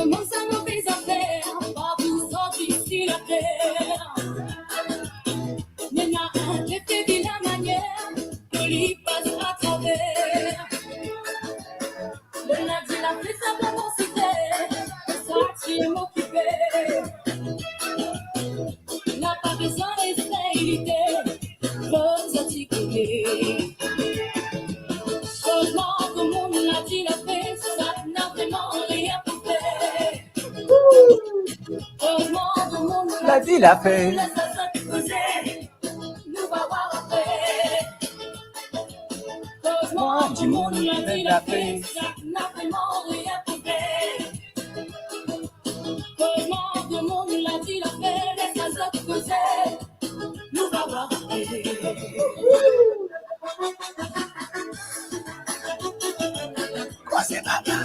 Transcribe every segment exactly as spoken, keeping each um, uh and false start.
Kouma sa move zafer pa pou sorti si later. Ena enn defe vilain manier pou li pas atraver. Lerla dilafe sa bann site, sa ti emo kipe. Ena pa bizin esey lite, fok sorti kote. Erezman kouma la dilafe, sa na vreman rien pou fer. Erezman kouma la dilafe, les zot koze, nou va war apre. Erezman kouma la dilafe, sa na vreman rien pou fer. Erezman kouma la dilafe, les zot koze, nou va war apre. Koze papa.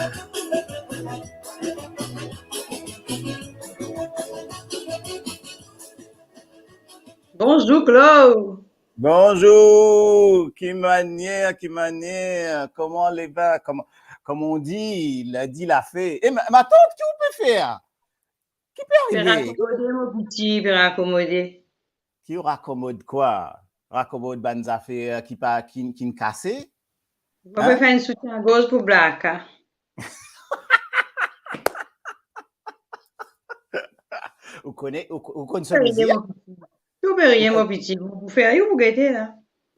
Bonzour Claude. Bonzour, ki manier, ki manier, kouma leva, kouma, kouma on di, la dilafe. E ma, ma tante, ki ou pe fer? Ki pe arive? Pe rakomode, mo piti, pe rakomode. Ki ou rakomod kwa? Rakomod bann zafer ki pa, ki, ki'nn kase? Mo pe fer enn soutien-gorz pou Blaka. Ou kone, ou, ou konn so mizir? Tou pe riye, mo piti. Mo pou fer, ou pou gete la.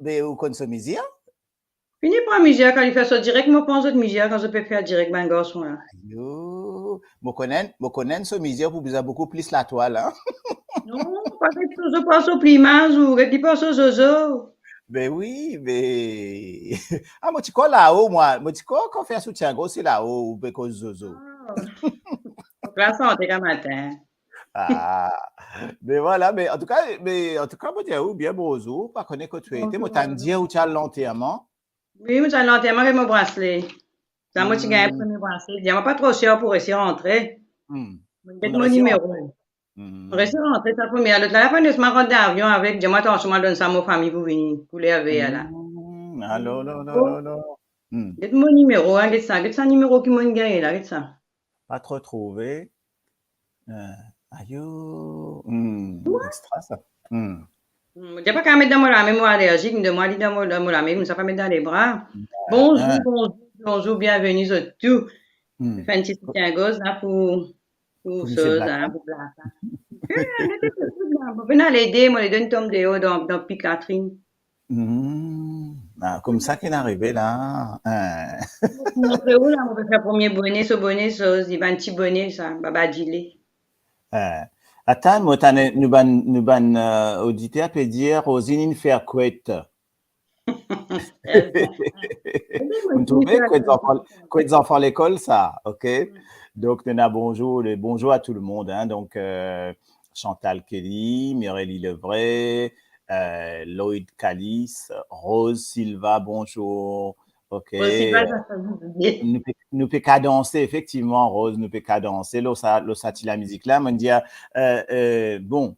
Me ou konn so mizir? Fini pran mizir, kan li fer so direk, mo pran zot mizir, kan zot pe fer direk bann garson la. Ayo, mo konn, mo konn so mizir pou bizin boukou plis latwal, hein? Non, pa get so, so pran so plimaz, ou get li pran so zozo. Be wi, be, ah, mo ti krwar lao, mwa, mo ti krwar kan fer soutien-gorz, se lao ou pe koz zozo. Ah. Fok la sante ka matin. Ah, me vwala, me antouka, me antouka, mo dir ou bien bonzour, pa kone kot ou ete, mo tann dir ou ti al lanterman. Wi, mo ti al lanterman avek mo brasle. Sa mo ti gagn premie brasle, dir mwa pa tro ser pou resi rantre. Hmm. Get mo nimero. Hmm. Resi rantre, sa premie, lot la, la pa les mwa rant dan avion avek, dir mwa, atansion, mo donn sa mo fami pou vini, kouler ver la. Hmm, alor, la, la, la, la. Hmm. Get mo nimero, hein, get sa, get sa nimero ki mo'nn gagne la, get sa. Pa tro trouve. Eh, ayo, hmm, extra sa. Hmm. Hmm, mo dir pa kav met dan mo lame, mo alerzik, donn mwa li dan mo, dan mo lame, koumsa pa met dan lebra. Bonzour, bonzour, bonzour, bienveni zot tou. Hmm. Fer enn ti soutien-gorz la pou, pou, pou soz la, pou Blaka. Eh, nou tou la, mo vinn al ede, mo ede tonm deor dan, dan pik latrin. Hmm. Ah, koumsa ki'nn arive la. Eh. Montre ou la, mo pe fer premie bone, so bone, so, li bann ti bone sa, baba dile. Eh. Atann, mo tann, nou bann, nou bann, eh, oditer pe dir, Rosine inn fer kwet. Ou trouve, kwet zanfan, kwet zanfan lekol sa, ok? Hmm. Donk, nou ena bonzour, le bonzour à tout le monde, hein. Donk, eh, Chantal Kelly, Mireille Levray, eh, Lloyd Calis, Rose Silva, bonzour. Ok. Rose Silva, sa, sa, sa. Nou pe, nou pe kadanse, efektivman, Rose, nou pe kadanse lor sa, lor sa ti lamizik la. Mo'nn dir, eh, eh, bon,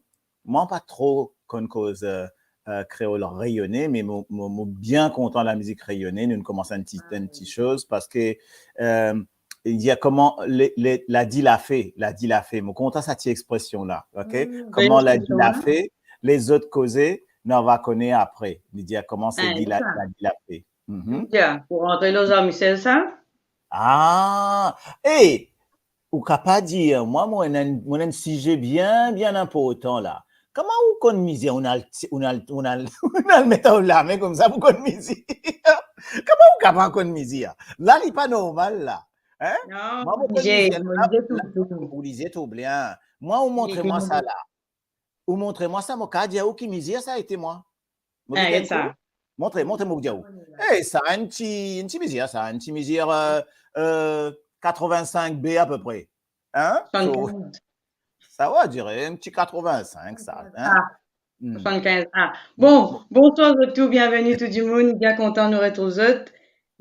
mwa pa tro konn koz, eh, eh, kreol reyone, me mo, mo, mo bien kontan lamizik reyone, nou'nn koumans enn ti, enn ti soz, parski, eh, li dir kouma le, le, la dilafe, la dilafe. Mo kontan sa ti expresion la, ok? Hmm, kouma la dilafe, lezot koze, nou va kone apre. Li dir kouma se, ah, di la, sa. La dilafe. Mhm. Bien, pou rantre lor Jean-Michel sa? Ah, eh, ou kapav dir mwa, mo ena enn, mo ena enn size bien, bien inportan la. Kouma ou konn mizir, ou al, ou al, ou al, ou al met ou lame koumsa pou konn mizir? Kouma ou kapav konn mizir? La, li pa normal la. Hein? Non, mwa, mo konn mizir, mo la, lize tou, la, tou. Ou lize tou bien. Mwa, ou montre mwa sa la. Ou montre mwa sa, mo kapav dir ou ki mizir sa ete mwa. Mo, eh, get sa. Montre, montre mo pou dir ou. Eh, sa, enn ti, enn ti mizir sa, enn ti mizir, eh, eh, quatre-vingt-cinq B à peu près. Hein? So, soixante-quinze. Sa va dire enn ti quatre-vingt-cinq sa, hein? Ah, hmm. Soixante-quinze A. Bon, bon, bonswar zot tou, bienveni tou dimoun, bien kontan nou retrouv zot.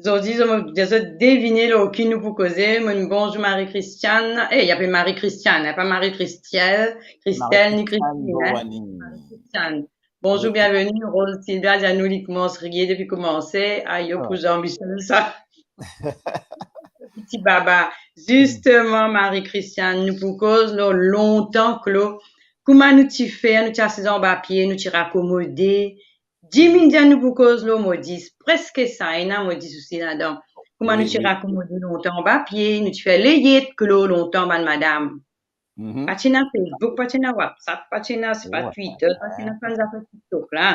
Zordi, zot, zot devine lor ki nou pou koze. Mo, bonzour Marie-Christiane. Eh, li apel Marie-Christiane, pa Marie-Christelle, Christelle, ni Christine, hein? Marie-Christiane Loani. Marie-Christiane. Bonzour, oui. Bienveni. Rose Silva, dir nou li koumans riye depi koumanse. Ayo, ah, pou Jean-Michel sa. Ti baba. Zisteman, Marie Christiane, nou pou koz lor lontan, Klo. Kouma nou ti fer, nou ti asiz anba pie, nou ti rakomode. Diminia nou pou koz lor modis, preske sa, ena modis osi ladan. Kouma nou ti rakomode lontan anba pie, nou ti fer leyet, Klo, lontan, bann madam. Pa ti ena Facebook, pa ti ena WhatsApp, pa ti ena, sipa, Twitter, pa ti ena sa bann zafer TikTok la.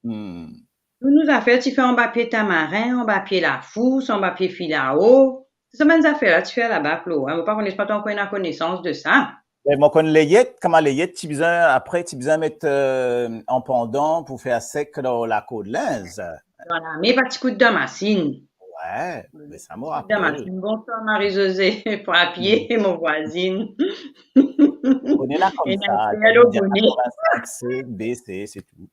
Tou nou zafer ti fer anba pie tamarin, anba pie lafous, anba pie filao. Se sa bann zafer la ti fer laba, Klo, en. Mo pa kone, pa to ankor ena konesans de sa. Me mo konn leyet, kouma leyet, ti bizin, apre, ti bizin met, euh, an pandan pou fer sek dan lakord linz. Dan lame, pa ti kout dan masinn. Wi, me sa mo rapel. Bonsoir Marie-Josée, frapie, mo vwazinn. Bone la koumsa, katrovin-sink C, B C, se tou.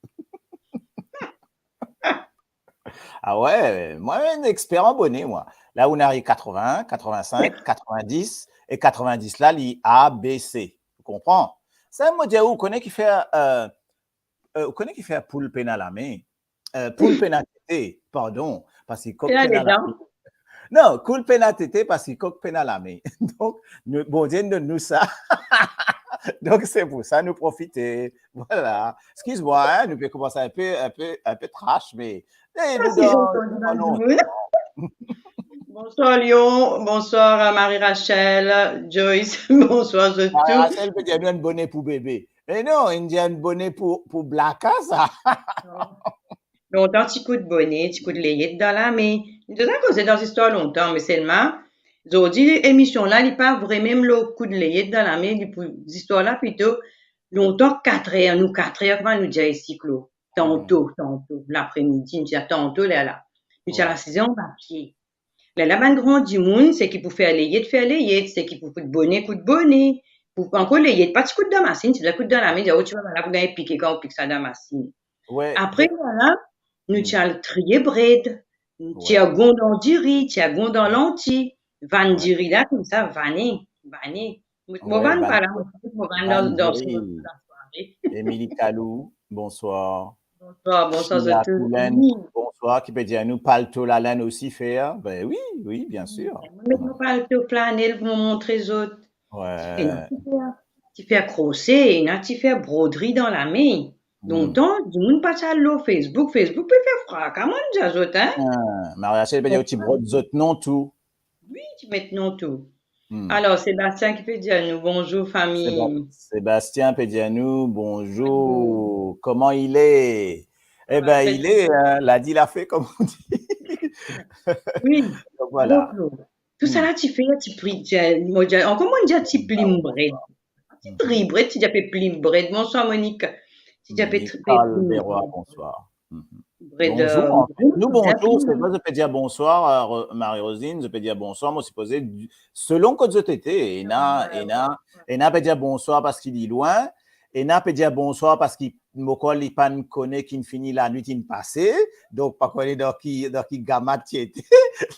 Ah wi, mwa, enn exper an bone, mwa. La, ou ariv katrovin, katrovin-sink, katrovin-dis, e katrovin-dis la, li A, B, C. Ou konpran? Sa, mo dir, ou kone ki fer, euh, euh, ou kone ki fer poul pena lame? Euh, poul pena tete, pardon, parski kok pena lame. Non, poul pena tete parski kok pena lame. Donk, nou, Bondie donn nou sa. Donk, se pou sa nou profite. Vwala. Eskiz mwa, en, nou pe koumans enpe, enpe, enpe trash, me, eh, nou dan, dan lontan. Bonsoir Lyon, bonsoir, euh, Marie-Rachel, Joyce, bonsoir zot tou. Marie-Rachel pe dir nou enn bone pou bebe. Me non, inn dir enn bone pou, pou blaka, sa. Lontan ti kout bone, ti kout leyet dan lame. Nou deza koze dan zistwar lontan, me selman, zordi emision la, li pa vremem lor kout leyet dan lame, li pou zistwar la plito lontan, katrer, nou katrer, kouma nou dir isi, Klo. Tanto, tanto, lapremidi, nou ti dir tanto, lerla. Nou ti al asize anba pie. Lerla bann gran dimoun, seki pou fer leyet, fer leyet, seki pou kout bone, kout bone. Pou ankor leyet, pa ti kout dan masinn, ti bizin kout dan lame, dir, oh, ti pa la pou gagn pike kan ou pik sa dan masinn. Wi. Apre, vwala, nou ti al triye bred, nou ti al gondan diri, ti al gondan lanti, vann diri la, koumsa, vane, vane. Mo, mo vann pa la, mo vann dan, dan lasware. Emily Kalou, bonsoir. Bonsoir, bonsoir zot tou. Wi. Bonsoir, ki pe dir nou palto lalinn osi fer? Ben wi, wi, bien sir. Mo met mo palto flanel pou mo montre zot. Wi. Ena ti fer, ti fer krose, ena ti fer brodri dan lame. Lontan, dimoun pa ti al lor Facebook. Facebook pe fer fraka, mo dir zot, en. Ah, Marie-Rachel pe dir ou ti brod zot non tou. Wi, ti met non tou. Alor, Sébastien ki pe dir nou, bonzour, fami. Séba-, Sébastien pe dir nou, bonzour, kouma i le? Eh ben, i le, hein, la di la fe, comme on dit. Wi. Donc, voilà. Tousala ti fer, ti pri, ti, mo dir, ankor mo dir ti plim bred. Ti tri bred, ti dir pe plim bred. Bonsoir, Monique. Ti dir pe tri, pe plim bred. Bonsoir. Bred, bonzour, euh, anfet. Nou, bonzour, se vre, zot pe dir bonswar, euh, Marie-Rosine, zot pe dir bonswar, mo sipoze, selon kot zot ete, ena, ena, ena pe dir bonswar parski li lwin, ena pe dir bonswar parski mo krwar li pa'nn kone ki finn fini, lanwit inn pase, donk pa kone dan ki, dan ki gama ti ete.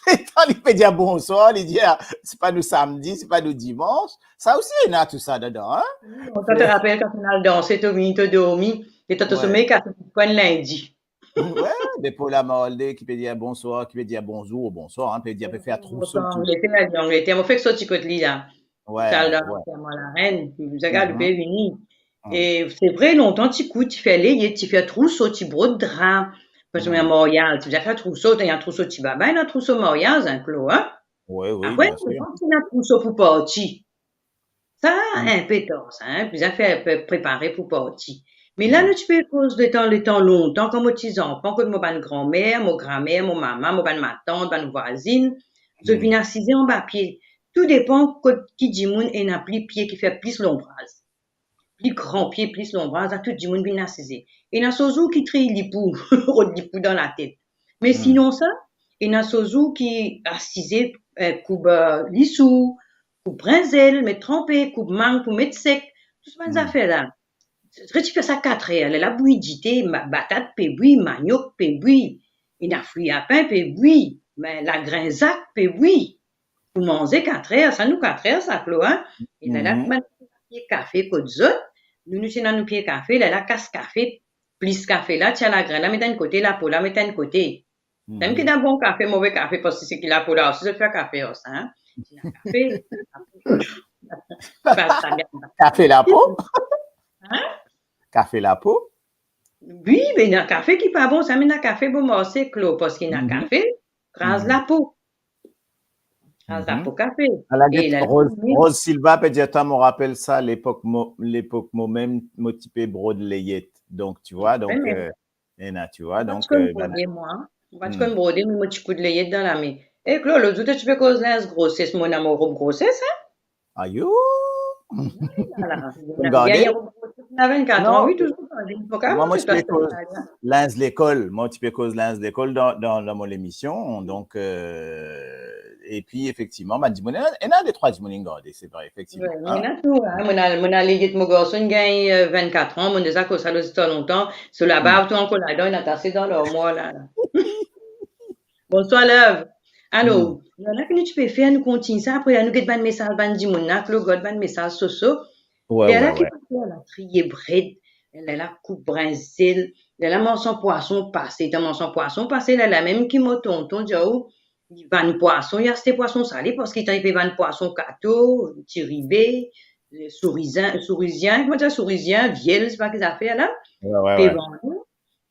Letan li pe dir bonswar, li dir, ah, sipa nou samdi, sipa nou dimans. Sa osi ena tou sa dedan, hein? Wi, kan to rapel, kan to al danse, to vini, to dormi, letan to somey kase, to pran lindi. Wi, depi la Marle ki pe dir bonswar, ki pe dir bonzour, bonswar, hein, pe dir, pe fer trouso tou. Angleter, li Angleter. Mo fek sorti kot li la. Wi, al dan, wi. Mo larenn, bizin gard li pe vini. E se vre, lontan ti kout, ti fer leye, ti fer trouso, ti brod dra. Parski maryaz, ti bizin fer trouso, ena trouso ti baba, ena trouso maryaz, hein, Klo, hein? Wi, wi, bien sir. Apre, lontan ti ena trouso pou parti. Sa, inpe tar sa, hein, bizin fer pre-, prepare pou parti. Me la, nou ti pe koz letan, letan lontan, kan mo ti zanfan, kot mo bann granmer, mo granmer, mo mama, mo bann matant, bann vwazinn, zot vinn asize anba pie. Tou depan kot ki dimoun ena pli pie ki fer plis lonbraz. Pli gran pie, plis lonbraz, la tou dimoun vinn asize. Ena so zour ki triy lipou, rod lipou dan latet. Me sinon sa, ena so zour ki asize, eh, koub, eh, lisou, koub brinzel, met tranpe, koub mang pou met sek, tou sa bann zafer la. Zot ti fer sa katrer, lerla bwi dite, ma-, batat pe bwi, maniok pe bwi, ena fri lapin pe bwi, me lagrin zak pe bwi. Pou manze katrer, sa nou katrer sa, Klo, hein? E lerla, bann pie kafe kot zot, nou, nou ti ena nou pie kafe, lerla kas kafe, plis kafe la, tir lagrin la, met enn kote, lapo la, met enn kote. Mem ki ena bon kafe, move kafe, parski seki lapo la osi, zot fer kafe ar sa, hein? Ti ena kafe. Pas sa bien. Kafe lapo? Hein? Kafe lapo? Wi, be ena kafe ki pa bon, sa, me ena kafe bon marse, Klo, parski ena kafe kraz lapo. Kraz lapo kafe. Ala, e la, Rose, Rose Silva pe dir, "Twa, mo rapel sa, lepok mo, lepok momem, mo ti pe brod leyet." Donc, tu vois, donc, euh, ena, tu vois, donc, euh, ben, brode, mwa. Mo pa ti konn brode, me mo ti koud leyet dan lame. E Klo, lot zour to ti pe koz linz groses, mo ena mo rob groses, hein? Ayo! Ala, gade. Ena vennkat an, wi, touzour gade. Mwa, mo ti pe koz linz lekol. Mwa, ti pe koz linz lekol dan, dan, dan mo lemision. Donc, euh, epi, efektivman, bann dimoun, ena, ena de trwa dimoun inn gade, se vre, efektivman, hein? Wi, ena tou, hein. Mo ena, mo ena leyet mo garson, inn gagn, euh, vennkat an, mo deza koz sa lor zistwar lontan. So labarb tou ankor ladan, inn atase dan larmwar la, la. Bonswar, love. Alor, lerla ki nou ti pe fer, nou kontign sa, apre la, nou get bann mesaz bann dimoun la, Klo, gard bann mesaz soso. Lerla ki pa fer la, triye bred, lerla koup brinzel, lerla marsan pwason pase, dan marsan pwason pase, lerla mem ki mo tonton dir ou, li vann pwason, li aste pwason sale, parski tan li pe vann pwason kato, tiribe, sourizien, sourizien, kouma dir, sourizien, viel, se pa ki zafer la, pe vann.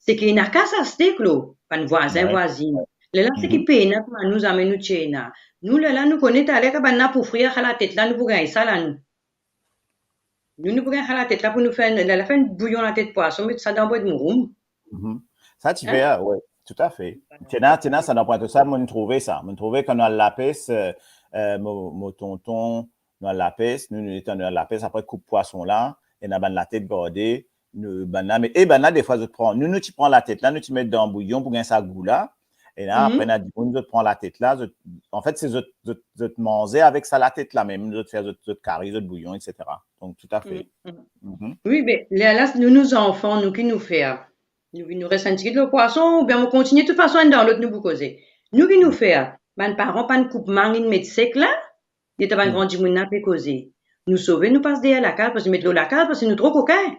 Seki ena kas aste, Klo, bann vwazin, vwazin. Lerla seki pena kouma nou, zame nou ti ena. Nou, lerla nou kone taler kan bann la pou frir, sa latet la, nou pou gagn sa la, nou. Nou, nou pou gagn sa latet la pou nou fer, lerla fer enn bouyon latet pwason, met sa dan bwat mouroum. Sa ti fer, wi, toutafe. Ti ena, ti ena sa dan Pointe-aux-Sables, mo'nn trouve sa. Mo'nn trouve kan nou al lapes, euh, euh, mo, mo tonton, nou al lapes, nou, nou letan nou al lapes, apre koup pwason la, ena bann latet garde, nou, bann la, me, e bann la, defwa, zot pran, nou, nou ti pran latet la, nou ti met dan bouyon pou gagn sa gou la. E la, apre, ena dimoun, zot pran latet la, zot, anfet, se zot, zot, zot manze avek sa latet la mem, zot fer zot, zot kari, zot bouyon, et cetera. Donc, toutafe. Wi, be, lerla, nou, nou zanfan, nou, ki nou fer? Nou, nou res enn tigit lor pwason, oubien nou kontigne, toutfason, enn dan lot, nou pou koze. Nou, ki nou fer? Bann paran pa'nn koup mang, inn met sek la, letan bann gran dimoun la pe koze. Nou sove, nou pas deryer lakaz, parski met lor lakaz, parski nou tro kokin.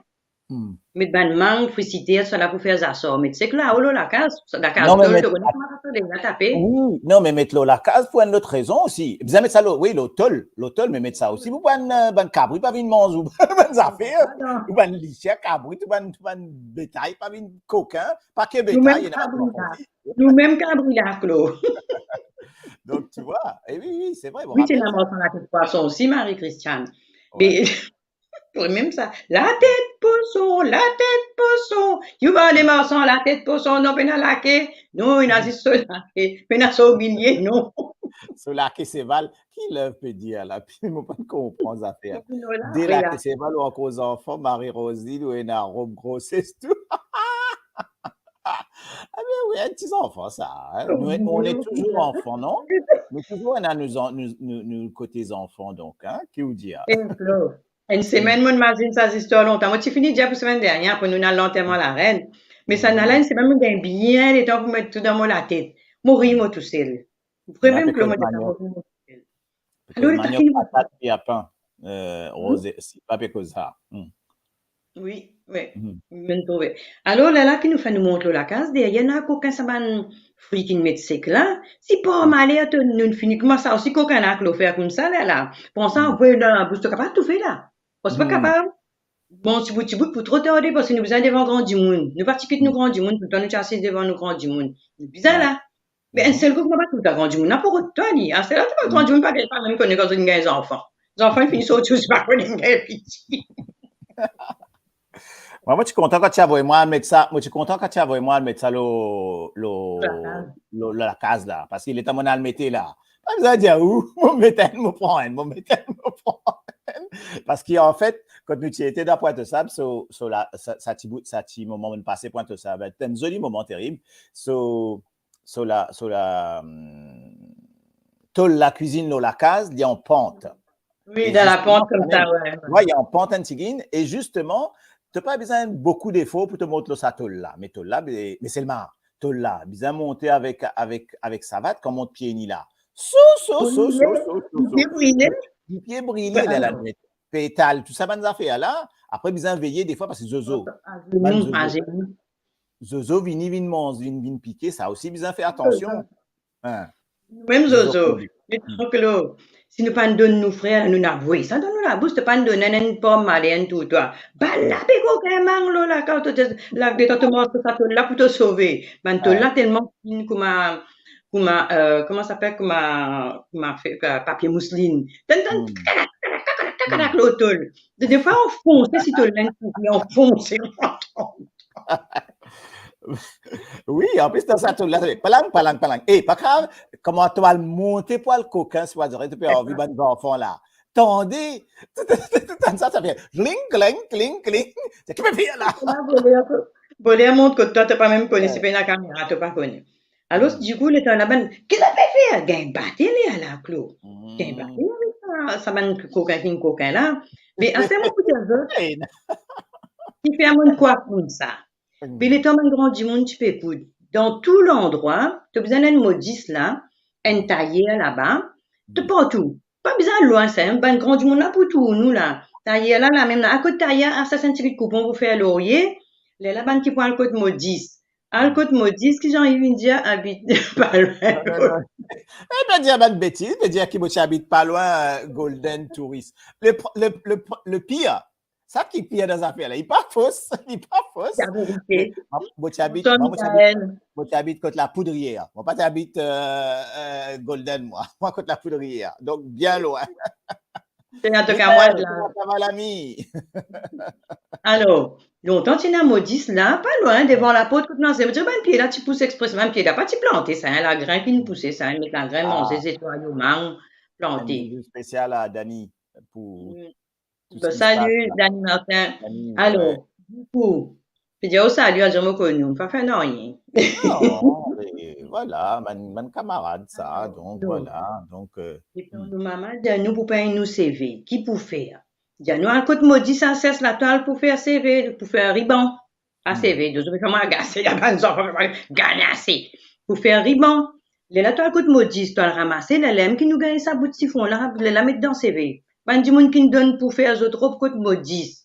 Met bann mang, frisiter, sa la pou fer zasar, met sek lao lor lakaz, lakaz tol, to kone kouma sa tol la tape. Wi, non, me met lor lakaz pou enn lot rezon osi. Bizin met sa lor, wi, lor tol, lor tol, me met sa osi pou bann, euh, bann kabri pa vinn manz ou bann zafer, ou bann lisier kabri, ou bann, ou bann betay pa vinn kokin, pa ke betay, ena pwason osi. Nou mem kabri la, Klo. Donc, tu vois, e wi, wi, se vre, wi, ti ena marsan latet pwason osi, Marie-Christiane. Me, pou mem sa, latet pwason, latet pwason. Ki ou vale marsan latet pwason, non, pena lake, non, ena zis so lake, pena so milie, non. So lake seval, ki love pe dir la, pi mo pa konpran zafer. De lake seval ou ankor zanfan, Marie-Rosine, ou ena rob groses tou. Ah ben wi, enn ti zanfan sa, hein. Nou, nou, nou est toujours enfant, non? Nou touzour ena nou zan-, nou, nou, nou kote zanfan, donk, hein, ki ou dir? Enn semenn, mo mazinn sa zistwar lontan. Mo ti fini dir pou semenn dernie, apre nou al lanterman larenn. Me sa la, enn semenn, mo gagn bien letan pou met tou dan mo latet. Mo ri mo tousel. Vre mem, Klo, mo ri mo tousel. Alor, maniok, patat, pi lapin, euh, Rose, si pa pe koz sa. Wi, wi. Mo'nn trouve. Alor, lerla ki nou fer, nou mont lor lakaz, deryer ena kokin sa bann fri ki'nn met sek la. Si par maler to, nou'nn fini, kouma sa osi kokin la, Klo, fer koumsa, lerla. Pran sa, anvoy dan labous, to kapav toufe la. Parski pa kapav. Bon, tibout, tibout, pou tro tarde, parski nou bizin devan gran dimoun. Nou pa ti kit nou gran dimoun, toultan nou ti asiz devan nou gran dimoun. Nou bizin la. Me enn sel kou, kouma pa toutan gran dimoun la pou rod twa li. Aster la, toutan gran dimoun pa, pa mem kone kan zot inn gagn zanfan. Zanfan inn fini sorti, ou pa kone inn gagn piti. Mwa, mo ti kontan kan ti avoy mwa al met sa, mo ti kontan kan ti avoy mwa al met sa lor, lor, lor lakaz la. Parski letan mo'nn al mete la, pa bizin dir ou, mo met enn, mo pran enn, mo met enn, mo pran enn. Parski anfet, kan nou ti ete dan Pointe-aux-Sables, so, so la, sa, sa ti bout, sa ti moman mo'nn pase Pointe-aux-Sables, enn zoli moman terib. So, so la, so la, hmm, tol lakwizinn lor lakaz, li an pant. Wi, dan lapant koumsa, wi. Wi, li an pant enn tigit, e zisteman, to pa bizin boukou defor pou to mont lor sa tol la. Me tol la, me, me selman, tol la bizin monte avek, avek, avek savat, kan mont pie ni la. So, so, so, so, so, so, so. Lipie brile. Lipie brile, la, la, met petal, tou sa bann zafer la. Apre, bizin veye defwa, parski zozo. Bann zozo. Zozo vini, vinn manz, vinn, vinn pike, sa osi bizin fer atansion. Hein. Mem zozo. Anklo, si nou pa'nn donn nou frer, nou ena voy sa dan nou labous, to pa'nn donn enn, enn pom, ale enn tourtwa. Bannla pe kokin mang lor lakav, to, to, la, letan to manz to satol la pou to sove. Bann tol la telman fin kouma, kouma, euh, kouma sa apel, kouma, kouma fe, euh, papie mouslin. Tann, tann, kakadak, kakadak, kakadak, kakadak lor tol. De, defwa, anfonse, si tol la inn kouri, anfonse, anfonse. Wi, anplis dan sa tol la, sa fer palang, palang, palang. E, pa grav, kouma to al monte pou al kokin, swadizan, to pe anvi bann zanfan la. Tande, tou, tou, tou, tou, sa, sa fer kling, kling, kling, kling. Se ki pe fer la? Voler, voler mont kot twa, to pa mem kone, si pena kamera, to pa kone. Alor, dikou, letan la bann, ki sa pe fer? Gagn bate li ala, Klo. Gagn bate li avek sa, sa bann kokin, kokin la. Me aster mo pou dir zot, ki fer mo inn krwar koumsa. Pe letan bann gran dimoun ti pe koud, dan tou landrwa, to bizin enn modis la, enn tayer laba, to partou. Pa bizin lwin sa, bann gran dimoun la pou tourn ou la. Tayer la, lamem la, akot tayer, asa enn tigit koupon pou fer lorie, lerla bann ki pou al kot modis. Al kot modis, ki Jean-Yves vinn dir, abit pa lwin. E, pe dir bann betiz, pe dir ki mo ti abit pa lwin, euh, Golden Tourist. Le, le, le, le pir, sa ki pir dan zafer la, li pa fos, li pa fos. Mo ti abit, mo ti abit, mo ti abit kot La Poudrière. Mo pa ti abit, euh, euh, Golden, mwa. Mwa kot La Poudrière. Donk, bien lwin. Se antouka mwa la. Koman sa va, lami? Alor, lontan ti ena modis la, pa lwin, devan laport kot nou aste. Mo dir, bann pie la ti pous expreseman, bann pie la pa ti plante sa, lagrin ki'nn pouse sa, met lagrin, manze, zetway, mang, plante. Enn bizou spesial a Dani pou tou seki salut, Dani Martin. Alor, dikou, pe dir ou salut, adir mo konn ou, pa fer nanye. Non, me vwala, bann, bann kamarad sa, donk vwala, donk, euh, Epi nou mama dir nou pou pegn nou seve, ki pou fer? Dir nou al kot modis, aste latwal pou fer seve, pou fer riban. A seve, donk zot pe kouma agase, la bann zanfan pe gagn ase pou fer riban. Lerla to al kot modis, to al ramase, lerla mem ki nou gagn sa bout sifon la, lerla met dan seve. Bann dimoun ki'nn donn pou fer zot rob kot modis.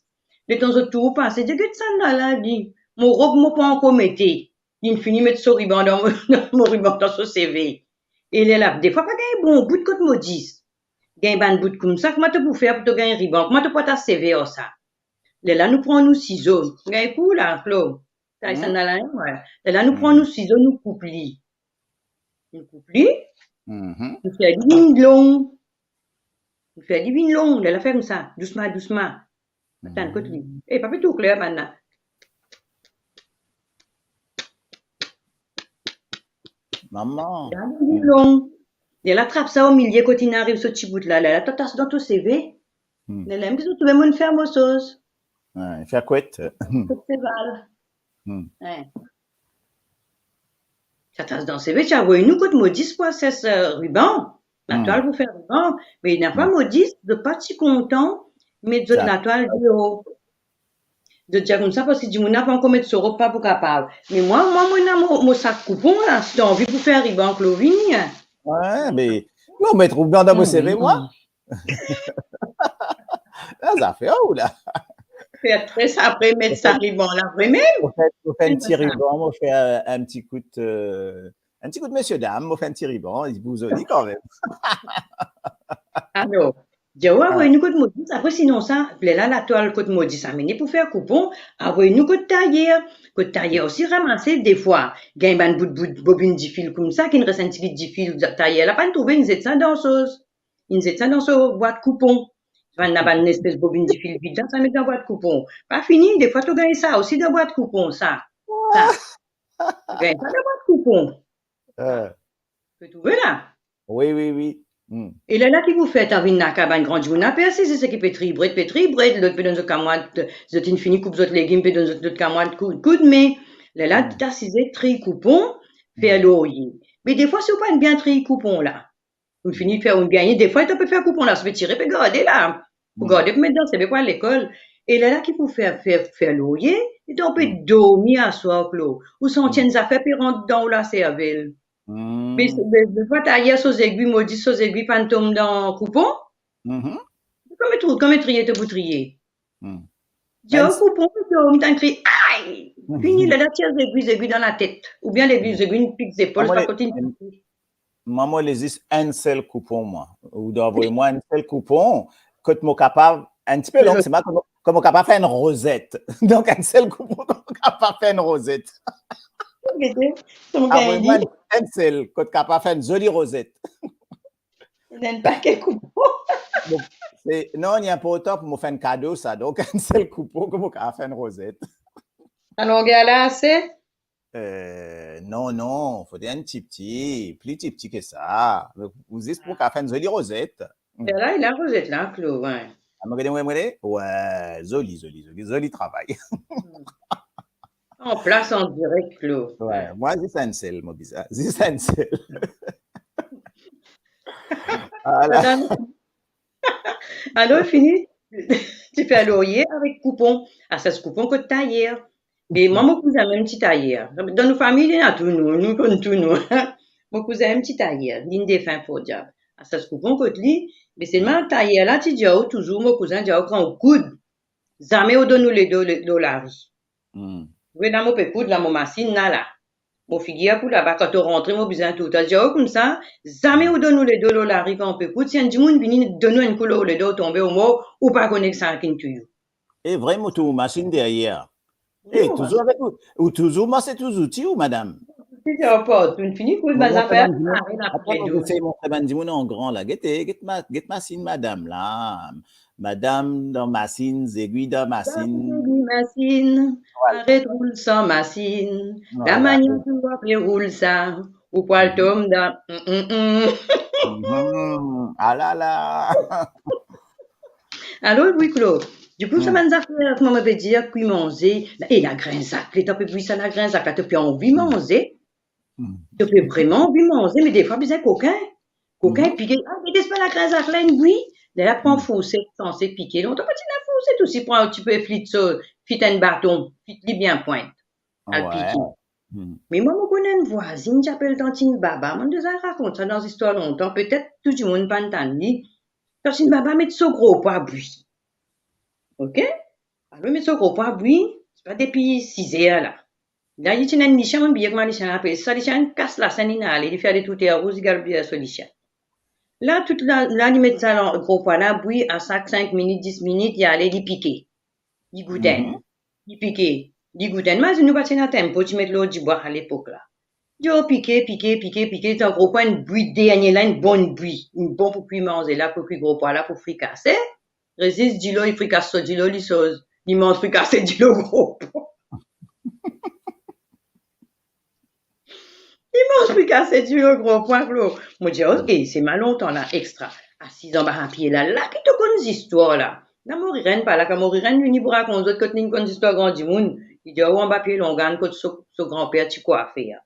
Letan zot tour pase, dir, get sannla la, li, mo rob mo pa ankor mete. Li'nn fini met so riban dan mo, dan mo riban dan so seve. E lerla, defwa pa gagn bon bout kot modis. Gagn bann bout koumsa, kouma to pou fer pou to gagn riban? Kouma to pou atas seve ar sa? Lerla nou pran nou sizo. Gagn kou la, Klo. Tay sannla la, wi. Lerla nou pran nou sizo, nou koup li. Nou koup li. Nou fer li vinn long. Nou fer li vinn long. Lerla fer koumsa, dousma, dousma. Atann, kot li? E, pa pe tou kler, bann la. Mama. Lerla li vinn long. Lerla trap sa omilie kot inn ariv so ti bout la. Lerla to atas dan to seve. Lerla mem ki zot trouve mo'nn fer mo soz. Fer kwet. Kot seval. Sa atas dan seve, ti avoy nou kot modis pou al sers, euh, riban. Latwal pou fer riban. Me ena pa modis, zot pa ti kontan met zot latwal deor. Zot dir koumsa, parski dimoun la pa ankor met so rob, pa pou kapav. Me mwa, mwa, mo ena mo, mo sak koupon la, si to anvi pou fer riban, Klo, vini, en. Wi, me non, met riban dan mo seve, mwa. La, zafer ou la. Fer tres, apre met sa riban la, vremem. Mo fer, mo fer enn ti riban, mo fer, euh, enn ti kout, euh, enn ti kout mesie dam, mo fer enn ti riban, li pou zoli kanmem. Alor, dir ou avoy nou kot modis, apre sinon sa, lerla latwal kot modis amene pou fer koupon, avoy nou kot tayer. Kot tayer osi ramase defwa. Gagn bann bout, bout bobinn difil koumsa, ki'nn res enn tigit difil, tayer la pa'nn trouve, inn zet sa dan soz. Inn zet sa dan so bwat koupon. Bann la, bann espes bobinn difil vid la, sa met dan bwat koupon. Pa fini, defwa to gagn sa osi dan bwat koupon, sa. Sa. To gagn sa dan bwat koupon. To trouve la? Wi, wi, wi. E lerla ki pou fer, to vinn lakaz bann gran dimoun la, pe asize, seki pe triy bred, pe triy bred, lot pe donn zot kamwad, zot inn fini koup zot legim, pe donn zot, zot kamwad koud, koudme. Lerla to asize, triy koupon, fer lorie. Me defwa, si ou pa'nn bien triy koupon la, ou fini fer, ou gagn, defwa, to pe fer koupon la, sa pe tire, pe garde la. Pou garde, pou met dan seve, pou al lekol. E lerla ki pou fer, fer, fer lorie, e to pe dormi aswar, Klo. Ou santi enn zafer pe rant dan ou laservel. Me, me, me pa tayer so zegwi, modis so zegwi pa'nn tom dan koupon. Kouma to, kouma triye to pou triye. Dir koupon, to, mo tann kriye, ay! Fini, lerla tir zegwi, zegwi dan latet. Oubien zegwi, zegwi inn pik zepol, pa kot inn pik. Mwa, mo le zis enn sel koupon, mwa. Ou dwa avoy mwa enn sel koupon, kot mo kapav, enn tipe long, se mwa, kot mo, kot mo kapav fer enn rozet. Donk, enn sel koupon, kot mo kapav fer enn rozet. Avoy mwa enn sel, kot kapav fer enn zoli rozet. Enn paket koupon. Bon, se, non, li inportan pou mo fer enn kado sa. Donk, enn sel koupon, kot mo kapav fer enn rozet. Sa longer la ase? Eh, non, non, fode enn tipti, pli tipti ki sa. Ou zis pou kapav fer enn zoli rozet. Be la, li la rozet la, Klo, wi. Ah, mo gete, mo gete, mo gete. Wi, zoli, zoli, zoli, zoli travay. An plas, an direk, Klo. Wi, mwa, zis enn sel, mo bizin. Zis enn sel. Ala. Alor, fini, ti fer lorye avek koupon. Asas koupon kot tayer. Me mwa, mo kouzin mem ti tayer. Dan nou fami, li ena tou nou, nou konn tou nou. Mo kouzin mem ti tayer, linn defin, poor diab. Asas koupon kot li, me selman tayer la ti dir ou touzour, mo kouzin dir ou, kan ou koud, zame ou donn ou ledo lor lari. Hmm. Wi, la mo pe koud, la mo masin la, la. Mo figir pou laba, kan to rantre, mo bizin tou. Ti dir ou koumsa, zame ou donn ou ledo lor lari kan ou pe koud. Si enn dimoun vini donn ou enn kou lor ledo, ou tonbe, ou mor, ou pa kone kisannla kinn touy ou. E vre, mo trouv masin deryer. E, touzour avek ou, ou touzour, mwa, se touzour ti ou, madam. Ti dir ou, pa, tou fini koud, bann zafer, aret apre tou. Montre bann dimoun an gran la. Gete, get ma-, get masin madam la. Madam dan masin, zegwi dan masin. Zegwi masin, aret roul sa masin. Lamanier tou ape roul sa, ou pou al tom dan, mm, mm, mm. Alala. Alor, wi, Klo. Dikou, sa bann zafer, kouma mo pe dir, kwi manze, e lagrin zak, letan pe bwi sa lagrin zak la, to pe anvi manze. To pe vreman anvi manze, me defwa bizin kokin. Kokin pike, ah, gete sa lagrin zak la inn bwi. Lerla pran fourset, sanse pike. Lontan pa ti ena fourset osi, pran, ti pe flit so, fit enn baton, fit li bien pwint. Al pike. Me mwa, mo konn enn vwazinn, ti apel Tantinn Baba. Mo'nn deza rakont sa dan zistwar lontan, petet tou dimoun pa'nn tann li. Tantinn Baba met so gro pwa bwi. Ok? Alor, met so gro pwa bwi, se pa depi siz er la. La, li ti ena enn lisien, mo'nn bliye kouma lisien la apel. Sa lisien inn kas lasenn, linn ale, li fer letour-terrouz, li galop deryer so lisien. La, tou la, la, li met sa gro pwa la bwi, a sak sink minit, dis minit, li ale, li pike. Li gout enn. Li pike. Li gout enn. Mazinn ou, pa ti ena tempo ti met lor dibwa alepok la. Li pike, pike, pike, pike, letan gro pwa inn bwi, dernie la inn bon bwi. Inn bon pou kwi manze la, pou kwi gro pwa la, pou frikase. Rezis dilo, li frikas so dilo, li soz, li manz frikase dilo gro pwa. Li manz frikase dilo gro pwa, Klo. Mo dir, ok, se mwa lontan la, extra. Asiz anba pie la, la ki to konn zistwar la. La mo rirenn pa la, kan mo rirenn vini pou rakont zot kot linn konn zistwar gran dimoun, li dir ou anba pie longann kot so, so granper ti kwafe a.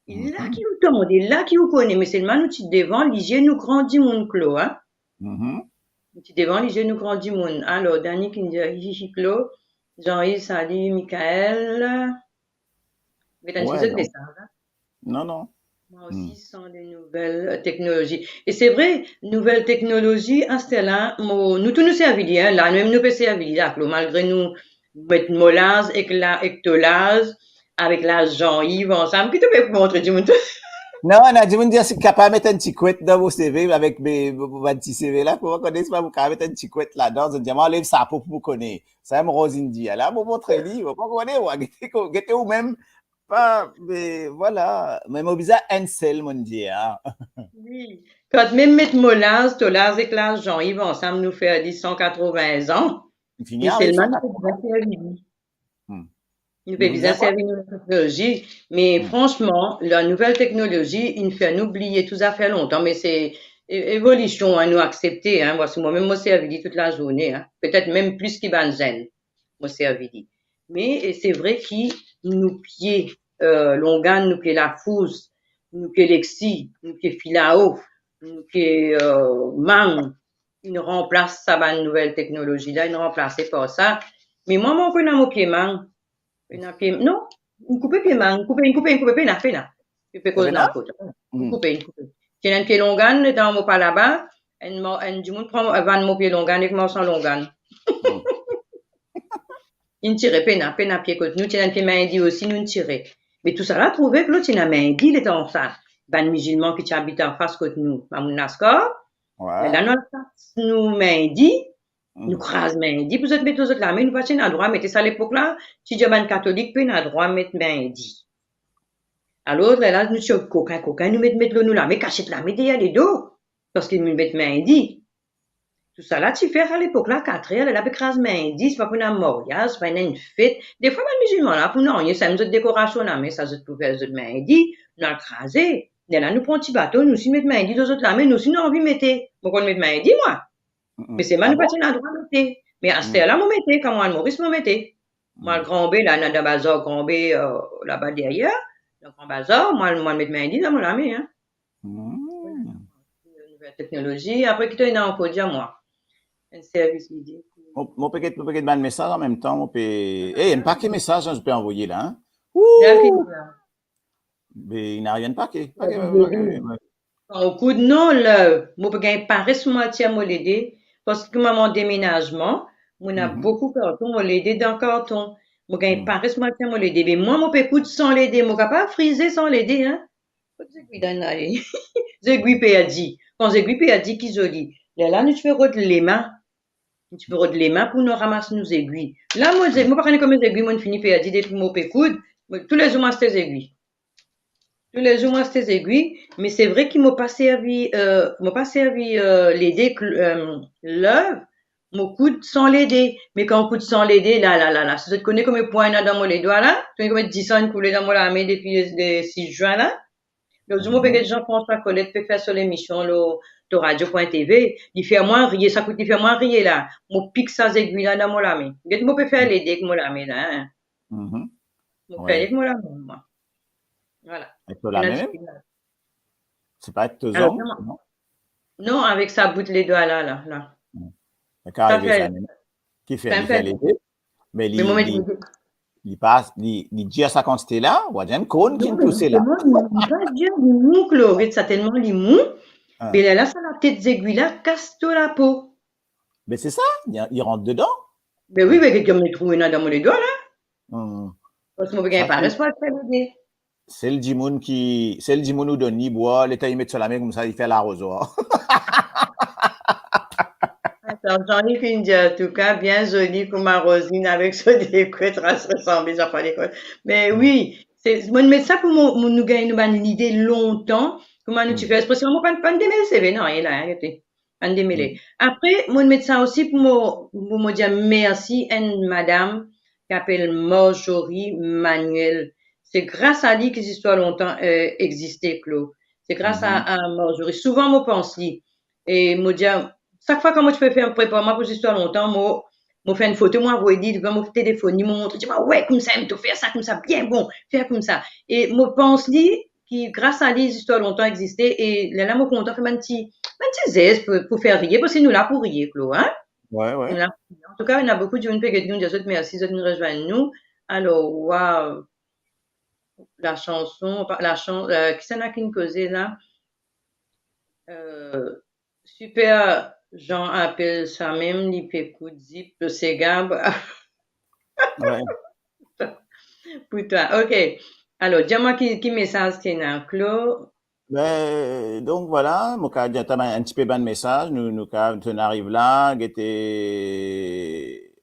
E la ki ou tande, la ki ou kone, me selman nou ti devan lizie nou gran dimoun, Klo, a. Nou ti devan lizie nou gran dimoun. Alor, Dani ki dir, hi, hi, hi, Klo. Jean-Yves, sali, Michael. Met enn ti zot mesaz la. Non, non. Mwa osi, san de nouvel, euh, teknolozi. E se vre, nouvel teknolozi, aster la, mo, nou tou nou servi li, en, la, nou mem nou pe servi li la, Klo, malgre nou met molaz ek la, ek tolaz, avek laz Jean-Yves ansam, ki to pe montre dimoun tou. Non, ena dimoun dir si kapav met enn ti kwet dan mo seve avek me, mo, mo bann ti seve la, kouma kone si pa mo kapav met enn ti kwet ladan, zot dir mwa anlev sapo pou mo kone. Sa mo roz inn dir la, mo montre li, mo pa kone, mwa, gete ko-, gete ou mem, pa, me, vwala. Me mo bizin enn sel, mo'nn dir, a. Wi. Kan mem met molaz, tolaz ek laz Jean-Yves ansam, nou fer li san katrovin an. Fini, me selman nou pe bizin servi li. Hmm. Nou pe bizin servi nou teknolozi, me fransman, la nouvel teknolozi, inn fer nou bliye tou zafer lontan, me se e-, evolision, en, nou aksepte, en. Mwa, si mwa mem, mo servi li tout lazourne, en. Petet mem plis ki bann zenn, mo servi li. Me, e, se vre ki nou pie, euh, longann, nou pie lafous, nou pie lexi, nou pie filaof, nou pie, euh, mang, inn ranplas sa bann nouvel teknolozi la, inn ranplase par sa. Me mwa, mwa, mo pena mo pie mang. Pena pie, non, inn koupe pie mang, inn koupe, inn koupe, inn koupe, pena, pena. Inn pe koz dan kot. Inn koupe, inn koupe. Ti ena enn pie longann, letan mo pa laba, enn mo-, enn dimoun pran, vann mo pie longann ek marsan longann. Inn tire, pena, pena pie kot nou, ti ena enn pie mindi osi, nou'nn tire. Me tousala prouve ki lot ti ena mindi letan sa. bann mizilman ki ti abit anfas kot nou, bann moun Laskar. Wi. Lerla nou al kas nou mindi, nou kraz mindi pou zot met lor zot lame, nou pa ti ena drwa mete sa lepok la, ti dir bann katolik pena drwa met mindi. Alor, lerla nou ti kokin, kokin, nou met, met lor nou lame, kasiet lame deryer ledo, parski nou met mindi. Tousala ti fer alepok la, katrer, lerla pe kraz mindi, sipa pou ena maryaz, sipa ena enn fet. Defwa bann mizilman la pou nanye, sa enn zot dekorasion lame, sa zot pou fer zot mindi, nou al kraze. Lerla nou pran ti bato, nou osi met mindi dan zot lame, nou osi nou anvi mete. Mo konn met mindi, mwa. Mm-mm. Me selman nou pa ti ena drwa mete. Me aster la, mo mete, kan mo al Moris, mo mete. Mo al Gran Be, la, dan bazar Gran Be, euh, laba deryer, dan Gran Bazar, mo al, mo al met mindi dan mo lame, hein. Hmm. Nouvel teknolozi. Apre, ki to ena ankor, dir mwa. Enn servis li dir. Mo, mo pe get, mo pe get bann mesaz anmemtan, mo pe, eh, enn pake mesaz, hein, zot pe anvoye la, hein. Ouh! Be, ena enn pake, pake, pake, pake. Kan ou koud, non, la, mo pe gagn pares mo al tir mo lede, parski kouma mo an demenazman, mo ena boukou karton, mo lede dan karton. Mo gagn pares mo al tir mo lede. Be mwa, mo pe koud san lede, mo kapav frize san lede, hein. Kot zegwi dan ale? Zegwi perdi. Kan zegwi perdi, ki zoli. Lerla nou ti pe rod lema. Nou ti pe rod lema pou nou ramas nou zegwi. La, mo ze-, mo pa kone konbien zegwi mo finn fini perdi depi mo pe koud. Mo, toulezour mo aste zegwi. Toulezour mo aste zegwi, me se vre ki mo pa servi, euh, mo pa servi, euh, lede, kl-, euh, lev, mo koud san lede. Me kan ou koud san lede, la, la, la, la, si zot kone konbien pwin ena dan mo ledwa la, zot kone konbien disan inn koule dan mo lame depi le, le sis zwin la. Lot zour mo pe get Jean-François Colette pe fer so lemision lor, lor radio point T V, li fer mwa riye, sa kout li fer mwa riye la. Mo pik sa zegwi la dan mo lame. Get mo pe fer lede ek mo lame la, hein. Mo fer lede ek mo lame, mwa. Vwala. Ek to lame mem? Se pa ek to zong, non? Non, avek sa bout ledwa la, la, la. Sa arive fer sa, ki fer, li fer lede, me li, li, li pa, li, li dir sa kantite la, ou a dir enn korn ki touse la. Non, me li, li pa dir, li mou, Claude, get sa, telman li mou, be lerla sa latet zegwi la kas to lapo. Be se sa, li, li rant dedan. Be wi, be get mo trou ena dan mo ledwa la. Parski mo pe gagn pares mo al fer lede. Sel dimoun ki, sel dimoun ou donn li bwar, letan li met so lame koumsa, li fer larozwar. Atann, Jean-Yves finn dir, antouka, bien zoli kouma Rosine avek so dekwet, ras resanble, zafar lekol. Me wi, se, mo met sa pou mo, mo, nou gagn nou bann lide lontan, kouma nou ti fer, espesyalman, mo pa, pa demele seve, non, nanye la, hein, gete. Bann demele. Apre, mo met sa osi pou mo, pou mo dir mersi enn madam ki apel Marjorie Manuel. Se gras a li ki Zistwar Lontan, euh, existe, Claude. Se gras a, a Marjorie. Souvan, mo pans li. E mo dir, sak fwa kan mo ti pe fer, prepar mwa pou Zistwar Lontan, mo, mo fer enn foto, mo avoy li, mo telefonn li, mo montre, dir, "Wa, we, koumsa, mo fer sa, koumsa, bien bon, fer koumsa." E mo pans li, ki gras a li, Zistwar Lontan existe, e lerla mo kontan fer bann ti, bann ti zes pou, pou fer riye, parski nou la pou riye, Claude, hein? Wi, wi. Nou la pou riye. Antouka, ena boukou dimoun pe get nou, dir zot mersi, zot vinn rezwenn nou. Alor, waw, lasanson, pa, lasan-, euh, kisannla ki finn koze la? Euh, Super Jean apel sa mem, li pe koud zip, sega. Wi. Pou twa. Ok. Alor, dir mwa ki, ki mesaz ki ena, Claude? Be, donk, vwala, mo kav dir twa enn tipe bann mesaz, nou, nou kav, nou ariv la, gete,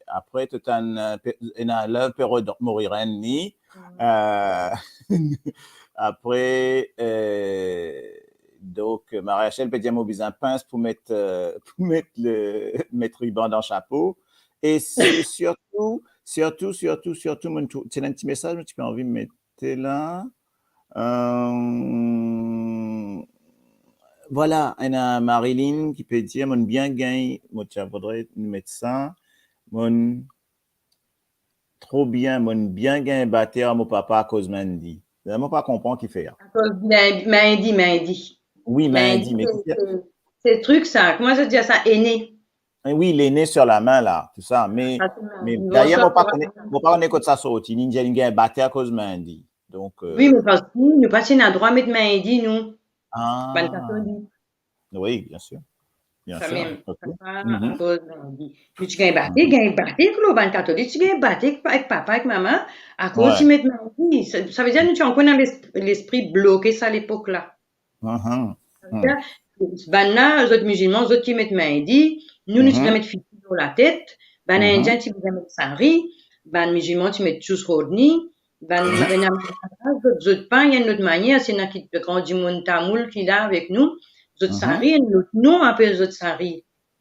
apre, to tann, euh, pe, ena Love Pero Moriren ni. Euh, apre, euh, donk, Marie-Rachel pe dir mo bizin pins pou met, euh, pou met le, met riban dan sapo. E si, sirtou, sirtou, sirtou, sirtou, mo tou-, ti ena enn ti mesaz, mo ti pe anvi met la. Euh, vwala, ena Marilyn ki pe dir, "Mo'nn bien gagn," mo ti vodre met sa, "Mo'nn tro bien, mo'nn bien gagn bater mo papa akoz mindi." Mo pa konpran ki fer. Akoz mindi, mindi, mindi. Wi, mindi, mindi, me se, ki fer? Se, se trik sa, kouma zot dir sa, ene? Eh wi, lene sur la main la, tou sa, me, me dayer, mo pa kone, mo pa kone kot sa sorti, li dir li gagn bater akoz mindi. Donk, euh, wi, me parski nou pa ti ena drwa met mindi, nou. Ah. Bann katolik. Wi, bien sir. Bien sir. Sa mem, ok. Papa, akoz mindi. Nou ti gagn bate, gagn bate, Claude, bann katolik ti gagn bate ek pa-, ek papa, ek mama, akoz ti met mindi. Sa, sa vedir nou ti ankor ena les-, lespri bloke sa lepok la. Mhm. Savedir, bannla, zot mizilman, zot ki met mehndi, nou, nou ti bizin met fiti lor latet, bann Indien ti bizin met sari, bann mizilman ti met choush rodni, bann, bann, zot, zot pagn enn lot manier, si ena ki gran dimoun Tamoul ki la avek nou, zot sari, enn lot non apel zot sari.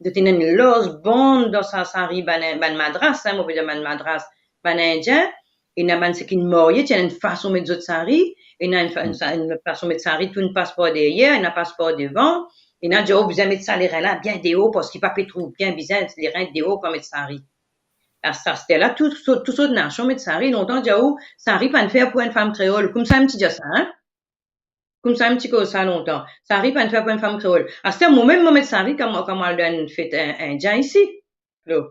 Zot ena enn larz band dan sa sari, bann, bann madras, hein, mo pe dir bann madras, bann Indien, ena bann seki marye, ti ena enn fason met zot sari, ena enn fa-, enn sa-, enn fason met sari tourn pas par deryer, ena pas par devan, ena dir, oh, bizin met sa lerin la bien deor, parski pa pe trouv bien, bizin lerin deor kan met sari. Aster la, tou, tou, tou sort nasion met sari, lontan dir, oh, sari pa'nn fer pou enn fam kreol, koumsa mem ti dir sa, hein. Koumsa mem ti koz sa lontan. Sari pa'nn fer pou enn fam kreol. Aster, mo mem, mo met sari kan mo, kan mo al dan enn fet in-, indien isi. Lo.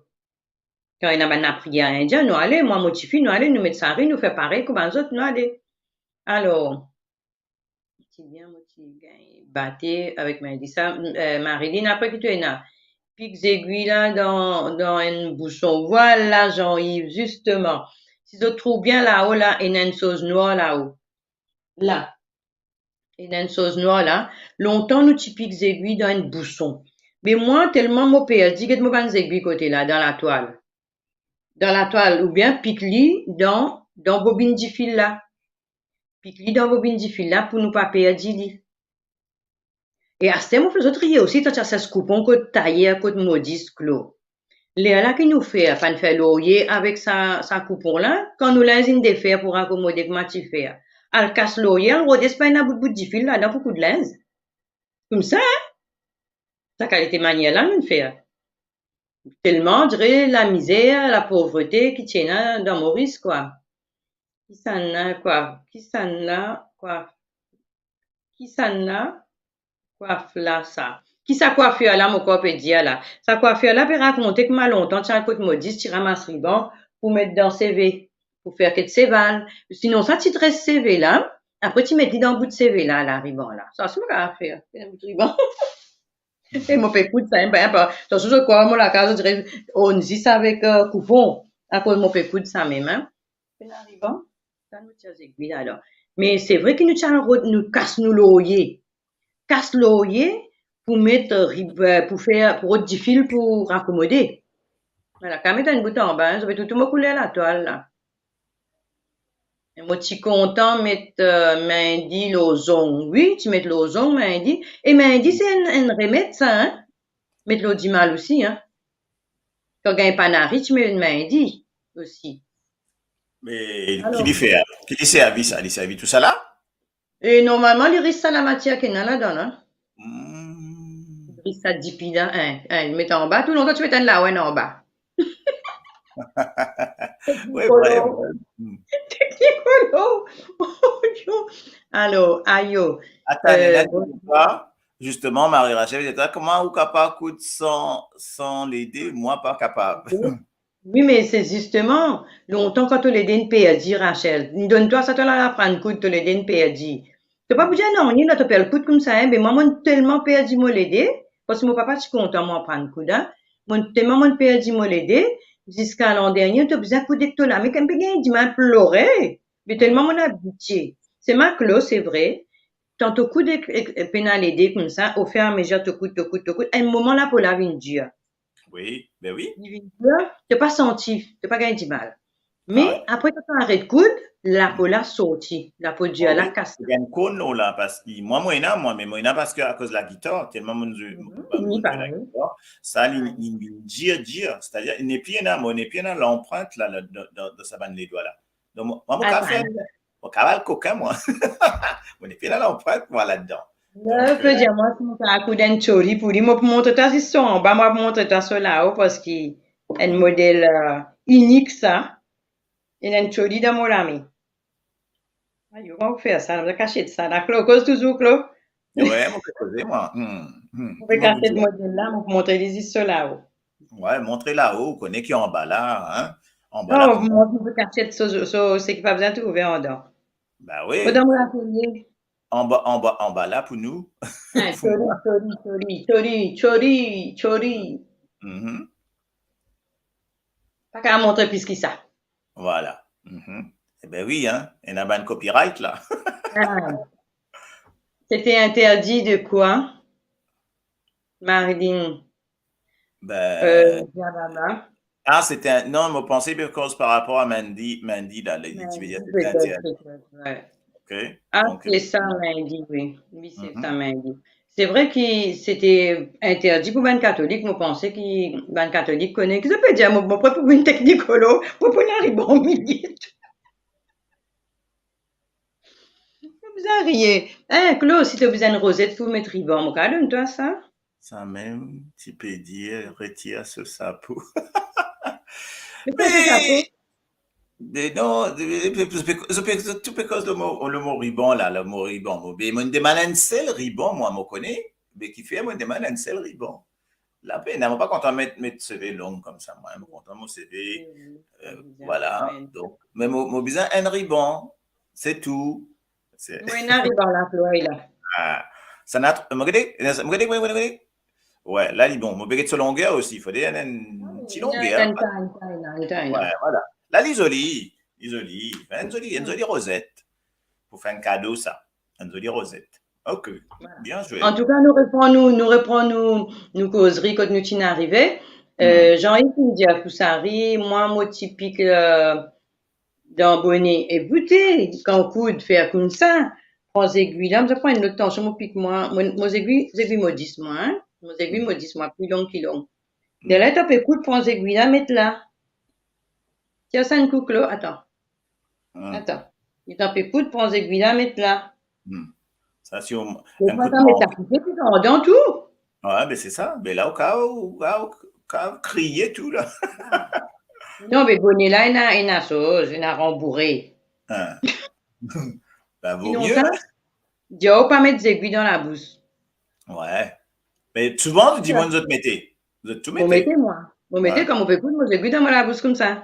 Kan ena bann lapriyer indien, nou ale, mwa, mo tifi, nou ale, nou met sari, nou fer parey kouma zot, nou ale. Alor, ti bien, mo ti gagn bate avek mehndi sa. Eh, Marilyn, apre ki to ena? Pik zegwi la dan, dan enn bouson. Vwala, Jean-Yves, zisteman. Si zot trouv bien lao la, ena enn soz nwar lao. La. Ena enn soz nwar la. Lontan nou ti pik zegwi dan enn bouson. Me mwa, telman mo perdi, get mo bann zegwi kote la, dan latwal. Dan latwal, oubien pik li dan, dan bobinn difil la. Pik li dan bobinn difil la pou nou pa perdi li. E aster mo fer zot riye osi, tanti sa koupon kot tayer, kot modis, Klo. Lerla ki nou fer, pa'nn fer lorye avek sa, sa koupon la, kan nou linz inn defer pou rakomode kouma ti fer. Al kas lorye, al rode si pa ena bout, bout difil ladan pou koud linz. Koumsa, hein? Sa kalite manier la nou fer. Telman, dire lamizer, lapovrete ki ti ena dan Moris, kwa. Kisannla, kwa, kisannla, kwa, kisannla, kwaf la sa. Ki sa kwafir la, mo krwar pe dir la. Sa kwafir la pe rakonte kouma lontan ti al kot modis, ti ramas riban pou met dan seve, pou fer ket seval. Sinon sa ti dres seve la, apre ti met li dan bout seve la, lariban la. Sa si mo kapav fer, dan bout riban. E mo pe koud sa, enn pa, enn pa. Tansion zot krwar mo lakaz, zot dire, oh, zis avek, eh, koupon. Akoz mo pe koud sa mem, hein. Pena riban, sa nou ti al zegwi ladan. Me se vre ki nou ti al rod-, nou kas nou lorye. Kas lorye pou met, eh, rib-, eh, pou fer, pou rod difil pou rakomode. Vwala, kapav met enn bout anba, hein, zot pe trouv tou mo kouler latwal la. E mo ti kontan met, eh, mehndi lor zong. Wi, ti met lor zong, mehndi. E mehndi, se enn, enn remed sa, hein? Met lor dimal osi, hein? Kan gagn pa nari, ti met mehndi osi. Me ki li fer? Ki li servi sa? Li servi tousala? E normalman, li ris sa lamatier ki ena ladan la. Hmm. Li ris sa dipi la, hein, hein, li met anba, tou lontan ti met enn lawenn anba. Wi, Technicolor. Vre, vre. Hmm. Technicolor. Alor, ayo. Atann, eh, ena bon. Zisteman, Marie Rachel, kouma ou kapav koud san, san lede? Mwa pa kapav. Wi, me se zisteman, lontan kan to lede inn perdi, Rachel, donn twa sa, to al aprann koud, to lede inn perdi. To pa pou dir nanye, la to pe al koud koumsa, hein, be mwa, mo'nn telman perdi mo lede, parski mo papa ti kontan mo aprann koud, hein. Mo'nn telman mo'nn perdi mo lede, ziska landernie, to bizin koud ek to lame, kan pe gagn dimal plore, be telman mo'nn abitie. Se ma klo, se vre, kan to koud ek, ek, ek pena lede koumsa, oferamezir to koud, to koud, to koud, enn moman lapo la vinn dir. Wi, be wi. Li vinn dir, to pa santi, to pa gagn dimal. Me apre, kan to aret koud, lapo la sorti, lapo dir la kas. Wi, to gagn konn lor la, parski mwa, mo ena, mwa, me mo ena parski akoz lagitar, telman mo'nn zwe, mo'nn zwe lagitar, sa li, li, li dir, dir, setadir, li nepli ena, mo nepli ena lanprint la, la, dan, dan, dan sa bann ledwa la. Donk, mwa, mwa, mo kapav fer, mo kapav al kokin, mwa. Mo nepli ena lanprint, mwa, ladan. Donk, eh, dir mwa si mo kapav koud enn tchori pou li, mo pou montre twa zis so anba, mo pou montre twa so lao, parski enn model, eh, inik sa. Ena enn tchori dan mo lame. Ayo, kouma pou fer sa? Mo kasiet sa la, Klo, koz touzour, Klo. Wi, mo pe koze, mwa. Hmm, hmm. Mo pe kasiet model la, mo pou montre li zis so lao. Wi, montre lao, ou kone ki anba la, hein? Anba la, non, pou mo, mo pe kasiet so, so, seki pa bizin trouve andan. Ba wi. Mo dan mo latelie. Anba, anba, anba la pou nou. Hein, pou tchori, mwa. Tchori, tchori, tchori, tchori, tchori. Mhm. Pa kapav montre plis ki sa. Vwala. Mhm. Ebe wi, hein, ena bann copyright la. Ah. C'était interdit de quoi, Marilyn? Ben, euh, Diababa. Ah, c'était un... Non, mo panse pe koz par rapor a Mandy, Mandy la, li, li ti pe dir c'était interdit. Peut-être, peut-être, ouais. Ok. Ah, donc, c'est ça, Mandy, oui. Oui, c'est ça, Mandy. C'est vrai que c'était interdit pour bann katolik, mo panse ki bann katolik kone. Ki sa pe dir, mo, mo pre pou vinn teknikolo, pou, pou ena riban omilie. Bizin riye. Eh, Klo, si to bizin enn rozet pou met riban, mo kapav donn twa sa. Sa mem, ti pe dir, retir so sapo. Met so sapo. Me non, de, de, de, de, de, tou pe koz le mo, le mo riban la, le mo riban. Mo, be, mo demann enn sel riban, mwa, mo kone. Be, kifer mo demann enn sel riban? Lapena, mo pa kontan met, met seve long koumsa, mwa. Mo kontan mo seve, euh, voilà. Donc, me mo, mo bizin enn riban, se tou. Se... Mo ena riban la, Klo, la. Ah, sa ena, mo gete, mo gete, mo gete, mo gete. Wi, la li bon. Mo pe get so longer osi, fode enn, enn ti longer. Enn tay, enn tay, enn tay. Wi, voilà. La li zoli, li zoli. Enn zoli, enn zoli rozet. Pou fer enn kado sa. Enn zoli rozet. Ok, bien zwe. Antouka, nou repran nou, nou repran nou, nou kozri kot nou ti arive. Euh, Jean-Yves finn dir pou Sari, mwa, mo ti pik, euh, dan bone. Ekoute, kan koud fer koumsa, pran zegwi la, mo pran enn lot tansion, mo pik mwa, mo, mo zegwi, zegwi modis mwa, hein. Mo zegwi modis mwa, pli long ki long. Lerla to pe koud, pran zegwi la, met la. Tir sa enn kou, Klo, atann. Atann. Letan pe koud, pran zegwi la, met la. Sa si ou... Enn kou de manz. Met sa, tou. Wi, be se sa. Be la, ou kapav, ou kapav, ou kapav kriye tou la. Non, be bone la, ena, ena soz, ena ranboure. Hein. Be, vo mie. Sinon sa, dir ou pa met zegwi dan labous. Wi. Me souvan, dimoun zot mete. Zot tou mete. Mo mete, mwa. Mo mete, kan mo pe koud, mo zegwi dan mo labous koumsa.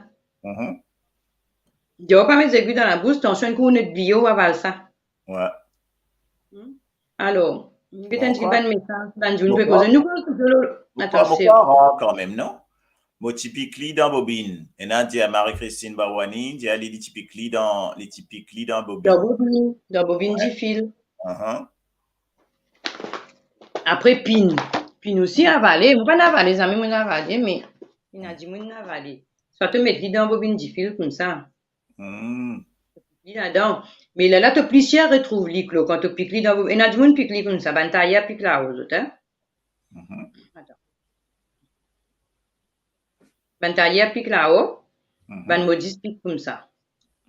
Dir ou pa met zegwi dan labous, tansion, enn kou ou net bliye, ou aval sa. Wi. Alor, nou get enn ti bann mesaz, bann dimoun pe koze. Nou koz touzour, atann, mo krwar kanmem, non? Mo ti pik li dan bobinn. Ena dir Marie-Christine Barwani, dir li, li ti pik li dan, li ti pik li dan bobinn. Dan bobinn, dan bobinn difil. Apre, pinn. Pinn osi avale. Mo pa'nn avale, zame mo'nn avale, me ena dimoun inn avale. Swa to met li dan bobinn difil koumsa. Li ladan. Me lerla to pli sir retrouv li, Klo, kan to pik li dan bob-, ena dimoun pik li koumsa, bann tayer pik lao, zot, hein? Atann. Bann tayer pik lao, bann modis pik koumsa.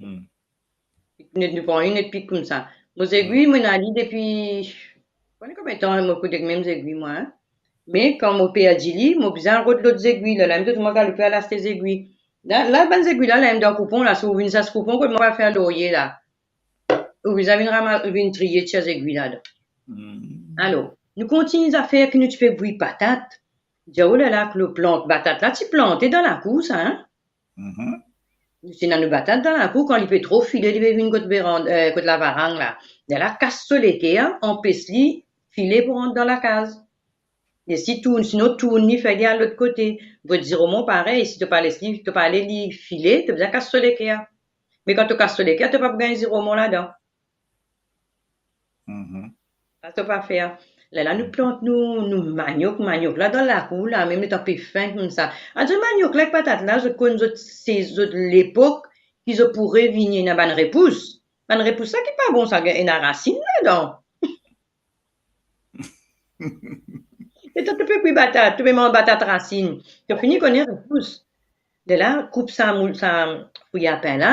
Net, nou pran enn, net pik koumsa. Mo zegwi, mo ena li depi, pa kone konbien tan mo koud ek mem zegwi, mwa, hein. Me kan mo perdi li, mo bizin rod lot zegwi, lerla mem to trouv mwa galoupe al aste zegwi. La, la, bann zegwi la, la mem dan koupon la, si ou vinn sas koupon, kot mo al fer lorye la. Ou bizin vinn rama-, vinn triye tir zegwi ladan. Alor, nou kontign zafer ki nou ti pe bouy patat. Dir ou lerla, Klo, plant patat la, ti plante dan lakour sa, hein? Nou ti ena nou patat dan lakour, kan li pe tro file, li pe vinn kot veran-, eh, kot lavarang la. Lerla kas so leker, anpes li file pou rant dan lakaz. Les li tourn, sinon tourn li, fer li al lot kote. Bwet ziromon parey, si to pa les li, to pa le li file, to bizin kas so leker. Me kan to kas so leker, to pa pou gagn ziromon ladan. Sa to pa fer. Lerla nou plant nou, nou maniok, maniok la dan lakour la, mem letan pe fin koumsa. Adir maniok la ek patat la, zot konn zot, se zot lepok ki zot pou revini, ena bann repous. Bann repous sa ki pa bon, sa ena rasinn ladan. Letan to pe bouy patat, to pe manz patat rasinn, to fini kone repous. Lerla, koup sa moul, sa fouy lapin la,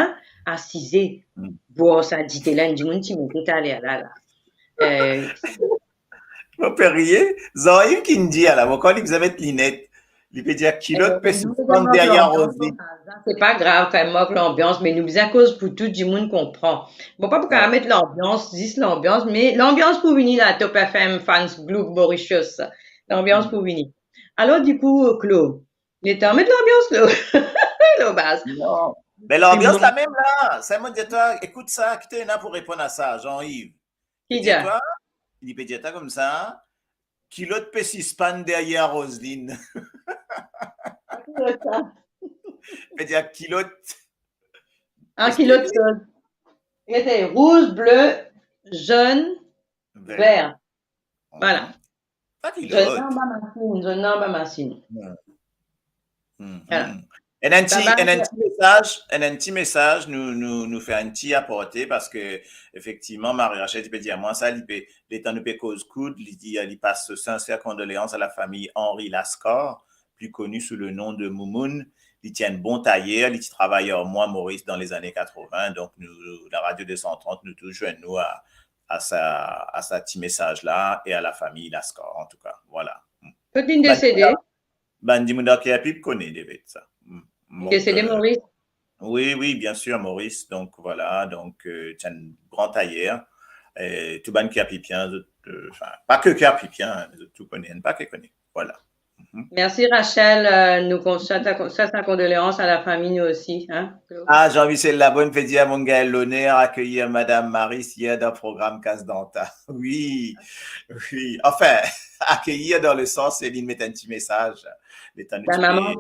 asize, bwar sa dite la, enn dimoun ti mete taler la, la. Eh, mo pe riye, Jean-Yves ki'nn dir la, mo krwar li bizin met linet. Li pe dir kilot pe sispann deryer Roseline. Se pa grav, kan mem mo lanbians, me nou bizin koz pou tou dimoun konpran. Bon, pa pou kapav met lanbians, zis lanbians, me lanbians pou vini la, Top F M Fans Group Mauritius. Lanbians pou vini. Alor, dikou, Klo, letan met lanbians, Klo. Klo Baz. Non. Me lanbians la mem la. Sa mo dir twa, ekout sa, ki to ena pou reponn a sa, Jean-Yves. Ki dir? Li pe dir twa koumsa, kilot pe sispann deryer Roseline. Kilot sa. Pe dir kilot. Ah, kilot sod. Gete, rouz, ble, zonn, Ver. Vwala. Zot ena anba masinn, zot ena anba masinn. Vwala. Enn, enn ti, enn, enn ti mesaz, enn, enn ti mesaz, nou, nou, nou fer enn ti aparte, parski efektivman, Marie Rachel ti pe dir mwa sa, li pe, letan nou pe koz koud, li dir, li pas so sinser kondoleans a lafami Henri Lascar, pli koni sou le nom de Moumoun. Li ti enn bon tayer, li ti travay ar mwa Moris dan lezane katrovin, donk nou, la Radio deux cent trente, nou tous zwenn nou a, a sa, a sa ti mesaz la e a lafami Lascar, antouka, vwala. Kot li desede? Bann dimoun dan Kerpip kone devet sa. Li desede, Moris? Wi, wi, bien sir, Moris. Donk, vwala, donk, euh, ti enn gran tayer. E tou bann Kerpipien, zot, euh, anfin, pa ke Kerpipien, zot tou kone, enn pake kone. Vwala. Mersi Rachel, euh, nou konstate, konstate kondoleans a lafami nou osi, hein, Claude. Ah, Jean-Michel Labonne pe dir, mo gagn loner akeyir Madam Marie yer dan program Kas Danta. Wi, wi. Anfin, akeyir dan le sans, se li met enn ti mesaz. Letan nou ti pe...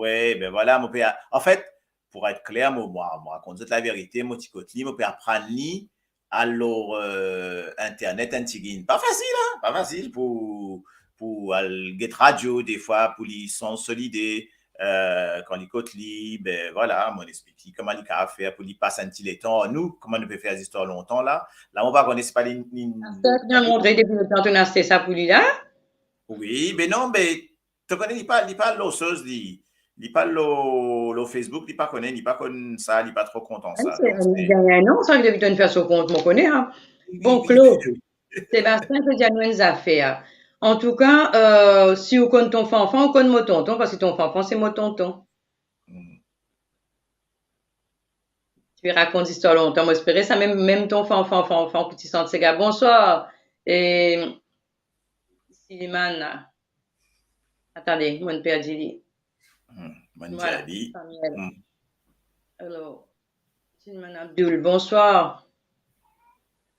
Wi, be vwala, mo pe, anfet, pou et kler, mo, mo, mo rakont zot laverite, mo ti kot li, mo pe aprann li, al lor, euh, internet enn tigit. Pa fasil, hein, pa fasil pou, pou al get radio, defwa pou li sanz so lide, euh, kan li kot li, be vwala, mo explik li kouma li kapav fer pou li pas enn ti letan ar nou, kouma nou pe fer zistwar lontan la. La, mo pa kone si pa li, li... Aster, to montre depi letan to ena aste sa pou li la? Wi, be non, be to kone, li pa, li pa lor soz, li, li pa lor, lor Facebook, li pa kone, li pa konn sa, li pa tro kontan sa. Wi, se, donk, li gagn enn an, sa, li devinn fer so kont, mo kone, hein. Wi, wi, wi. Bon, Claude, Sébastien pe dir nou enn zafer. Antouka, euh, si ou konn ton fanfan, ou konn mo tonton, parski ton fanfan se mo tonton. Hmm. Ti pe rakont zistwar lontan, mo espere sa mem, mem ton fanfan, fanfan ki ti sant sega. Bonswar, e, Silimana. Atande, mo'nn perdi li. Hmm, mo'nn perdi li. Vwala, Samuel. Hmm. Alor, Silimana Abdoul, bonswar.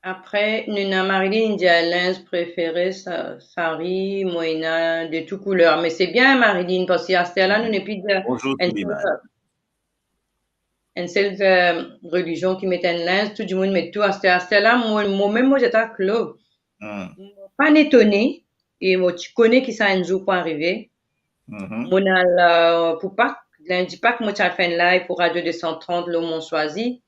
Apre, nou ena Marilyn, li dir linz prefere, sa-, sari, mo ena de tou kouler. Me se bien, Marilyn, parski aster la, nou nepli de... Bonzour, enn Silimana. Sel, enn sel, euh, relizion ki met enn linz, tou dimoun met tou aster. Aster la, mo, mo mem, mo dir twa, Claude, hmm, mo pa etone, e mo ti kone ki sa enn zour pou arive. Mhm. Mo'nn al, euh, pou Pak, lindi Pak, mo ti al fer enn live pou Radio deux cent trente, lor Mon Choisi.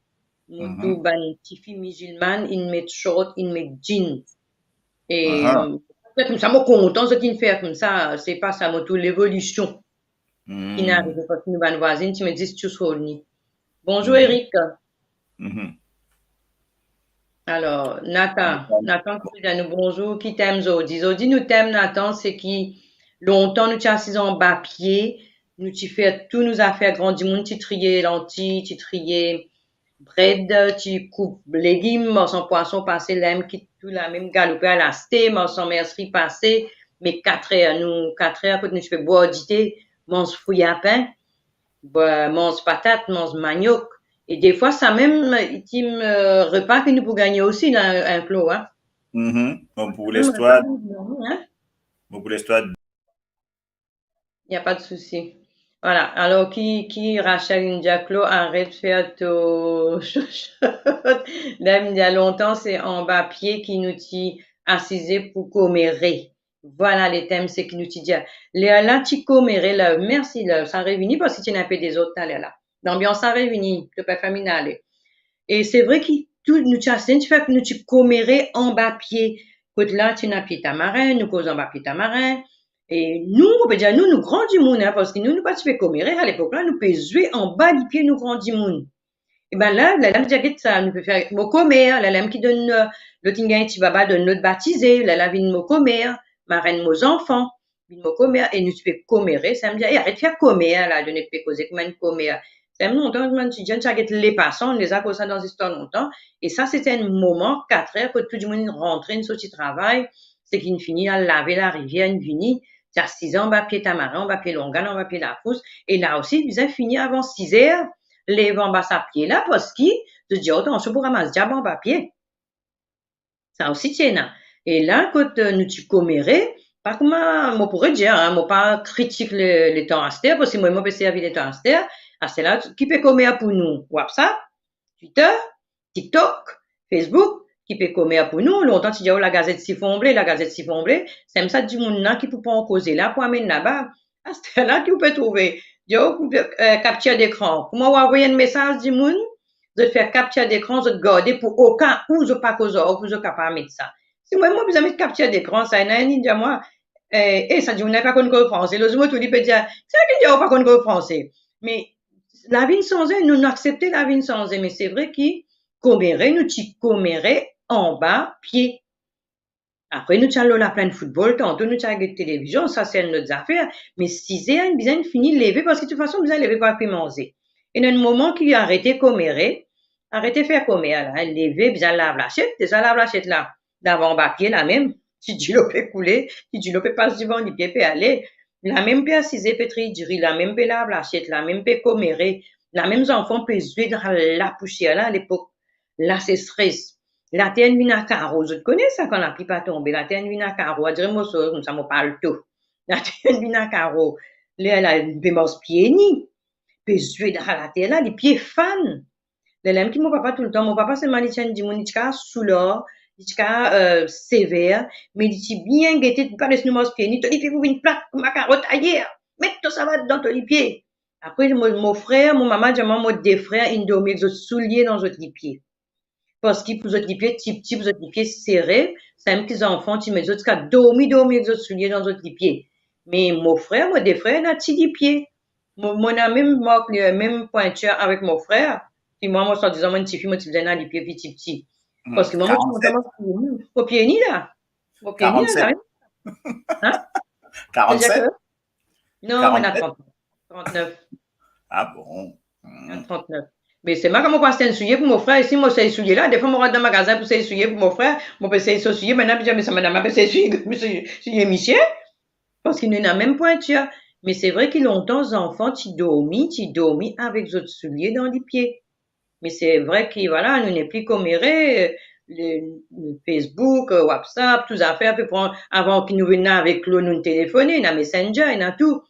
Mo, mhm, trouv bann tifi mizilmann, inn met short, inn met jeans. E, aha, euh, fer koumsa, mo kontan zot inn fer koumsa, se pa sa, mo trouv levolision. Hmm. Inn arive, parski nou bann vwazin ti met zis tchous roni. Bonzour, mhm, Eric. Mhm. Alor, Nathan, Nathan. Nathan ki pe dir nou bonzour, ki tem zordi? Zordi nou tem, Nathan, se ki lontan nou ti asiz anba pie, nou ti fer tou nou zafer, gran dimoun ti triye lanti, ti triye bred, ti koup legim, marsan pwason pase, lamem ki tou lamem galoupe al aste, marsan mersri pase, me katrer, nou, katrer kot nou ti pe bwar dite, manz fri a pin, bwa-, manz patat, manz maniok. E defwa sa mem, ti, euh, repa ki nou pou gagne osi la, enn klo, hein. Mhm. Bon, pou lestwar, hein? Bon, pou lestwar. Y a pas de souci. Vwala. Alor ki, ki Rachel inn dir, Claude, aret fer to shosot. La, inn dir lontan, se anba pie ki nou ti asize pou komere. Vwala, le tem se ki nou ti dir. Lerla ti komere la, mersi la, sa revini parski ti ena inpe dezord taler la. Lanbians la revini, to pa fer minn ale. E se vre ki tou, nou ti asize, ti fer, nou ti komere anba pie. Kot la, ti ena pie tamarin, nou koz anba pie tamarin. E nou, mo pe dir nou, nou gran dimoun, hein, parski nou, nou pa ti pe komere, alepok la, nou pe zwe anba lipie nou gran dimoun. E ben la, lerla, nou dir, get sa, nou pe fer mo komer, lerla mem ki donn, euh, lot inn gagn ti baba, donn lot batize, lerla vinn mo komer, marenn mo zanfan. Vinn mo komer, e nou ti pe komere, sa mem dir, e aret fer komer la, donn nou pe koze kouma enn komer. Sa mem lontan, mo ti dir, nou ti al get Lepasan, nou deza koz sa dan zistwar lontan, e sa, se ti enn moman, katrer, kot tou dimoun inn rantre, inn sorti travay, seki inn fini al lave larivier, inn vini, ti asize anba pie tamarin, anba pie longal, anba pie lafous, e la osi, bizin fini avan siz er, lev anba sa pie la, parski, zot dir, atansion pou ramas diab anba pie. Sa osi ti ena. E la, kot, euh, nou ti komere, pa kouma, mo pou redir, hein, mo pa kritik le, letan aster, parski mwa, mo pe servi letan aster, aster la, ki pe komer pou nou? WhatsApp, Twitter, TikTok, Facebook, ki pe komer pou nou. Lontan ti dir, "Oh, lagazet sifon ble, lagazet sifon ble." Samem sa dimoun la ki pou pran koze la pou amenn laba. Aster la ki ou pe trouve, dir, "Oh, capture d'écran." Kouma ou avoy enn mesaz dimoun, zot fer capture d'écran, zot garde pou oka ou zot pa koz ar ou, pou zot kapav met sa. Si mwa, mo bizin met capture d'écran, sa ena enn inn dir mwa, eh, eh, sa dimoun la pa konn koz franse. Lot zour mo trouv li pe dir, "Seki dir ou pa konn koz franse?" Me lavi inn sanze, nou, nou aksepte lavi inn sanze, me se vre ki komere, nou ti komere anba pie. Apre, nou ti al lor laplenn foutbol, tanto nou ti al get televizion, sa se enn lot zafer, me siz er, inn bizin fini leve, parski de tout fason, bizin leve pou al kwi manze. Ena enn moman ki arete komere, arete fer komer la, leve, bizin lav lasiet, deza lav lasiet la, lav anba pie lamem, ti dilo pe koule, ti dilo pe pas divan lipie pe ale, lamem pe asize pe triy diri, lamem pe lav lasiet, lamem pe komere, lamem zanfan pe zwe dan lapousier la, lepok lasesres. Later inn vinn a karo, zot kone sa, kan lapli pa tonbe, later inn vinn a karo, adire mo so koumsa mo palto. Later inn vinn a karo, lerla pe mars pie ni, pe zwe dan later la, lipie fann. Lerla mem ki mo papa toultan, mo papa selman li ti enn dimoun, li ti kapav soular, li ti kapav, eh, sever, me li ti bien gete, li pa les nou mars pie ni, to lipie pou vinn plat kouma karo tayer, met to savat dan to lipie. Apre, mo, mo frer, mo mama dir mwa, mo de frer inn dormi ek zot soulie dan zot lipie. Parski pou zot lipie tipti, pou zot lipie sere, samem ki zanfan ti met zot ziska dormi, dormi ek zot soulie dan zot lipie. Me mo frer, mo de frer, ena ti lipie. Mo, mo ena mem mark, mem pwintir avek mo frer. Pi mwa, mo swadizan, mo enn tifi, mo ti bizin ena lipie pli tipti. Hmm. Parski mwa, mo ti mont karannsèt. Mo pie ni la. Mo pie ni la, karannsèt. Hein? Karannsèt? Non, mo ena karannsèt. Trant-nef. Ah bon? Hmm. Trant-nef. Me selman kan mo pou aste enn soulie pou mo frer, si mo sey soulie la, defwa mo rant dan magazin pou sey soulie pou mo frer, mo pe sey so soulie, bann la pe dir, "Me sa madam la pe sey soulie, soulie misie?" Parski nou ena mem pwintir. Me se vre ki lontan, zanfan ti dormi, ti dormi avek zot soulie dan lipie. Me se vre ki, vwala, nou nepli komere, le, Facebook, WhatsApp, tou zafer, pe pran, avan ki nou vinn avek lo, nou telefone, ena Messenger, ena tou.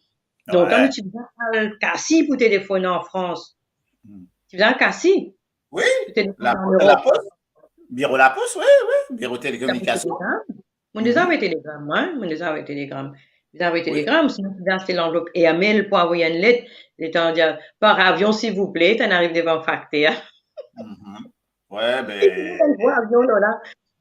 Lontan, nou ti bizin al kasi pou telefone an Frans. Hmm. Ti bizin al kasi. Wi, pou telefone an Lerop. Lapos. Biro lapos, wi, wi, biro telekominikasion. Mo deza avoy telegram, mwa, mo deza avoy telegram. Deza avoy telegram, sinon ti bizin aste lanvlop airmail pou avoy enn let, letan dir, "Par avion, silvouple," tann ariv devan fakter. Mhm. Wi, be. Par avion, Lola.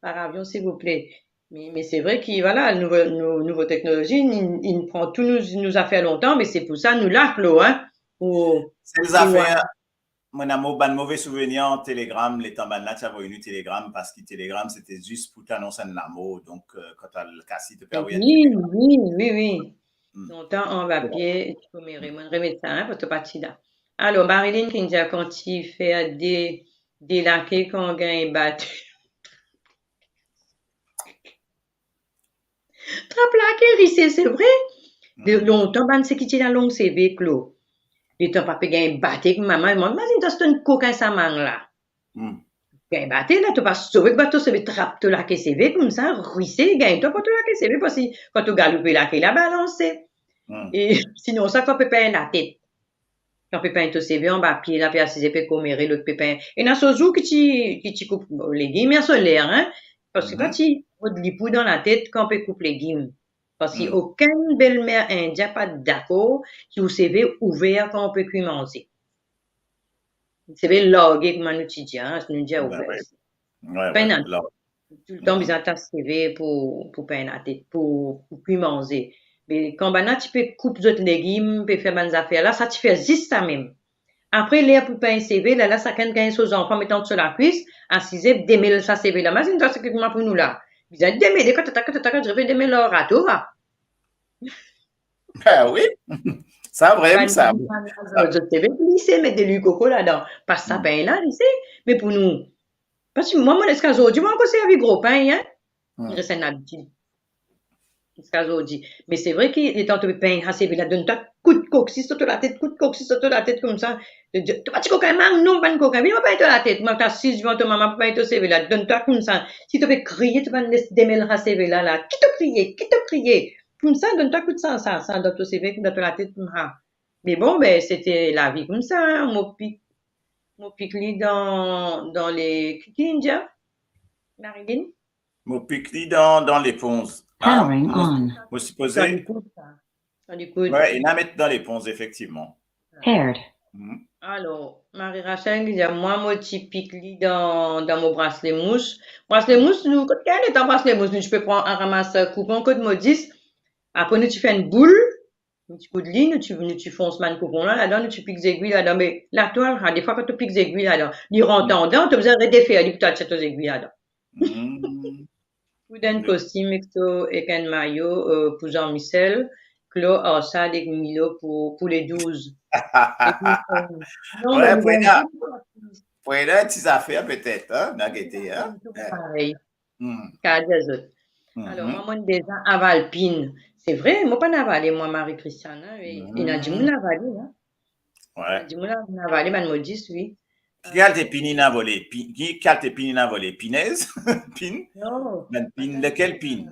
Par avion, silvouple. Me, me se vre ki, vwala, nouvo, nou, nouvo teknolozi, inn, inn pran tou nou, nou zafer lontan, me se pou sa nou la, Klo, hein, pou, sel pou, zafer, euh, mo ena mo, bann move souvenir an telegram, letan bann la ti avoy nou telegram, parski telegram, sete zis pou to anons enn lamor, donk, euh, kan to al kasi, to pe avoy enn telegram. Wi, wi, wi. Hmm. Lontan anba pie, ti komere, mo remet sa, hein, parski to pa ti la. Alor, Marilyn ki dir, kan ti fer de, delake kan gagn bat. Trap lake, Rise, se vre. De lontan, bann seki ti ena long seve, Klo. Letan pa pe gagn bate ek mama, mo imazinn to, si to enn kokin sa mang la. Hmm. Gagn bate la, to pa sove, bat to seve, trap to lake seve koumsa, Rise, gagn to pran to lake seve, parski kan to galoupe lake la, balanse. Hmm. E sinon sa, kan pe pegn latet. Kan pe pegn to seve anba pie la, pe asize, pe komere, lot pe pegn. Ena so zour ki ti, ki ti koup legim, ena so ler, hein. Parski pa ti rod lipou dan latet kan pe koup legim. Parski okenn belmer indien pa dakor ki ou seve ouver kan ou pe kwi manze. Seve large, kouma nou ti dir, hein, nou dir ouver. Wi, pegn latet. Toultan bizin tas seve pou, pou pegn latet, pou, pou kwi manze. Me kan bann la ti pe koup zot legim, pe fer bann zafer la, sa ti fer zis samem. Apre, ler pou pegn seve, lerla sakenn gagn so zanfan, met ant so lakwis, asize, demel sa seve la. Imazinn sa, seki kouma pou nou la. Bizin demele, katata, katata, katata, demel ar rato, va. Ben wi. Sa vremem sa. Bann, bann, zot seve plise, met delwil koko ladan. Pas sa pegn la, Rise, me pou nou. Parski mwa, mwa ziska zordi, mwa ankor servi gro pegn, hein. Hmm. Res enn labitid. Ziska zordi. Me se vre ki letan to pe pegn sa seve la, donn twa kout koksis lor to latet, kout koksis lor to latet koumsa. To pa ti kokin, mang, non, bann kokin. Vinn, mo pegn to latet. Mwa, to asiz devan to mama pou pegn to seve la, donn twa koumsa. Si to pe kriye, to bann les demel sa seve la, la. Ki to kriye? Ki to kriye? Koumsa, donn twa kout sa, sa, sa, dan to seve, dan to latet, koumsa. Me bon, be, sete lavi koumsa, hein. Mo pik, mo pik li dan, dan le, ki, ki inn dir? Marilyn? Mo pik li dan, dan leponz. Powering on. Mo sipoze. Dan lekoud, sa. Dan lekoud. Wi, ena met dan leponz, efektivman. Paired. Mhm. Alor, Marie Rachel dir, mwa, mo ti pik li dan, dan mo brasle mous. Brasle mous, nou, kot gagn letan brasle mous, nou ti pe pran, ramas koupon kot modis. Apre, nou ti fer enn boul, nou ti koud li, nou ti, nou ti fons bann koupon la ladan, nou ti pik zegwi ladan, me latwal, ha, defwa kan to pik zegwi ladan, li rant andan, to bizin redefer li pou to al tir to zegwi ladan. Mm. Pou dan kostim ek to, ek enn mayo, euh, pou Jean-Michel, Clo, Arshad ek Milo pou, pou le douz. Ek Michel. Non, wi, me pou ena, pou ena ti zafer petet, hein, nou gete, hein. Parey. Hmm. Kapav dir zot. Mhm. Alor, mwa, mo'nn deza aval pin. Se vre, mo pa'nn avale, mwa, Marie Christiane, hein, e, mhm, ena dimoun avale, hein. Wi. Ena dimoun avale bann modis, wi. Ki kalite pin inn avale? Pi-, ki kalite pin inn avale? Pinez? Pin? Non. Bann pin, lekel pin?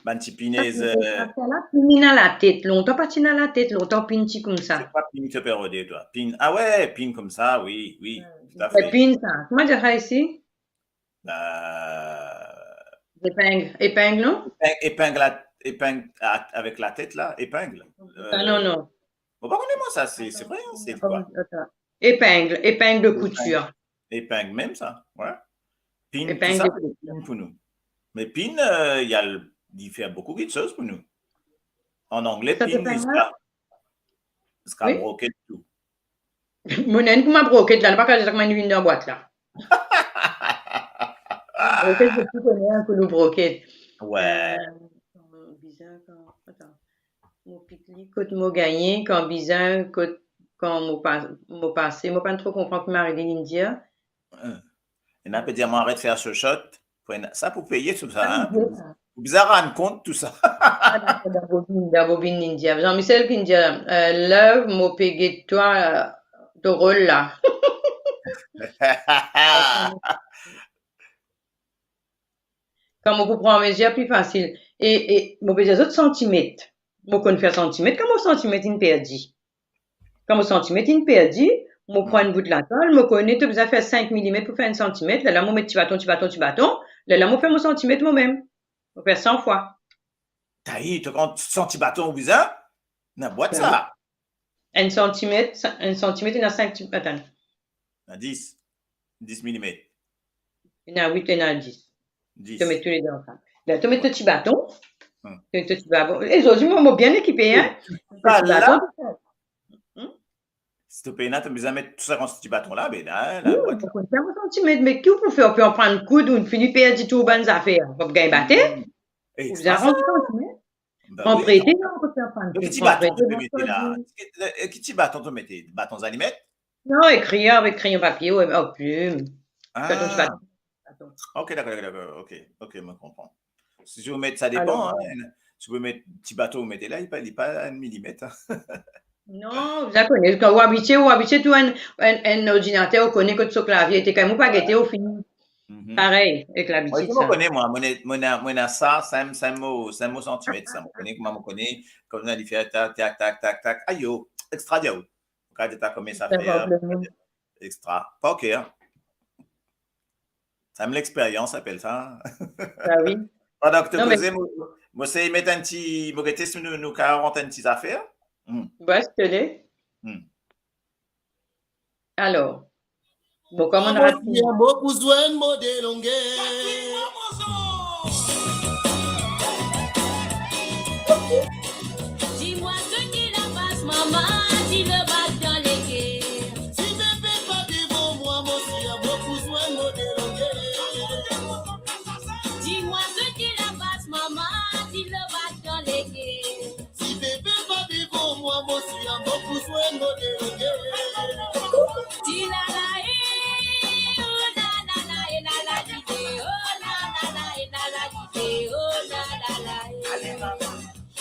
Bann ti pinez, sa, euh, sa la, pin inn a latet. Lontan pa ti inn a latet, lontan pin ti koumsa. Se kwa pin ki to pe rode, twa? Pin, ah wi, pin koumsa, wi, wi, toutafe. Wi, pin sa. Kouma dir sa isi? Euh, eping, eping, non? Eping, eping a, eping a, avek latet la, eping. Ah, non, non. Mo pa kone mwa sa, se, se vre, hein, se kwa? Atann. Eping, eping de koutir. Eping, eping mem sa, wi. Pin, eping tousala, de se pin pou nou. Me pin, euh, li al, li fer boukou kiksoz pou nou. An angle, sa pin, eping la, ziska, ziska broket tou. Mo ena enn kouma broket la, nou pa kapav dir sa kouma inn vinn dan bwat la. Broket, mo ti kone enn koulou broket. Wi. Euh, kan bizin, kan, atann. Mo pik li kot mo gagne, kan bizin, kot, kan mo pa-, mo pase, mo pa'nn tro konpran ki Marilyn inn dir. Hein. Ena pe dir mwa aret fer sochot, pou ena, sa pou peye tousala, hein. Pou bizin rann kont tousala. Ah, dakor, dan bobin, dan bobin, inn dir. Jean-Michel ki inn dir, euh, love, mo pe get twa, euh, to rol la. Kan mo pou pran mezir, pli fasil. E, e, mo pe dir zot santimet. Mo konn fer santimet, kan mo santimet inn perdi. Kan mo santimet inn perdi, mo pran enn bout latwal, mo kone to bizin fer sink milimet pou fer enn santimet, lerla mo met ti baton, ti baton, ti baton, lerla mo fer mo santimet momem. Mo fer san fwa. Tayi, to konn san ti baton ou bizin? Ena bwat sa. Enn santimet, enn santimet, ena sink ti-, atann. Ena dis. Dis milimet. Ena wit, ena dis. Dis. To met toule de ansam. La, to met to ti baton. Hmm. To met to ti baton. E zordi, mo, mo bien ekipe, hein? Wi. To ti baton, tou sa. Hmm? Si to pena, to bizin met tou sa kan ti baton la, be la, la, wi, bwat la. Ou konn fer mo santimet, me ki ou pou fer, ou pe pran koud, ou fini perdi tou bann zafer. Ou pa pou gagn batem. Hmm. E, ou bizin pran santimet. Ba wi. Pran prete, non, pou fer pran prete. Ki ti baton to pe mete la? Ki, ki ti baton to mete? Baton zalimet? Non, ekrir avek kreyon papie, wi, o plim. Ah. Baton, ti baton. Ok, dakor, dakor, dakor. Ok, ok, mo konpran. Si ou met, sa depan, hein, si ou met ti baton ou mete la, li pa, li pa enn milimet, hein. Non, ou kone, kan ou abitie, ou abitie tou enn, enn, enn ordinater, ou kone kot so klavie ete, kan ou pa gete, ou fini. Mhm. Parey, ek labitid, sa. Mwa, mo kone, mwa, mo ena, mo ena, mo ena sa, sa, sa mo, sa mo santimet, sa. Mo kone kouma mo kone, kouma li fer tak, tak, tak, tak, tak. Ayo, extra, diaou. Ou kapav dir ta kouma sa fer, extra. Pa ok, hein. Sa, mo lexperyans apel sa. Ah wi. Pandan ki to koze, mo, mo sey met enn ti, mo gete si nou, nou kapav rant enn ti zafer. Hmm. Wi, si to le. Hmm. Alor, bon, kouma nou... Mo dir, mo pou zwenn mo de longe. Dis-moi ce qui la passe, maman, dis-le bas dans les guerres. Si bebe pa devan mwa, mo sir, mo pou zwenn mo de longe. Dis-moi ce qui la passe, maman, dis-le bas dans les guerres. Si bebe pa devan mwa, mo sir, mo pou zwenn mo de longe. Ti la la, eh, oh la la la, eh la la di de, oh la la la, eh la la di de, oh la la la, eh. Ale, mama.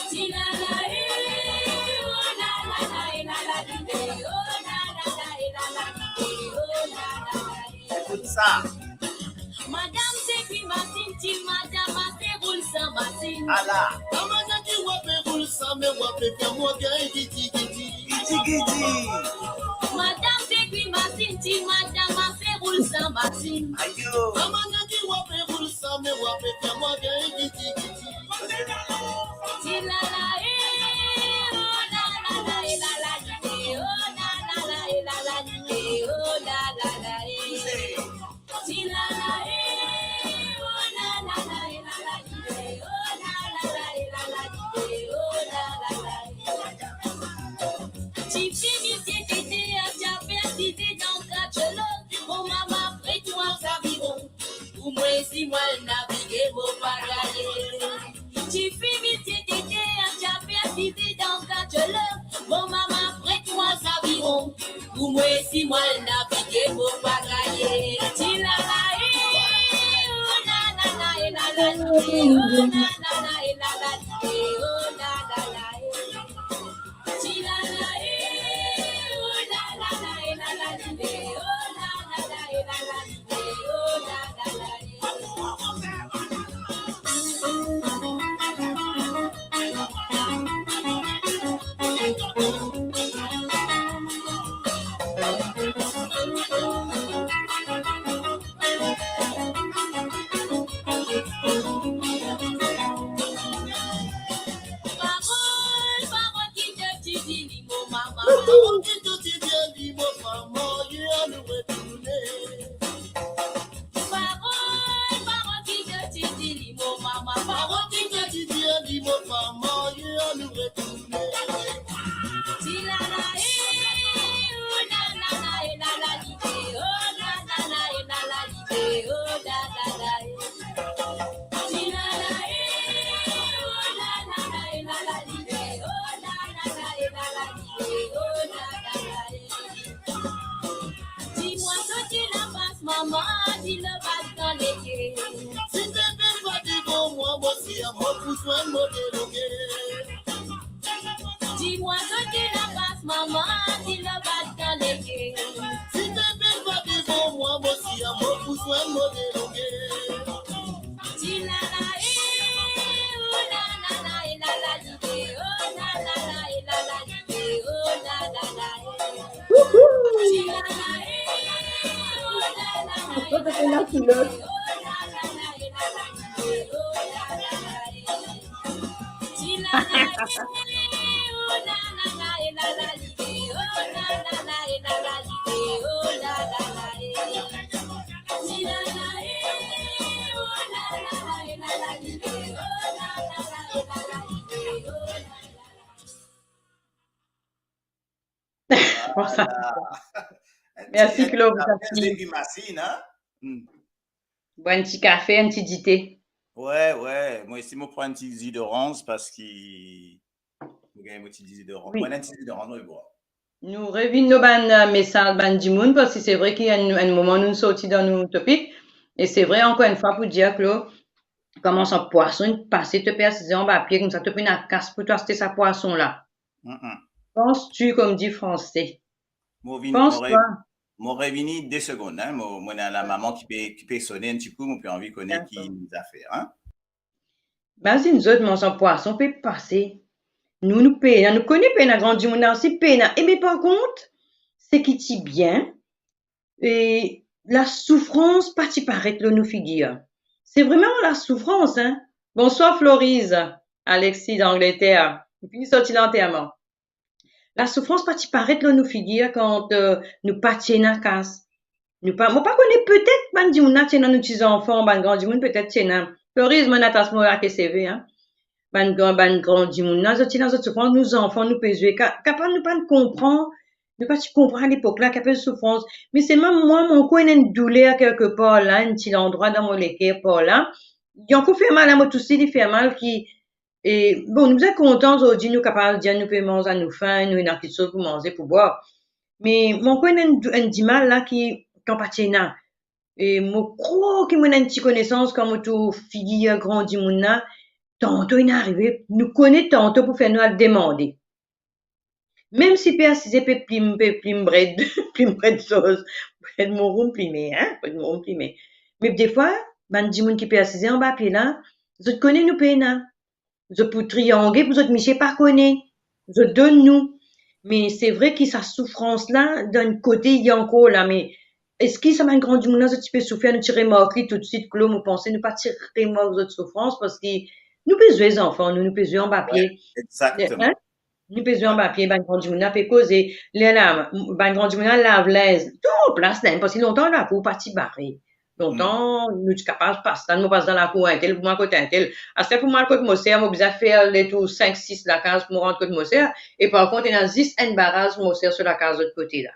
Ti la la, eh, oh la la la, eh la la di de, oh la la la, eh la la di de, oh la la la, eh. Ekout sa. Madam, se ki masin, ti madam, a pe roul san masin. Ala. Kouma ki w pe roul san, me w pe fer mwa gagn gidi gidi. Gidi gidi. Madam, se ki masin, ti madam, a pe roul san masin. Ayo. Kouma ki w pe Tifi misie tete a ti apersize dan kataloz, mo mama pret mwa sa biron. Pou mwa si mwa navige mo pa gaye. Tifi misie tete a ti apersize dan kataloz, mo mama pret mwa sa biron. Pou mwa si mwa navige mo pa gaye. Ti la la, eh, oh, na, na, na, eh, la, la, eh, oh, na, na, na, eh, la, la, eh, oh, na, na, na, eh. Parol, parol ki to ti dir li mo mama. Parol ki to ti dir li mo mama, ye anou retourne. Parol, parol ki to ti dir li mo mama. Parol ki to ti dir li mo mama, ye anou retourne. Ti la la, eh, oh, na, na, na, eh, la, la, li, eh, oh, na, na, na, eh, la, la, li, eh, oh, na, na, na, eh. Di mwa soti lapas mama, di lo bat dan leke. Si to pe pa devan mwa, mo si a mo pou swenn mo delonge. Di mwa soti lapas mama, di lo bat dan leke. Si to pe pa devan mwa, mo si a mo pou swenn mo delonge. Bon, sa. Voilà. Mersi, Claude, sa ti depi masin, hein? Hmm. Bon, enn ti kafe, enn ti dite. Wi, wi. Mwa osi, mo pran enn ti zi doranz parski mo gagn mo ti zi doranz. Wi. Mo pran enn ti zi doranz, mo bwar. Nou revinn lor bann, eh, mesaz bann dimoun, parski se vre ki enn, enn moman nou sorti dan nou topik, e se vre, ankor enn fwa, pou dir, Claude, kouma sa pwason inn pase, to pe asize anba pie koumsa, to pena kas pou to aste sa pwason la. Mm, mm. Panse-tu, comme dit Français. Mo vini, Panse-toi. Mo re-, mo revini de segonn, hein. Mo, mo ena lamama ki pe, ki pe sone enn ti kou, mo pe anvi kone ki zafer, hein. Dakor. Imazinn zot, kouma sa pwason pe pase. Nou, nou pena, nou kone pena, gran dimoun la osi pena. E me par kont, seki ti bien, e lasoufrans pa ti paret lor nou figir. Se vremem lasoufrans, hein. Bonswar Floriz, Alexis d'Angleterre. Li finn sorti lanterman. Lasoufrans pa ti paret lor nou figir kan, eh, nou pa ti ena kas. Nou pa, mo pa kone, petet bann dimoun la ti ena nou ti zanfan, bann gran dimoun petet ti ena. Floriz, mo inn atas mo lake seve, hein. Bann gran, bann gran dimoun la, zot ti ena zot soufrans, nou zanfan, nou pe zwe, ka-, kapav nou pa konpran, nou pa ti konpran lepok la, ki apel soufrans. Me selman mwa, mo ankor ena enn douler kelkepar la, enn ti landrwa dan mo leker par la. Li ankor fer mal, hein, mo touse, li fer mal ki, e, bon, nou bizin kontan zordi, nou kapav dir nou pe manz a nou fin, nou ena kiksoz pou manze, pou bwar. Me mo ankor ena enn dou-, enn dimal la ki, kan pa ti ena. E mo krwar ki mo ena enn ti konesans kan mo trouv figir gran dimoun la, tanto inn arive, nou kone tanto pou fer nou al demande. Mem si pe asize pe plim, pe plim bred, plim bred soz, bred mouroum plime, hein, bred mouroum plime. Me defwa, bann dimoun ki pe asize anba pie la, zot kone nou pena. Zot pou triangle pou zot misie pa kone. Zot donn nou. Me se vre ki sa soufrans la, dan enn kote, li ankor la, me eski sa bann gran dimoun la, zot ti pe soufer, nou ti remark li toutswit, Klo, mo panse nou pa ti remark zot soufrans, parski nou pe zwe zanfan, nou, nou pe zwe anba pie. Exactement. Hein? Nou pe zwe anba pie, bann gran dimoun la pe koze. Lerla, bann gran dimoun la lav linz, tou plas la, parski lontan lakour pa ti bare. Lontan, nou ti kapav pas la, mo pas dan lakour entel, pou mo al kot entel. Aster pou mo al kot mo ser, mo bizin fer letour sink, sis lakaz pou mo rant kot mo ser, e par kont, ena zis enn baraz mo ser so lakaz lot kote la.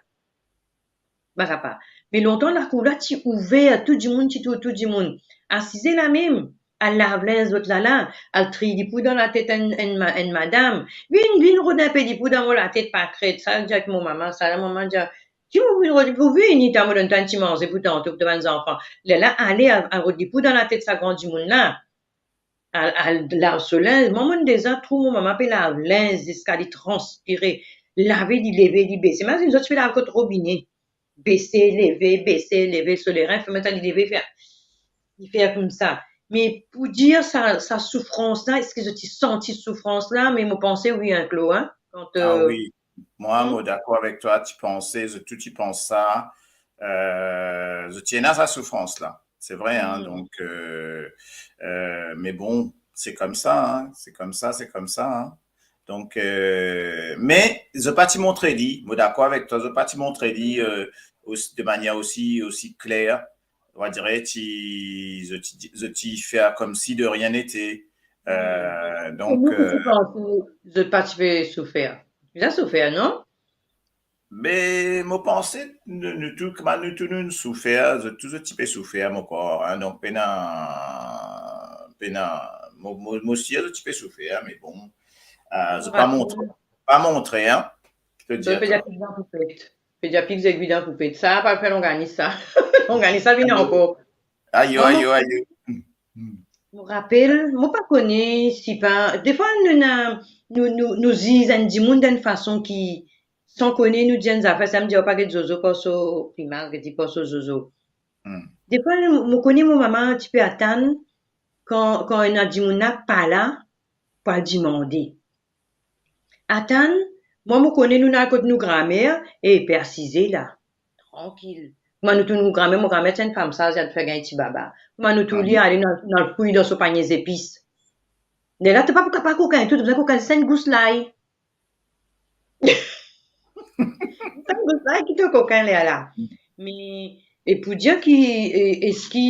Ba kapav. Me lontan, lakour la ti ouver, tou dimoun ti trouv tou dimoun. Asize la mem, al lav linz zot lala, al triy dipou dan latet enn, enn ma-, enn madam. Vinn, vinn rod enpe dipou dan mo latet, pa kred. Sa, dir ek mo mama, sa, mo mama dir, ki mo vinn rod dipou, vini, ta mo donn twa enn ti manze pou tanto, pou to bann zanfan. Lerla, ale, al, al rod dipou dan latet sa gran dimoun la. Al, al lav so linz. Mwa, mo deza trouv mo mama pe lav linz ziska li transpire. Lave, li leve, li bese. Imazinn zot ti pe lav kot robine. Bese, leve, bese, leve, so lerin, fer mem li leve, fer, li fer koumsa. Me pou dir sa, sa soufrans la, eski zot ti santi soufrans la? Me mo panse wi, hein, Klo, hein? Kan, ah, euh, wi. Mwa, hmm, mo dakor avek twa, ti panse, zot tou ti panse sa. Euh, zot ti ena sa soufrans la. Se vre, hein, hmm, donk, euh, euh, me bon, se koumsa, hein, se koumsa, se koumsa, hein. Donk, euh, me zot pa ti montre li, mo dakor avek twa, zot pa ti montre li, euh, osi, de manier osi, osi kler. On va dire, ti, zot ti, zot ti fer koumsi de rien n'était. Euh, donk, euh, zot pa ti pe soufer. Bizin soufer, non? Me mo panse nou, nou tou, kouma nou tou nou soufer, zot tou zot ti pe soufer, mo krwar, hein, donk pena, pena, mo, mo, mo sir zot ti pe soufer, me bon, euh, zot pa montre, pa montre, hein. Ki to dir, pediatrik dan poupet. Pediatrik zegwi dan poupet. Sa pa fer longanis sa. Longanis sa vinn ankor. Ayo, ayo, ayo. Mo rapel, mo pa kone si pa, defwa nou ena, nou, nou, nou ziz enn dimoun dan enn fason ki, san kone, nou dir enn zafer, sa mo dir, pa get zozo par so plimaz, get li par so zozo. Hmm. Defwa, mo, mo kone mo mama ti pe atann kan, kan ena dimoun la pa la, pou al dimande. Atann, mwa mo kone nou al kot nou gramer, e pe asize la. Trankil. Kouma nou trouv nou gramer, mo gramer ti enn fam saz, li al fer gagn ti baba. Kouma nou trouv li, ale, nou al, nou al fouy dan so panie zepis. Lerla to pa pou kapav kokin tou, to bizin kokin enn gous lay. Enn gous lay ki to kokin lerla. Me, e pou dir ki, e, eski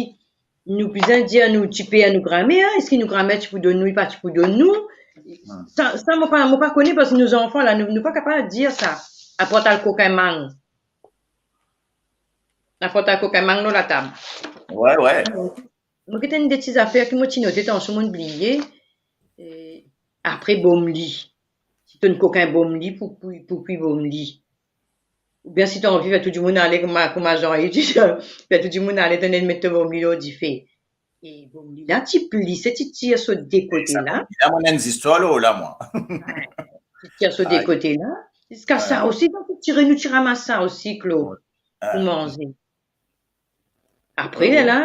nou bizin dir nou ti pe a nou gramer, eski nou gramer ti pou donn nou, li pa ti pou donn nou? Hmm. Sa, sa mo pa, mo pa kone, parski nou zanfan la, nou, nou pa kapav dir sa. Apar to al kokin mang. Apar to al kokin mang lor latab. Wi, wi. Mo get enn de ti zafer ki mo ti note, tansion mo'nn bliye. E, apre bomli. Si to'nn kokin bomli, pou, pou, pou kwi bomli. Oubien si to anvi fer tou dimoun ale kouma, kouma Jean-Yves, fer tou dimoun ale, to'nn met to bomli lor dife. E bomli la ti plise, ti tir so de kote la. Sa, bomli la, mo ena enn zistwar lor la, mwa. Wi. Ti tir so de kote la. Ziska sa osi, donk, ti re-, nou ti ramas sa osi, Klo, pou manze. Apre, wi, lerla,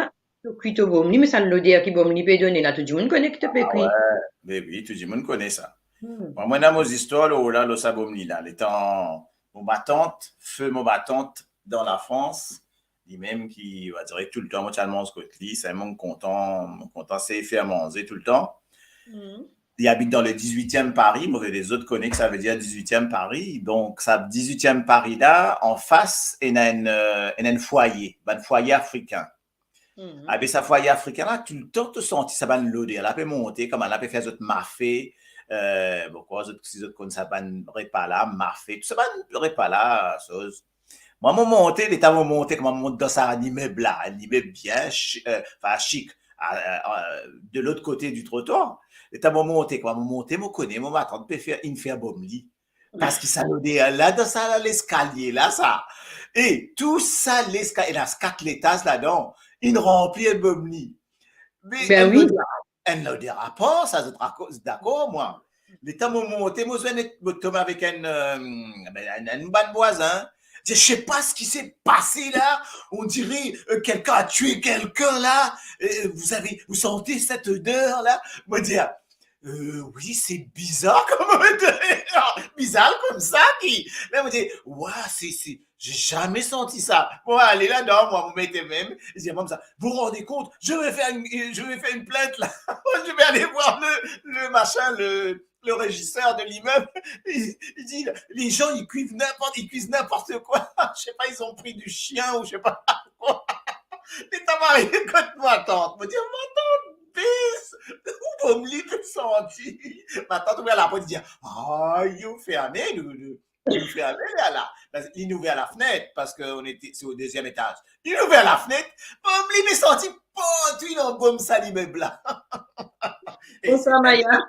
to kwi to bomli, me sa loder ki bomli pe done la, tou dimoun kone ki to pe kwi. Ah wi, be wi, tou dimoun kone sa. Hmm. Mwa, mo ena mo zistwar lor la, lor sa bomli la. Letan mo matant, fe mo matant dan Lafrans, li mem ki, on va dire, toultan mo ti al manz kot li, sa mem mo kontan, mo kontan sey fer manze toultan. Hmm. Li abit dan le dizwitiem Pari, mo krwar lezot kone ki sa ve dir dizwitiem Pari. Donk, sa dizwitiem Pari la, anfas, ena enn, euh, ena enn fwaye, bann fwaye afrikin. Mhm. Abe sa fwaye afrikin la, toultan to santi sa bann loder la pe monte, kouma la pe fer zot mafe, euh, bon, kwa, zot, si zot konn sa bann repa la, mafe, tou sa bann repa la, soz. Mwa, mo monte, letan mo monte, kouma mo mont dan sa limeb la, enn limeb bien chi-, euh, anfin, sik, a, a, a, de lot kote di trotwar. Letan mo monte, kouma mo monte, mo kone mo matant pe fer, inn fer bomli. Parski sa loder la, dan sa leskalie la, sa. E tou sa leska-, ena kat letaz ladan, inn ranpli ar bomli. Me, ben wi, enn loder, enn loder apar, sa, zot dakor, mwa. Letan mo monte, mo zwenn, mo tom avek enn, euh, ben, enn, enn bann vwazin. Je sais pas ce qui s'est passé là. On dirait, euh, quelqu'un a tué quelqu'un là. Euh, vous avez, vous sentez cette odeur là? Mo dir, Euh, oui, c'est bizarre comme, bizarre comme ça, ki, la, mo dir, wa, c'est, c'est, j'ai jamais senti ça. Bon, ale ladan, mwa, mo mete mem, li dir mwa sa, vous vous rendez compte, je vais faire une, je vais faire une plainte, là. Je vais aller voir le, le machin, le, le régisseur de l'immeuble. Il, il dit, les gens, ils cuisent n'importe, ils cuisent n'importe quoi. Je sais pas, ils ont pris du chien ou je sais pas quoi. Li ta mari kot matant. Mo dir, matant, bis, ou bom li pe santi. Matant ouver laport, li dir, ah, you ferme, nou, nou, nou ferme la, la. Li ouver lafnet, parski on était, c'est au deuxième étage. Li ouver lafnet, bom li pe santi partou dan bom sa limeb la. E Bon, sa, Maya.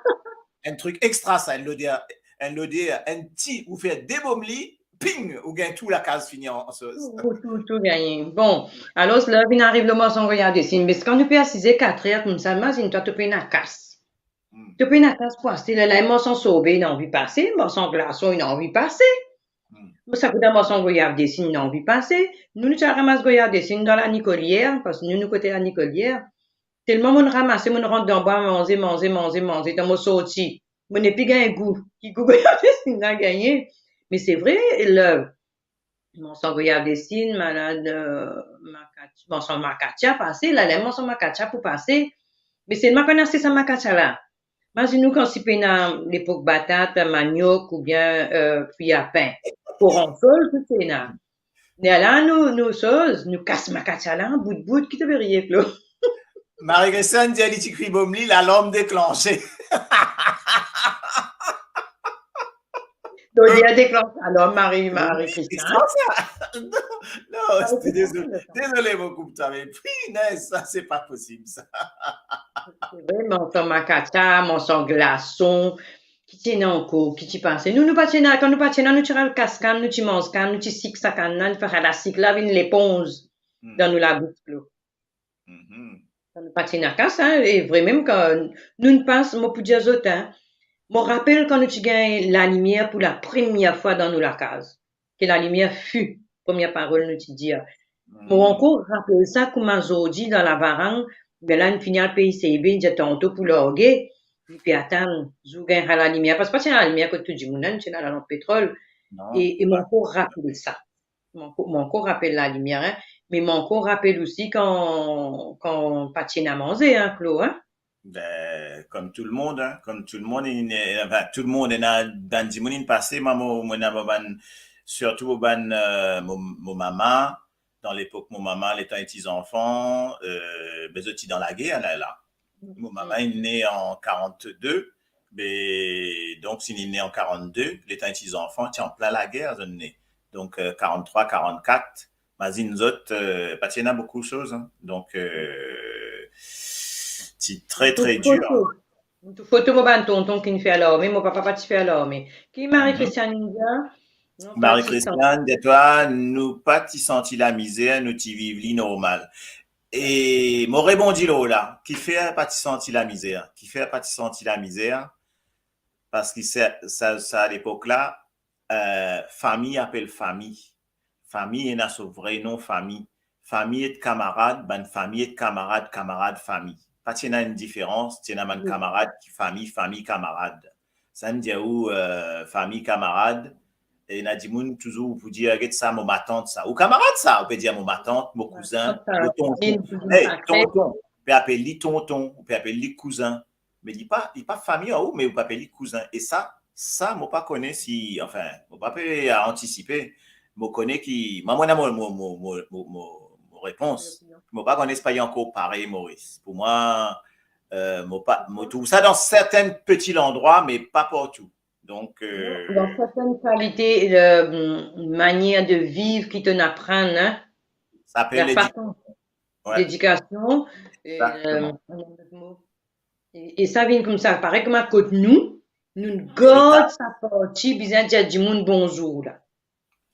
Enn trik extra sa, enn loder, enn loder, enn ti, ou fer de bom li, ping, ou gagn tou lakaz fini an, an soz. Tou, tou, tou gagne. Bon, alor, la vinn ariv lor Marsangoy Avdesine, me kan nou pe asize katrer koumsa, imazinn twa, to pena kas. Hmm. To pena kas pou aste, lerla Marsan sorbe inn anvi pase, Marsan glason inn anvi pase. Hmm. Bon, sa kout Marsangoy Avdesine inn anvi pase. Nou, nou ti al ramas goyavdesine dan Lanikolier, parski nou, nou kote Lanikolier. Telman monn ramase, monn rant dan bwa, manze, manze, manze, manze, tan mo sorti, mo nepli gagn gou. Ki gou goyavdesine la gagne? Me se vre, le, Marsan goyavdesine, malad, euh, makatia, Marsan makatia pase, la, la Marsan makatia pou pase. Me selman kan inn aste sa makatia la, imazinn ou kan si pena lepok batat, maniok oubien, euh, fwi a pin. Koransol, tou pena. Lerla nou, nou soz, nou kas makatia la, bout bout, ki to pe rir, Klo? Marie-Christiane dir li ti kwi bom li, lalarm deklanse. Donk, li a deklanse lalarm, Marie, Marie-Christiane. Non, non, Marie-Christiane, dezole, dezole, mo koup twa, me pinez, sa, se pa posib, sa. Se vre, Marsan makatia, Marsan glason, ki ti ena ankor, ki ti pase. Nou, nou pa ti ena, kan nou pa ti ena, nou ti al kas kann, nou ti manz kann, nou ti sik sa kann la, nou fer lasik la vinn leponz dan nou labous, Klo. Mhm. Kan nou pa ti ena kas, hein, e vre mem kan nou pas, mo pou dir zot, hein, mo rapel kan nou ti gagn lalimier pou lapremier fwa dan nou lakaz. Ke lalimier fwi, premie parol nou ti dir. Mo ankor rapel sa kouma zordi dan lavarang, be la, inn fini al pey sebe, inn dir tanto pou large, li pe atann zour gagn lalimier, parski pa ti ena lalimier kot tou dimoun la, nou ti ena lalanp petrol. Non. E, e mo ankor rapel sa. Mo ankor, mo ankor rapel lalimier, hein, me mo ankor rapel osi kan, kan pa ti ena manze, hein, Klo, hein. Be, kom tou lemonn, hein, kom tou lemonn, inn, anfin, tou lemonn, ena bann dimoun inn pase, mwa, mo, mo ena bann, sirtou mo bann, euh, mo, mo mama, dan lepok mo mama, letan li ti zanfan, euh, be zot ti dan lager, la, la. Mo mama inn ne an karant-de, be, donk, si li ne an karant-de, letan li ti zanfan, ti an plin lager, zot ne. Donk, euh, karant-trwa, karant-kat, imazinn zot, euh, pa ti ena boukou soz, hein. Donk, euh, ti tre, tre dir, hein. Mo tou foto mo bann tonton ki inn fer larme, mo papa pa ti fer larme. Ki Marie-Christiane inn dir? Non, pa ti santi. Marie-Christiane, de twa, nou pa ti santi lamizer, nou ti viv li normal. E mo rebondi lor la, kifer pa ti santi lamizer? Kifer pa ti santi lamizer? Parski sa, sa, sa lepok la, euh, fami apel fami. Fami ena so vre non fami. Fami et kamarad, bann fami et kamarad, kamarad fami. Pa ti ena enn diferans, ti ena bann kamarad ki fami, fami kamarad. Sa inn dir ou, euh, fami kamarad, ena dimoun touzour pou dir, get sa, mo matant sa. Ou kamarad sa, ou pe dir mo matant, mo kouzin, mo tonton. Ey, tonton, ou pe apel li tonton, ou pe apel li kouzin. Me li pa, li pa fami ar ou, me ou pe apel li kouzin. E sa, sa, mo pa kone si, anfin, mo pa pe antisipe. Mo kone ki, mwa, mo ena mo, mo, mo repons. Mo pa kone si pa li ankor parey Moris. Pou mwa, euh, mo pa, mo trouv sa dan sertin peti landrwa, me pa partou. Donk, euh, dan sertin kalite, euh, manier de viv ki to'nn aprann, hein, sa apel la fason, ledikasion, e, euh, e, e sa vinn koumsa, parey kouma kot nou, nou gard sa parti bizin dir dimoun bonzour la.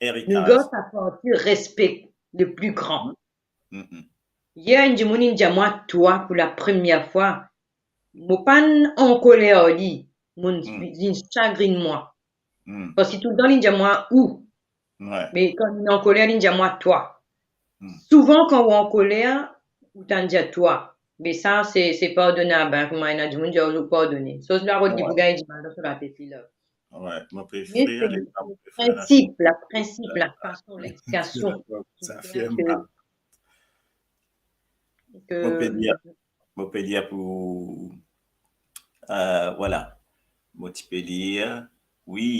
Nou gard sa parti respe, le pli gran. Yer, enn dimoun inn dir mwa twa pou lapremier fwa. Mo pa'nn ankoler ar li, mo, li sagrin mwa. Parski toultan li dir mwa ou. Me kan li ankoler, li dir mwa twa. Souvan kan ou ankoler, ou tann dir twa. Me sa, se, se pardonab, hein, kouma ena dimoun dir ou pardone. Soz la rod li pou gagn dimal dan so latet li la. Wi, mo prefere letan mo prefere la prinsip, la prinsip, la fason, lexplikasion. Sa fer mal. Mo pe dir, mo pe dir pou, euh, vwala. Mo ti pe dir, wi,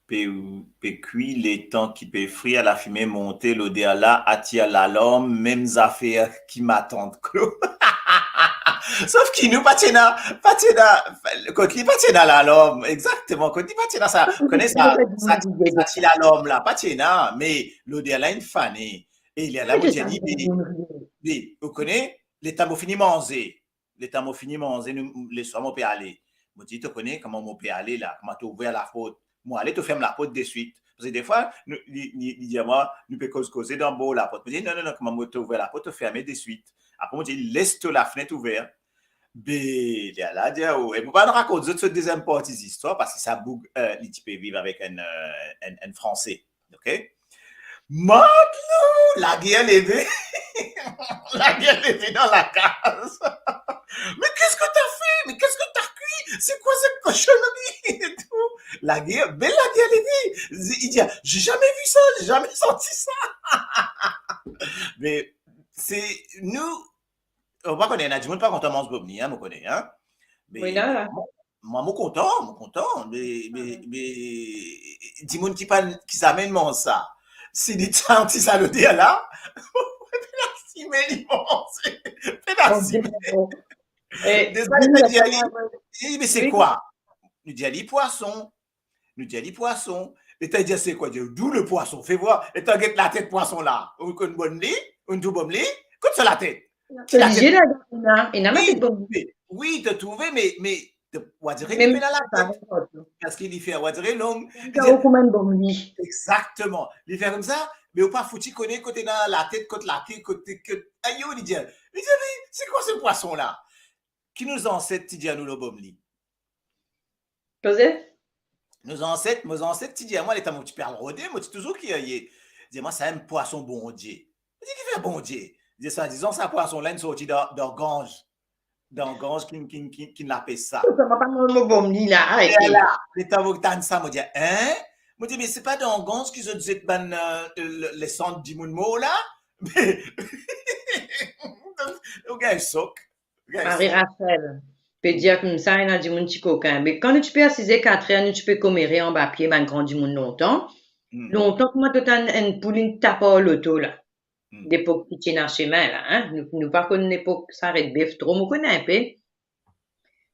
pe, pe kwi letan ki pe frir, lafime monte, loder la atir lalarm, mem zafer ki matant Klo. Sof ki nou pa ti ena, pa ti ena, kot li pa ti ena lalarm, exakteman, kot li pa ti ena sa, kone sa, sa, sa ti lalarm la, pa ti ena, me loder la inn fane. E lerla mo dir li, me, me, ou kone, letan mo fini manze, letan mo fini manze, nou, leswar mo pe ale. Mo dir, to kone kouma mo pe ale la, kouma to ouver laport. Mo ale, to ferm laport deswit. Parski defwa, nou, li, li, li dir mwa, nou pe koz koze dan bor laport. Mo dir, non, non, non, kouma mo, to ouver laport, to ferme deswit. Apre mo dir, les to lafnet ouver. Be, lerla dir, oh, e mo pa rakont zot so deziem parti zistwar, parski sa boug, euh, li ti pe viv avek enn, euh, enn, enn Franse. Ok? Matelot, lager leve. Lager leve dan lakaz. Mais qu'est-ce que t'as fait? Mais qu'est-ce que t'as cuit? C'est quoi cette cochonnerie? Et tout. Lager, bel lager leve. Li dir, j'ai jamais vu ça, j'ai jamais senti ça. Me se, nou, ou pa kone, ena dimoun pa kontan manz bomli, hein, mo kone, hein. Me mwa, mwa, mo kontan, mo kontan, me, me, me dimoun ki pa, ki zame manz sa, si li santi sa loder la, pena sime li manze, pena sime. Deza, li pe dir li, li, me se kwa? Nou dir li pwason. Nou dir li pwason. Letan li dir se kwa, dir, d'où le poisson? Fais voir. Letan get latet pwason la. Ou konn bomli? Ou trouv bomli? Kot so latet? Ki latet? Ena, ena latet bomli. Wi, to trouve, me, me, wa dire li pena latet. Parski li fer, wa dire long. Li fer kouma bomli. Exakteman. Li fer koumsa, me ou pa fouti kone kot ena latet, kot lake, kot, kot, ayo, li dir. Li dir, me se kwa se pwason la? Ki nou zanset ti dir nou lor bomli? Koze? Nou zanset, mo zanset ti dir mwa, letan mo ti pe al rode, mo ti touzour kirie. Dir mwa, sa enn pwason Bondie. Mo dir, kifer Bondie? Dir, swadizan sa pwason la inn sorti dan, dan Ganz. Dan Ganz ki, ki, ki, ki lapes sa. Sa pa mo, mo bomli la, arete. E la, letan mo tann sa, mo dir, hein? Mo dir, me se pa dan Ganz ki zot zet bann, euh, le, le, lesant dimoun mor la? Ou gagn sok. Marie Rachel pe dir koumsa, ena dimoun ti kokin. Me kan nou ti pe asize katrer, nou ti pe komere anba pie, bann gran dimoun lontan. Lontan, kouma to tann enn poul inn tap ar loto la. Lepok ki ti ena sime la, hein? Nou, nou pa konn lepok saret bef tro, mo konn inpe.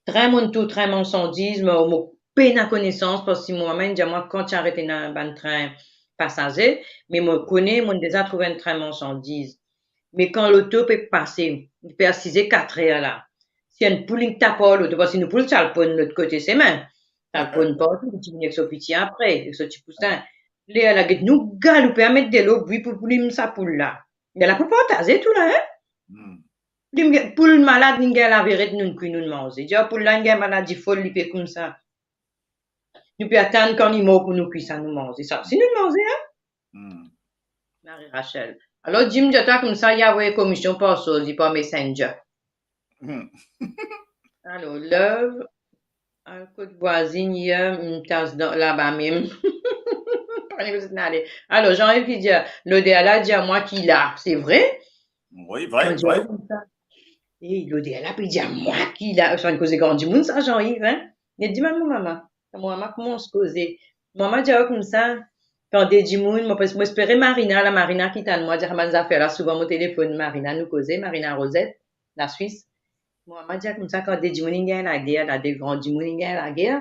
Trin, monn tou trin marsandiz, mo, mo pena konesans, parski mo mama inn dir mwa kan ti aret ena bann trin pasaze, me mo kone, monn deza trouv enn trin marsandiz. Me kan loto pe pase, li pe asize katrer la, si enn poul inn tap ar loto, parski nou poul ti al ponn lot kote sime, ti al ponn partou, li ti vini ek so piti apre, ek so ti pousin. Lerla get nou galoupe, al met delo bwi pou, pou lim sa poul la. Lerla pou partaze tou la, hein? Lim get, poul malad, li gagn laveret, nou kwi, nou manze. Dir poul la inn gagn maladi fol, li pe koumsa. Nou pe atann kan li mor pou nou kwi sa nou manze. Sa osi nou manze, hein? Marie Rachel. Alor, dim dir twa koumsa, li avoy komision par soz, li par Messenger. Alor, love, al kot vwazinn, inn tas dan, laba mem. Pa ni kote ale. Alor, Jean-Yves ki dir, loder la dir mwa ki la. Se vre? Wi, vre, vre. Ey, loder la pe dir mwa ki la. Sa enn koze gran dimoun sa, Jean-Yves, hein? Li dimann mo mama. Mo mama koumans koze. Mo mama dir koumsa, kan de dimoun, mo, mo espere Marina la, Marina ki tann mwa, dir bann zafer la, souvan mo telefonn Marina, nou koze, Marina Rosette, Laswis. Mo mama dir koumsa, kan de dimoun inn gagn lager la, de gran dimoun inn gagn lager,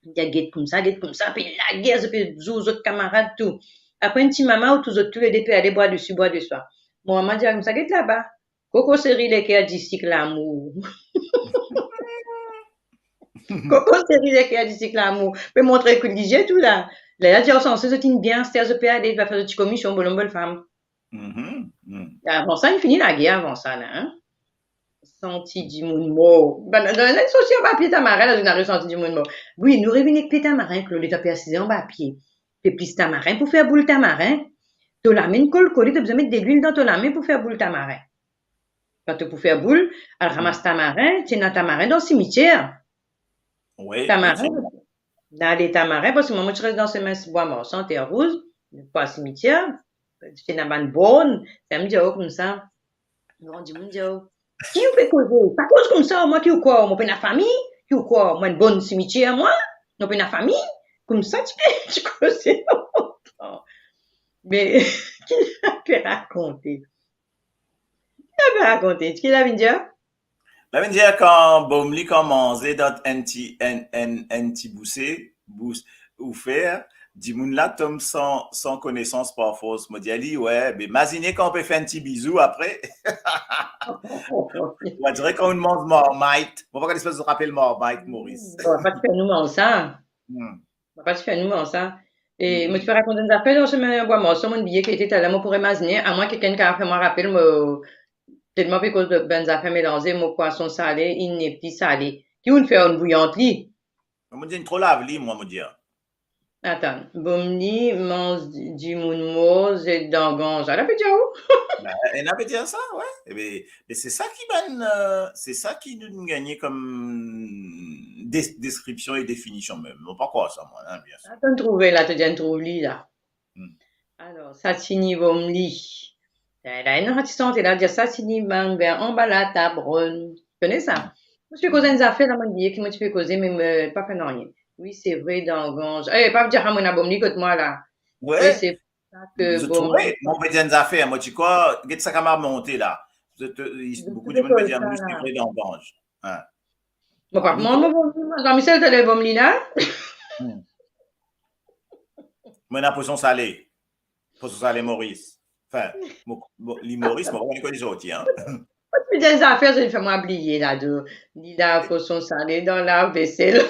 dir get koumsa, get koumsa, pe lager, zot pe zour zot kamarad tou. Apre enn ti moman, ou tou zot toulede pe ale bwa desi, bwa deswa. Mo mama dir koumsa, get laba, koko seri leker disik lamour. Koko seri leker disik lamour. Pe montre kout lizie tou la. Lerla dir, sanse zot inn bien, aster zot pe ale, va fer zot ti komision, bolom bolfam. Mhm, mhm. Avan sa, inn fini lager avan sa la, hein? Santi dimoun mor. Bann, bann, bann sorti anba pie tamarin la, zot inn ariv santi dimoun mor. Wi, nou revinn ek pie tamarin, Klo, letan pe asize anba pie. Pe plis tamarin pou fer boul tamarin. To lame inn kolkole, to bizin met delwil dan to lame pou fer boul tamarin. Kan to pou fer boul, al ramas tamarin, ti ena tamarin dan simitier. Wi, tamarin, wi. Dan le tamarin, parski mwa, mo ti res dan semin Bwa Marsan, Ter Rouz, pa simitier, ti ena bann born, sa mo dir, oh, koumsa. Gran dimoun dir, oh, ki ou pe koze? Pa koz koumsa, mwa ki ou krwar, mo pena fami, ki ou krwar, mwa enn born simitier, mwa, mo pena fami, koumsa ti pe, ti koze. Me, ki li pe rakonte? Ki li pe rakonte? Ki li vinn dir? Li vinn dir kan Bomli kan manze dan enn ti, enn, enn, enn ti bouse, bous, oufer, dimoun la tom san, san konesans par fors. Mo dir li, wi, be mazine kan ou pe fer enn ti bizou apre. Ou dire kan ou manz marmit. Mo pa konn si zot apel marmit, Moris. Bon, pa ti fer nou manz sa. Hmm. Mo pa ti fer nou manz sa. E mo ti pe rakont enn zafer dan semin Bwa Marsan, mo bliye ki ete taler, mo pou remazine, amwin kikenn kapav fer mwa rapel, mo telman pe koz bann zafer melanze, mo pwason sale, li nepli sale. Ki ou'nn fer, ou'nn bouyant li? Mo dir, inn tro lav li, mwa, mo dir. Atann, Bomli manz dimoun mor, zet dan ganz. Ala pe dir ou? Be, ena pe dir sa, wi. E be, be se sa ki bann, euh, se sa ki nou, nou gagne kom des-, deskripsion e definision mem. Mo pa krwar sa, mwa, hein, bien sir. Atann, trouve la, to dir, trouv li la. Hmm. Alor, Satini Bomli. La, la, ena ti sante la, dir Satini mann ver anba latab ronn. Kone sa? Hmm. Mo ti pe koz enn zafer la, mo bliye ki mo ti pe koze, me mo pa fer nanye. Wi, se vre, dan ganz. Eh, pa dir amwin ena Bomli kot mwa la. Wi. Wi, se sa ke Bomli. Mo pe dir enn zafer, mo ti krwar, get sa kamarad monte la. Zot, zot, boukou dimoun pe dir, se vre, dan ganz. Hein. Mo pa, mwa, mo, mo, mo, Jean-Michel, to ena Bomli la? Hmm. Mo ena pwason sale. Pwason sale Moris. Anfin, mo, mo, li Moris, mo pa kone kot li sorti, hein. Mo ti dir enn zafer, zot fer mwa bliye la, do. Li la pwason sale dan lavesel.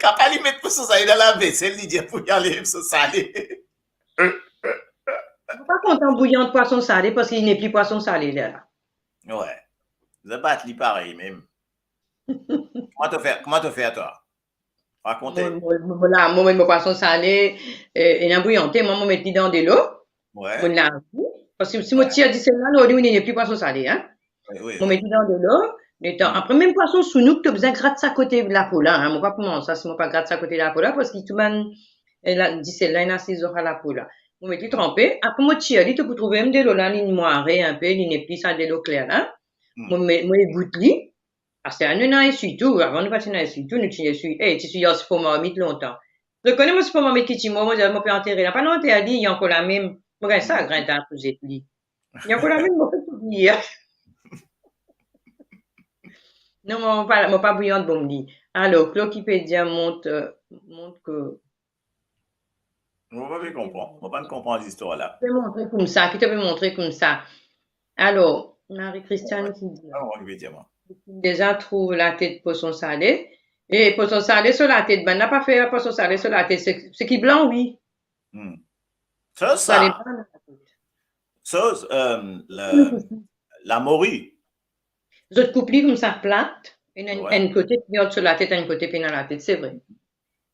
Kan pa li met pwason sale dan lavesel, li dir pou li anlev pwason sale. Mo pa kontan bouyant pwason sale, parski li nepli pwason sale la. Wi. Zot bat li parey mem. Kouma to fer, kouma to fer twa? Rakonte. Mo, mo, mo, la, mo met mo pwason sale, eh, ena bouyante, mwa, mo met li dan delo. Wi. Mo lav li. Parski si mo tir disel la lor li, li nepli pwason sale, hein. Wi, wi, wi. Mo met li dan delo. Letan, apre, mem pwason sounouk, to bizin grat sa kote lapo la, hein. Mo pa pou manz sa si mo pa grat sa kote lapo la, parski tou bann, eh, la, disel la, ena asizour a lapo la. Mo met li tranpe, apre mo tir li, to pou trouve mem delo la, li nware inpe, li nepli sa delo kler la. Hmm. Mo met, mo egout li. Aster nou ena eswitou, avan nou pa ti ena eswitou, nou ti eswi, eh, ti eswi ar sifo marmit lontan. Zot kone mo sifo marmit ki ti mor, mo dir mo pe antere la, pa nou anter li, li ankor lamem. Mo gagn sagrin ta pou zet li. Li ankor lamem, mo pe oubliye. Non, mo pa, mo pa bouyant Bomli. Alor, Klo ki pe dir mont, euh, mont ke Mo pa pe konpran. Mo pa konpran listwar la. Pe montre koumsa, ki to pe montre koumsa. Alor, Marie-Christiane ki dir, ah, wi, ki pe dir mwa, deza trouv latet pwason sale. E pwason sale so latet, bann la pa fer pwason sale so latet, se, se ki blan, wi. Hmm. Sa, sa. Sale blan latet. Sa, euh, la, lamori. Zot koup li koumsa plat, ena enn, wi, enn kote ki gard so latet, enn kote pena latet, se vre.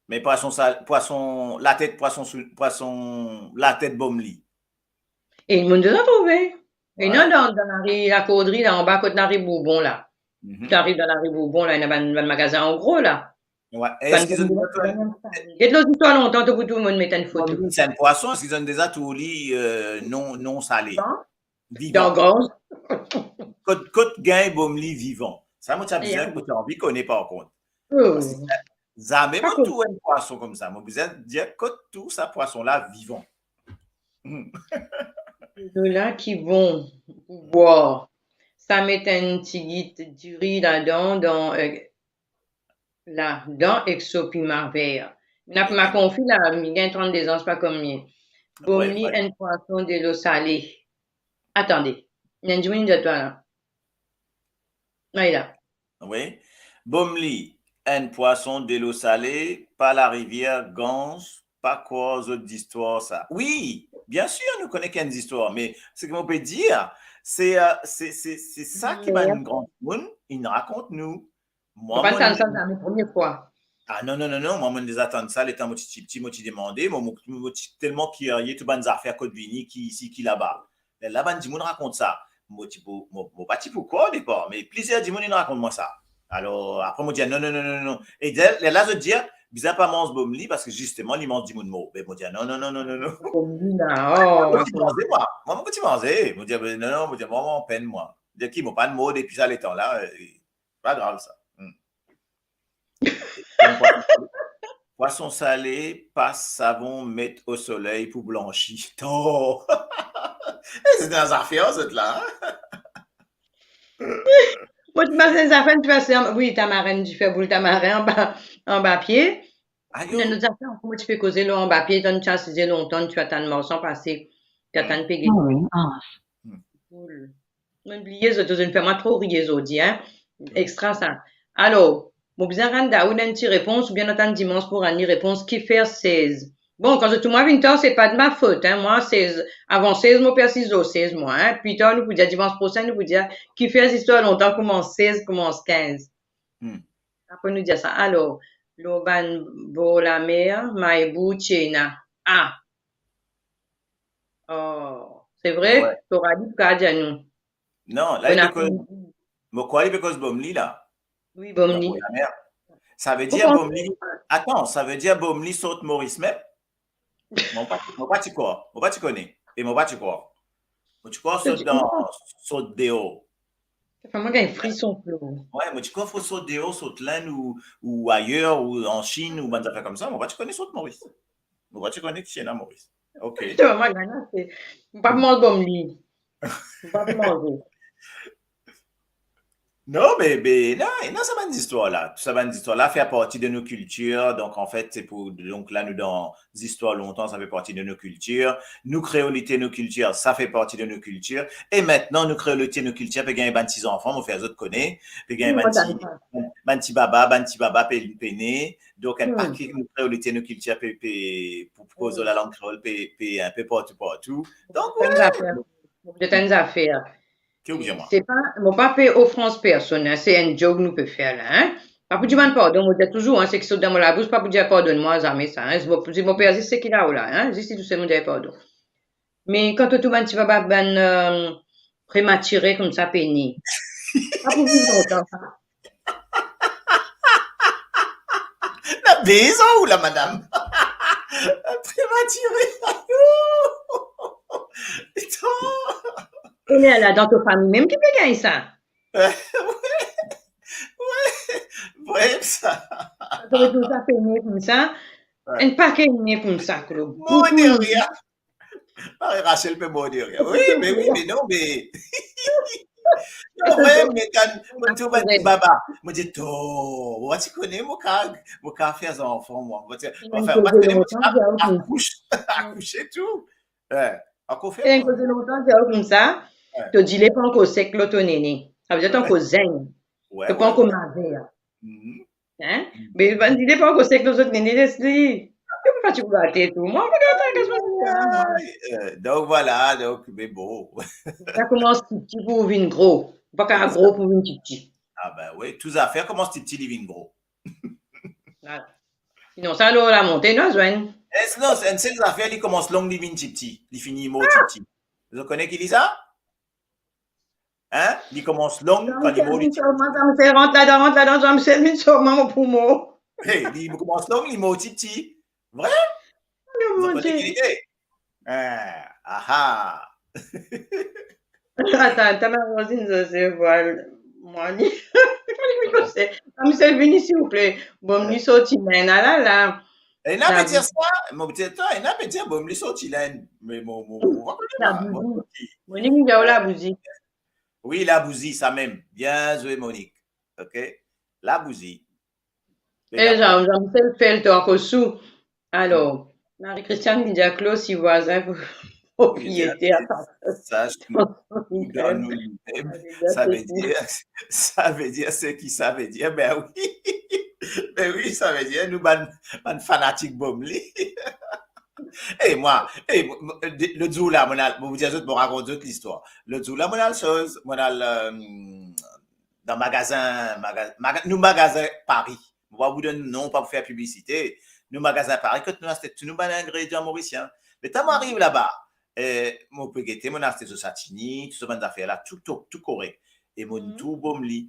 Me pwason sal-, pwason, latet pwason sou, pwason latet Bomli. E monn deza trouve. Wi. Ena dan, dan lari Lakordri la, anba kot lari Bourbon la. Mhm. Ou ariv dan lari Bourbon la, ena bann, bann magazin an gro la. Wi. Bann, eski zot, get lor zistwar lontan, to pou tou monn met enn foto. Bomli se enn pwason, eski zot deza trouv li, euh, non, non sale? Bon. Vivan. Dan granz. Kot, kot gagn Bomli vivan? Sa, mo ti bizin, mo ti anvi kone, par kont. Oh. Parski zame mo trouv enn pwason koumsa. Mo bizin dir kot trouv sa pwason la vivan. Delo la ki bon pou bwar. Sa met enn tigit diri ladan, dan, euh, ladan ek so piman ver. Ena piman konfi la, li gagn trannde zan, pa koumie. Bomli, wi, enn pwason delo sale. Atande, ena enn dimoun dir twa la. Ala. Wi. Bomli, enn pwason delo sale, pa larivier Ganz, pa krwar zot zistwar sa. Wi, bien sir, nou kone ki enn zistwar, me seki mo pe dir, se, euh, se, se, se sa ki bann gran dimoun inn rakont nou. Mwa, mo pa tann sa, sa mo premie fwa. Ah, non, non, non, non, mwa, mo deza tann sa, letan mo ti, ti pti, mo ti demande, mo, mo, mo ti telman kirie, tou bann zafer kot vini, ki isi, ki laba. Lerla bann dimoun rakont sa. Mo ti pou, mo, mo pa ti pou krwar odepar, me plizier dimoun inn rakont mwa sa. Alor, apre mo dir, "Non, non, non, non, non." E lerla zot dir, "Bizin pa manz bomli, parski zisteman, li manz dimoun mor." Be mo dir, "Non, non, non, non, non, non." Bomli la, oh. Mo ti manze, mwa. Mwa, mo ti manze. Mo dir, "Be non, non," mo dir, "Mwa, mwa, anpenn, mwa." Dir ki, mo pa'nn mor depi sa letan la, e, pa grav sa. Hmm. Pwason sale, pas savon, met o soley pou blansi. To! E, se dan zafer, zot la, hein? Mo ti pas enn zafer, ti pas, wi, tamarin, dife boul tamarin anba, anba pie. Ayo. Ena lot zafer, kouma ti pe koze lor anba pie, tan ti asize lontan, ti atann marsan pase, ti atann pege. Ah wi, ah. Hmm. Boul. Mo'nn bliye zot, zot inn fer mwa tro riye zordi, hein. Extra sa. Alor, mo bizin rann Daoud enn ti repons, oubien nou atann Dimans pou rann li repons, kifer sez? Bon, kan zot trouv mwa vinn tar, se pa de ma fot, hein. Mwa, sez, avan sez, mo pe asiz lor sez, mwa, hein. Pli tar, nou pou dir, dimans prosin, nou pou dir, kifer zistwar lontan koumans sez, koumans kinz. Hmm. Apre, nou dir sa. Alor, lor bann bor lamer, Maibou, ti ena. Ah! Oh, se vre? Wi. Torali pou kapav dir nou. Non, la, li pe koz, mo krwar li pe koz bomli la. Wi, bomli. Sa vedir bomli, atann, sa vedir bomli sort Moris mem? Mo pa, mo pa ti krwar, mo pa ti kone. E mo pa ti krwar. Mo ti krwar sort dan, sort deor. Sa fer mwa gagn frison, Flo. Wi, mo ti krwar fo sort deor, sort Lenn ou, ou ayer, ou an Chinn, ou bann zafer koumsa, mo pa ti kone sort Moris. Mo pa ti kone ki ti ena Moris. Ok. Sa fer mwa gagn ase. Mo pa pou manz bomli. Mo pa pou manze. Non, me, me, non, non, sa bann zistwar la. Tou sa bann zistwar la fer parti de nou kiltir. Donk, anfet, se pou, donk, la, nou dan zistwar lontan, sa fer parti de nou kiltir. Nou, kreolite, nou kiltir, sa fer parti de nou kiltir. E aster, nou, kreolite, nou kiltir, pe gagn bann ti zanfan, mo fer zot kone, pe gagn bann ti, bann ti baba, bann ti baba pe, pe ne. Donk, enn pake nou, kreolite, nou kiltir, pe, pe, pou, pou koz lalang kreol, pe, pe, inpe partou, partou. Donk, wi. Mo pou dir enn zafer. Ki ou bizin mwa? Se pa, mo pa pe ofans personn, hein, se enn joke nou pe fer la, hein. Pa pou dimann pardon, mo dir touzour, hein, seki sot dan mo labous, pa pou dir pardonn mwa, zame sa, hein. Mo, mo pe dir zis seki lao la, hein, zis li tousel mo dir pardon. Me kan to trouv bann ti baba, bann, euh, prematire koumsa pe ne, pa pou viv lontan sa. Na bezwen ou la, madam. Prematire. Ayo. Etan. E lerla dan to fami mem ki pe gagn sa? Wi. Wi. Wi, sa. Kan to trouv sa pe ne koumsa, wi, enn pake ne koumsa, klo. Mor de rir. Ah, Rachel pe mor de rir. Wi, me wi, me non, me non, wi, me kan mo trouv bann ti baba, mo dir, to, mo pa ti kone mo ka, mo ka fer zanfan, mwa. Mo ti, anfin, mo pa ti kone mo ti akous, akouze tou. Wi, ankor fer. Enn koze lontan, dir koumsa, wi, to dile pa ankor sek lor to nene. Sa vedir to ankor zeng. Wi, to pa ankor mazer. Mhm. Hein? Me bann dile pa ankor sek lor zot nene, les li. Yo pa ti pou gate tou. Mwa, mo gate, gate, gate. Ay, euh, donk, vwala, donk, me bon. Sa koumans tipti pou vinn gro. Pa kapav gro pou vinn tipti. Ah ben wi, tou zafer koumans tipti, li vinn gro. Vwala. Sinon, sa, lor lamonte, nou a zwenn. E sinon, enn sel zafer, li koumans long, li vinn tipti. Li fini mor tipti. Zot kone ki li sa? Hein? Li koumans long, kan li mor, li... Jean-Michel, mwa, Jean-Michel, rant ladan, rant ladan, Jean-Michel, vinn sov mwa, mo pou mor. Hey, li koumans long, li mor tipti. Vre? Ayo, Bondie. Zot kone ki lide? Ah, aha. Atann, atann, ma vwazinn, se, se vwal, mwa, li. Jean-Michel, vini, silvouple. Bon, li sorti, me la, la, la. Ena pe dir sa, mo dir twa, ena pe dir, bon, li sorti la, me mo, mo, mo, mo pa kone la, mo, Monique, Monique, li dir labouzi. Wi, labouzi, sa mem. Bien zwe, Monique. Ok? Labouzi. E Jean, Jean-Michel fer to ankor sou. Alor, Marie-Christiane, li dir Claude, si vwazin, propriétaire. Sa, sa, sa vedir, sa vedir, seki sa vedir, ben wi. Ben wi, sa vedir, nou bann, bann fanatik bomli. E mwa, e, mo, mo, de, lot zour la, mo al, mo pou dir zot, mo rakont zot listwar. Lot zour la, mo al soz, mo al, euh, dan magazin, maga-, nou magazin Paris. Mo pa pou donn non, pa pou fer piblisite. Nou magazin Paris, kot nou aste tou nou bann ingredian morisien. Letan mo ariv laba, eh, mo pe gete, mo aste so satini, tou sa bann zafer la, tou, tou, tou korek. E mo trouv bom li.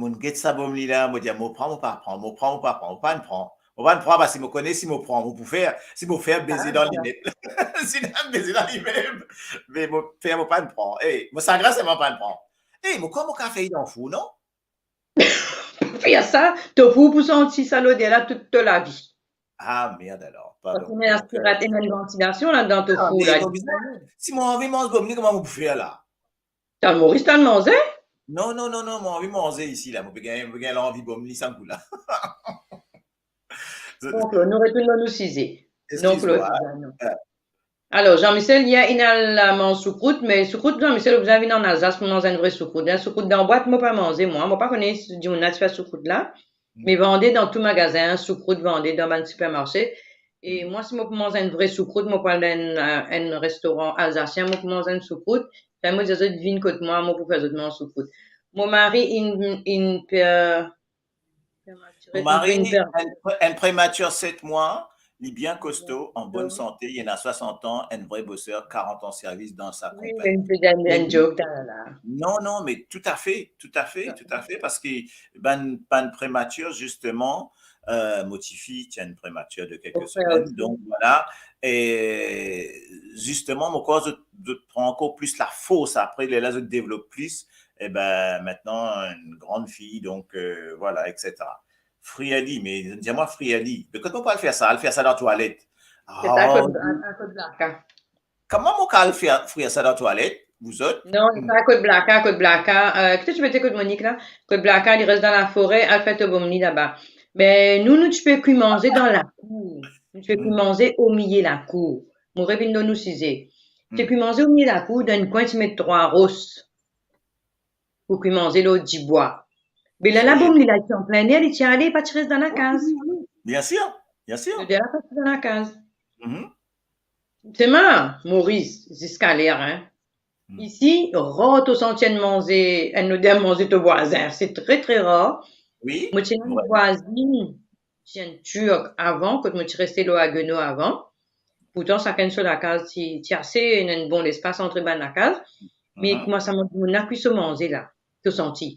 Mo get sa bom li la, mo dir, mo pran, mo pa pran, mo pran, mo pa pran, mo pa'nn pran. Mo pa'nn pran, parski mo kone si mo pran, mo pou fer, si mo fer beze dan limet. Si mo fer beze dan limet, me mo fer, mo pa'nn pran. E, mo sagrin selman pa'nn pran. E, mo krwar mo kav fer dan four, non? Fer sa, to four pou santi sa loder la tout to lavi. Ah, merde alors, pardon. Parski ena aspirat, ena ventilasion ladan to four la. Si mo anvi manz bom li, kouma mo pou fer la? Tann Moris, tann manze? Non, non, non, non, mo anvi manze isi la. Mo pe gagn, mo pe gagn lanvi bom li sa kou la. Bon, Claude, nou retourn lor nou size. Donk, Claude, non. Alor, Jean-Michel, yer inn al manz soukrout, me soukrout, Jean-Michel, ou bizin vinn an Alzas pou manz enn vre soukrout. Enn soukrout dan bwat, mo pa manze, mwa. Mo pa kone si dimoun la ti fer soukrout la. Me vande dan tou magazin, soukrout vande dan bann sipermarse. E mwa, si mo pou manz enn vre soukrout, mo pou al dan enn, enn restoran alzasien, mo pou manz enn soukrout. Fer mo dir zot vinn kot mwa, mo pou fer zot manz soukrout. Mo mari inn, inn per-, Mo mari, enn, enn prematur set mwa, li bien kosto, an bonn sante, li ena swasant an, enn vre boser, karant an servis dan sa konpagni. Non, non, me toutafe, toutafe, toutafe, parski bann, bann prematur, zisteman, eh, mo tifi ti enn prematur de kelke semenn, donk vwala, e zisteman, mo krwar zot, zot pran ankor plis lafors apre, lerla zot devlop plis, e be, mintnan, enn gran fi, donk, eh, vwala, etsetera. Frir li, me dir mwa frir li. Me kot mo pou al fer sa? Al fer sa dan twalet? Kouma mo kav fer, frir sa dan twalet, vouzot? Non, sa kot blaka, kot blaka. Eh, ki to ti mete kot Monik la? Kot blaka, li res dan lafore, al fer to bom li laba. Me nou, nou ti pe kwi manze dan lakour. Nou ti pe kwi manze omilie lakour. Mo revinn lor nou size. Ti kwi manze omilie lakour, dan enn kwin ti met trwa ros pou kwi manze lor dibwa. Me lerla bom li la ti an plin ler, li ti ale, pa ti res dan lakaz. Bien sir, bien sir. Lerla pa ti dan lakaz. Selman, Moris, ziska ler, hein. Isi, rar to santi enn manze, enn loder manze to vwazin. Se tre, tre rar. Mo ti ena enn vwazinn, ti enn Tirk avan, kot mo ti reste lor Haguenau avan. Pourtan, sakenn so lakaz ti, ti ase, ena enn bon lespas ant bann lakaz. Me kouma sa, mo dimoun la kwi so manze la, to santi.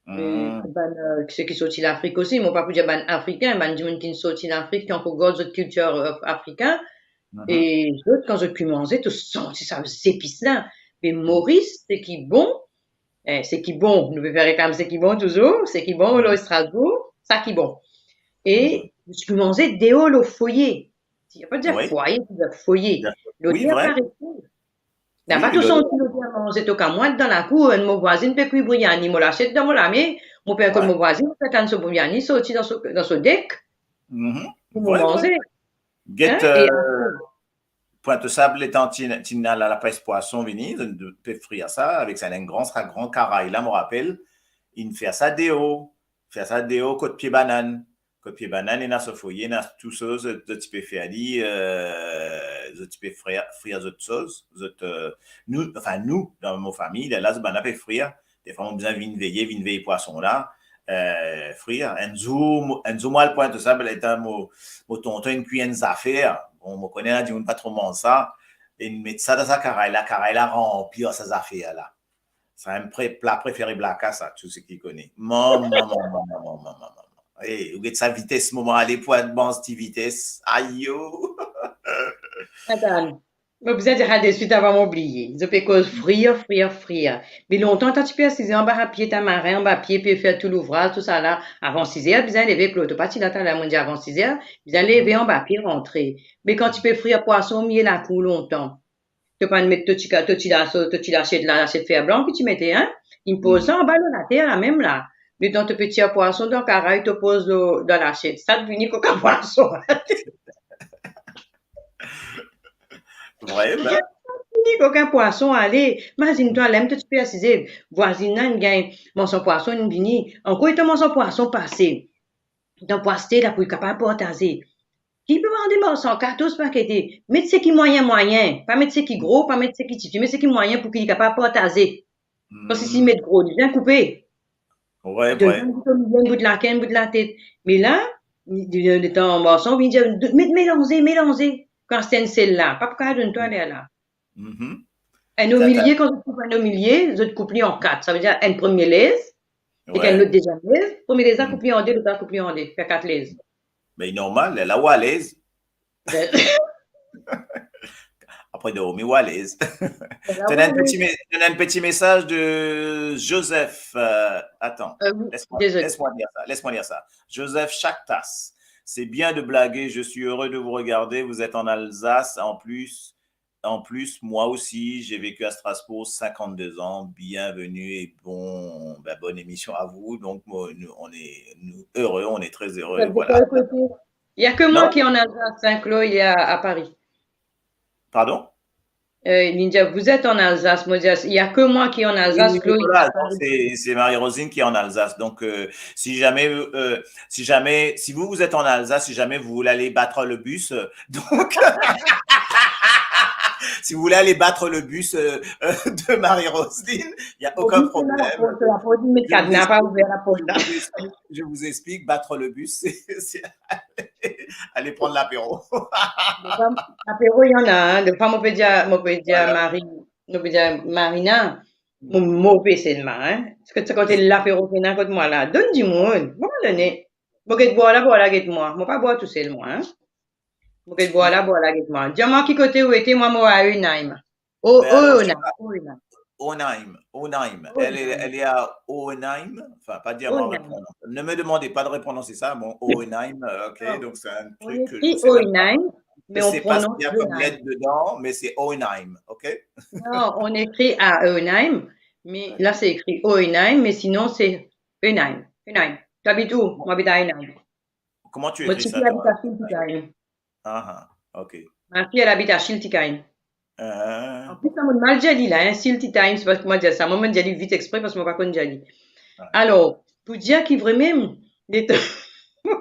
Eh, bann, eh, seki sorti Lafrik osi, mo pa pou dir bann Afrikin, bann dimoun ki sorti Lafrik, ki ankor gard zot kiltir, eh, afrikin, e zot, kan zot kwi manze, to santi sa zepis la. Me Moris, seki bon, eh, seki bon, nou pe fer reklam seki bon touzour, seki bon lor Strasbourg, sa ki bon. E ti kwi manze deor lor foye. Ti pa dir fwaye, ti dir foye. Loder pa rete. Napa to santi loder manze to kamwad dan lakour, enn mo vwazinn pe kwi briani, mo lasiet dan mo lame, mo pe al kot mo vwazinn, mo pe tann so briani sorti dan so, dan so dek. Pou mo manze. Get, eh, Pointe-aux-Sables, letan ti, ti ena la, lapes pwason vini, zot pe frir sa avek sa, enn gran, sa gran karay la, mo rapel, inn fer sa deor, fer sa deor kot pie banann. Kot pie banann, ena so foye, ena tou soz, zot, zot ti pe fer li, eh, zot ti pe frir, frir zot soz, zot, eh, nou, anfin nou, dan mo fami, lerla zot bann la pe frir, Defwa mo bizin vinn veye, vinn vey pwason la, eh, frir. Enn zour, mo, enn zour mo al Pointe-aux-Sables, letan mo, mo tonton inn kwi enn zafer. Bon, mo kone ena dimoun pa tro manz sa. Inn met sa dan sa karay la, karay la ranpli ar sa zafer la. Sa enn pre-, pla prefere blaka sa, tou seki kone. Mama, mama, mama, mama, mama. Eh, ou get sa vites mo ale pou al manz ti vites. Ayo! Atann. Mo bizin dir sa deswit avan mo bliye. Zot pe koz frir, frir, frir. Me lontan, ta ti pe asize anba pie tamarin, anba pie, pe fer tou louvraz, tousala. Avan siz er, bizin leve, Claude. To pa ti la taler, mo dir avan siz er, bizin leve anba pie, rantre. Me kan ti pe frir pwason omie lakour lontan, to pa'nn met to ti ka-, to ti laso-, to ti lasiet la, lasiet fer blan ki ti mete, hein? Inn poz sa anba lor later la mem la. Letan to pe tir pwason dan karay, to poz lor, dan lasiet. Sa vini koka pwason. Vre, vre. Vini koka pwason, ale. Mazinn twa, ler to ti pe asize, vwazinn la inn gagn manz son pwason, inn vini. Ankor, letan manz son pwason pase. Letan pou aste la, pou li kapav partaze. Ki pe vande marsan, kartoz, pakete. Met seki mwayin, mwayin. Pa met seki gro, pa met seki tifi, met seki mwayin pou ki li kapav partaze. Parski si met gro, li bizin koupe. Wi, donn wi. Enn bout omilie, enn bout laker, enn bout latet. Me la, li, li, letan marsan vini dir, met melanze, melanze. Kan aste enn sel la, pa pou kapav donn twa lerla. Mhm. Enn omilie, kan zot koup enn omilie, zot koup li an kat. Savedir enn premie lez, ek enn lot deziem lez. Premie lez la, koup li an de, lot la koup li an de, fer kat lez. Me normal, la ou alez. Apre dormi, ou alez. T'as un petit mé-, t'as un petit message de Joseph. Euh, attends, laisse-moi, laisse-moi lire ça, laisse-moi lire ça. Joseph Chaktas. C'est bien de blaguer, je suis heureux de vous regarder, vous êtes en Alsace, en plus, en plus, moi aussi, j'ai vécu à Strasbourg cinquante-deux ans, bienvenue et bon, ben, bonne émission à vous. Donc, moi, nous, on est, nous, heureux, on est très heureux, voilà. Il y a que moi qui est en Alsace, hein, Chloé, il est à, à Paris. Pardon? Euh, li dir, vous êtes en Alsace, mo dir, il y a que moi qui est en Alsace, Chloé, il est à Paris. C'est, c'est Marie-Rosine qui est en Alsace. Donc, euh, si jamais, euh, si jamais, si vous, vous êtes en Alsace, si jamais vous voulez aller battre le bus, euh, donc, si vous voulez aller battre le bus, euh, euh, de Marie-Rosine, il n'y a aucun problème. Je vous explique, je vous explique, battre le bus, c'est, c'est aller prendre l'apéro. Lapero, il y en a, hein. Defwa, mo pe dir, mo pe dir Marie, mo pe dir Marina, mo move selman, hein. Parski sa kote lapero ki ena kot mwa la, donn dimoun, mo pa done. Mo get bwar la, bwar la get mwa. Mo pa bwar tousel, mwa, hein. Mo get bwar la, bwar la get mwa. Dir mwa ki kote ou ete, mwa, mo a Hohenheim. Oh, Hohenheim, Hohenheim. Hohenheim, Hohenheim. Elle est, elle est à Hohenheim. Enfin, pas dire moi répondre. Ne me demandez pas de répondre, c'est ça, bon, Hohenheim, euh, ok, donc c'est un truc que je sais même pas. Hohenheim, mais on prononce Hohenheim. Je sais pas ce qu'il y a comme lettre dedans, mais c'est Hohenheim, ok? Non, on écrit à Hohenheim, mais là c'est écrit Hohenheim, mais sinon c'est Hohenheim. Hohenheim. Tu habites où? Moi, j'habite à Hohenheim. Comment tu écris ça, toi? Mo tifi abit a Schiltigheim. Ah, ah, ok. Ma fille, elle habite à Schiltigheim. Euh. An plis, sa mo mal dir li la, hein, Schiltigheim, se pa kouma dir sa. Mwa, mo dir li vit expre parski mo pa konn dir li. Ouais. Alors, pour dire ki vremem, les...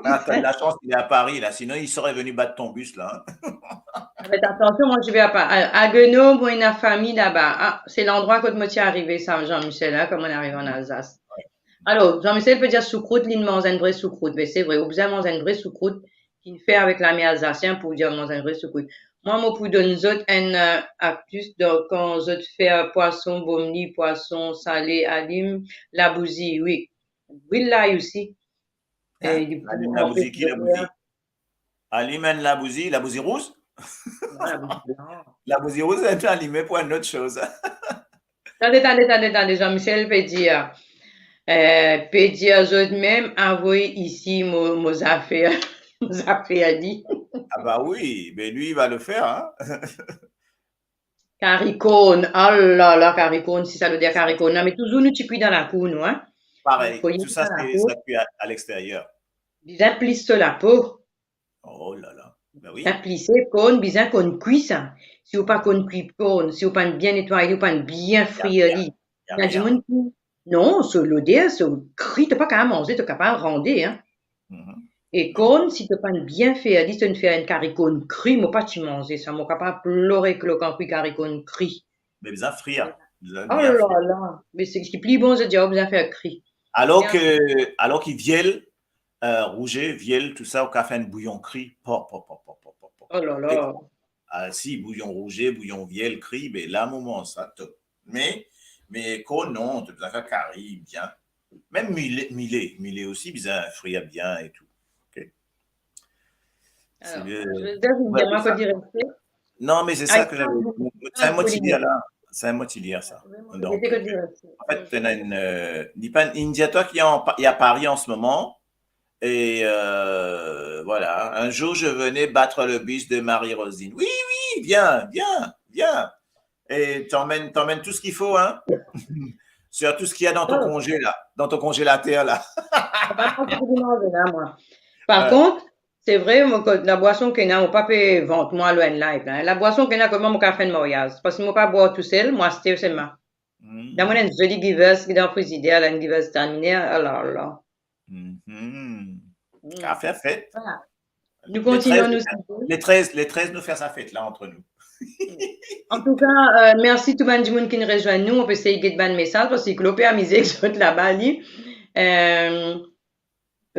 Ah, t'as de la chance, il est à Paris, là. Sinon, il serait venu battre ton bus, là, hein. Ah, mais attention, moi, je vais à Pa-, à, à Haguenau, moi, ena fami laba. Ah, c'est l'endroit kot mo ti arive, sa, Jean-Michel, hein, quand on arrive en Alsace. Ouais. Alor, Jean-Michel pe dir soukrout, li manz enn vre soukrout. Me se vre, ou bizin manz enn vre soukrout ki fer avek lame alzasien pou dir manz enn vre soukrout. Mwa, mo pou donn zot enn, euh, astuce, donk, kan zot fer pwason, bom li, pwason sale, alim labouzi, wi. Bwil lay osi. Hein? Eh, alim labouzi, ki labouzi? Alim enn labouzi, labouzi rouz? Non, labouzi blan. Labouzi rouz, inn alime pou enn lot soz. Tande, tande, tande, tande, Jean-Michel pe dir, euh, pe dir zot mem avoy isi mo, mo zafer, mo zafer li. Ah bah oui, ben lui, il va le faire, hein. Kari korn, oh la la, kari korn, si sa le dir kari korn la, me touzour nou ti kwi dan lakour nou, hein. Pareil, tout ça, c'est, ça cuit à, à l'extérieur. Bizin plis so lapo. Oh la la. Ben oui. Sa plise korn, bizin konn kwi sa. Si ou pa konn kwi korn, si ou pa'nn bien netwaye li, ou pa'nn bien frir li. Y a rien. Y a rien. Ena dimoun ki, non, so loder, so kri, to pa kapav manze, to kapav rande, hein. Mhm. E korn, si to pa'nn bien fer li, si to'nn fer enn kari korn kri, mo pa ti manze sa, mo kapav plore ek lo kan kwi kari korn kri. Me bizin frir. Bizin bien frir. Oh la la. Me se ki pli bon, zot dir, bizin fer kri. Alors que, alors ki viel, euh, rouze, viel, tou sa, ou kapav fer enn bouyon kri. Po, po, po. Oh la la. Ah si, bouyon rouze, bouyon viel, kri, be la mo manz sa, top. Me, me korn, non, to bizin fer kari, bien. Mem mile, mile, mile osi, bizin frir bien e tou. Ok. Alors, je vais dire, ouais, c'est ça. Non, mais c'est ça que j'avais, c'est un mot hier là. C'est un mot hier, ça. Donc, en fait, t'as une, euh, il y a pas, il y a Paris en ce moment. Et, euh, voilà, un jour, je venais battre le bus de Marie-Rosine. Oui, oui, viens, viens, viens. Et t'emmènes, t'emmènes tout ce qu'il faut, hein. Surtout ce qu'il y a dans ton congé là, dans ton congélateur là. Par contre, se vre, mo, kot labwason ki ena, mo pa pe vant mwa lor enn live la, hein. Labwason ki ena, kouma mo kapav fer enn maryaz? Parski mo pa bwar tousel, mo aste selman. Hmm. Dan mo ena enn zoli Givers ki dan frizider la, enn Givers termine, oh la la. Mhm. Kapav fer fet. Voilà. Nou kontinie nou, le trez, le trez, nou fer sa fet la, entre nous. Antouka, euh, mersi tou bann dimoun ki'nn rezwenn nou. Mo pe sey get bann mesaz, parski Claude pe amize ek zot laba, li. Euh,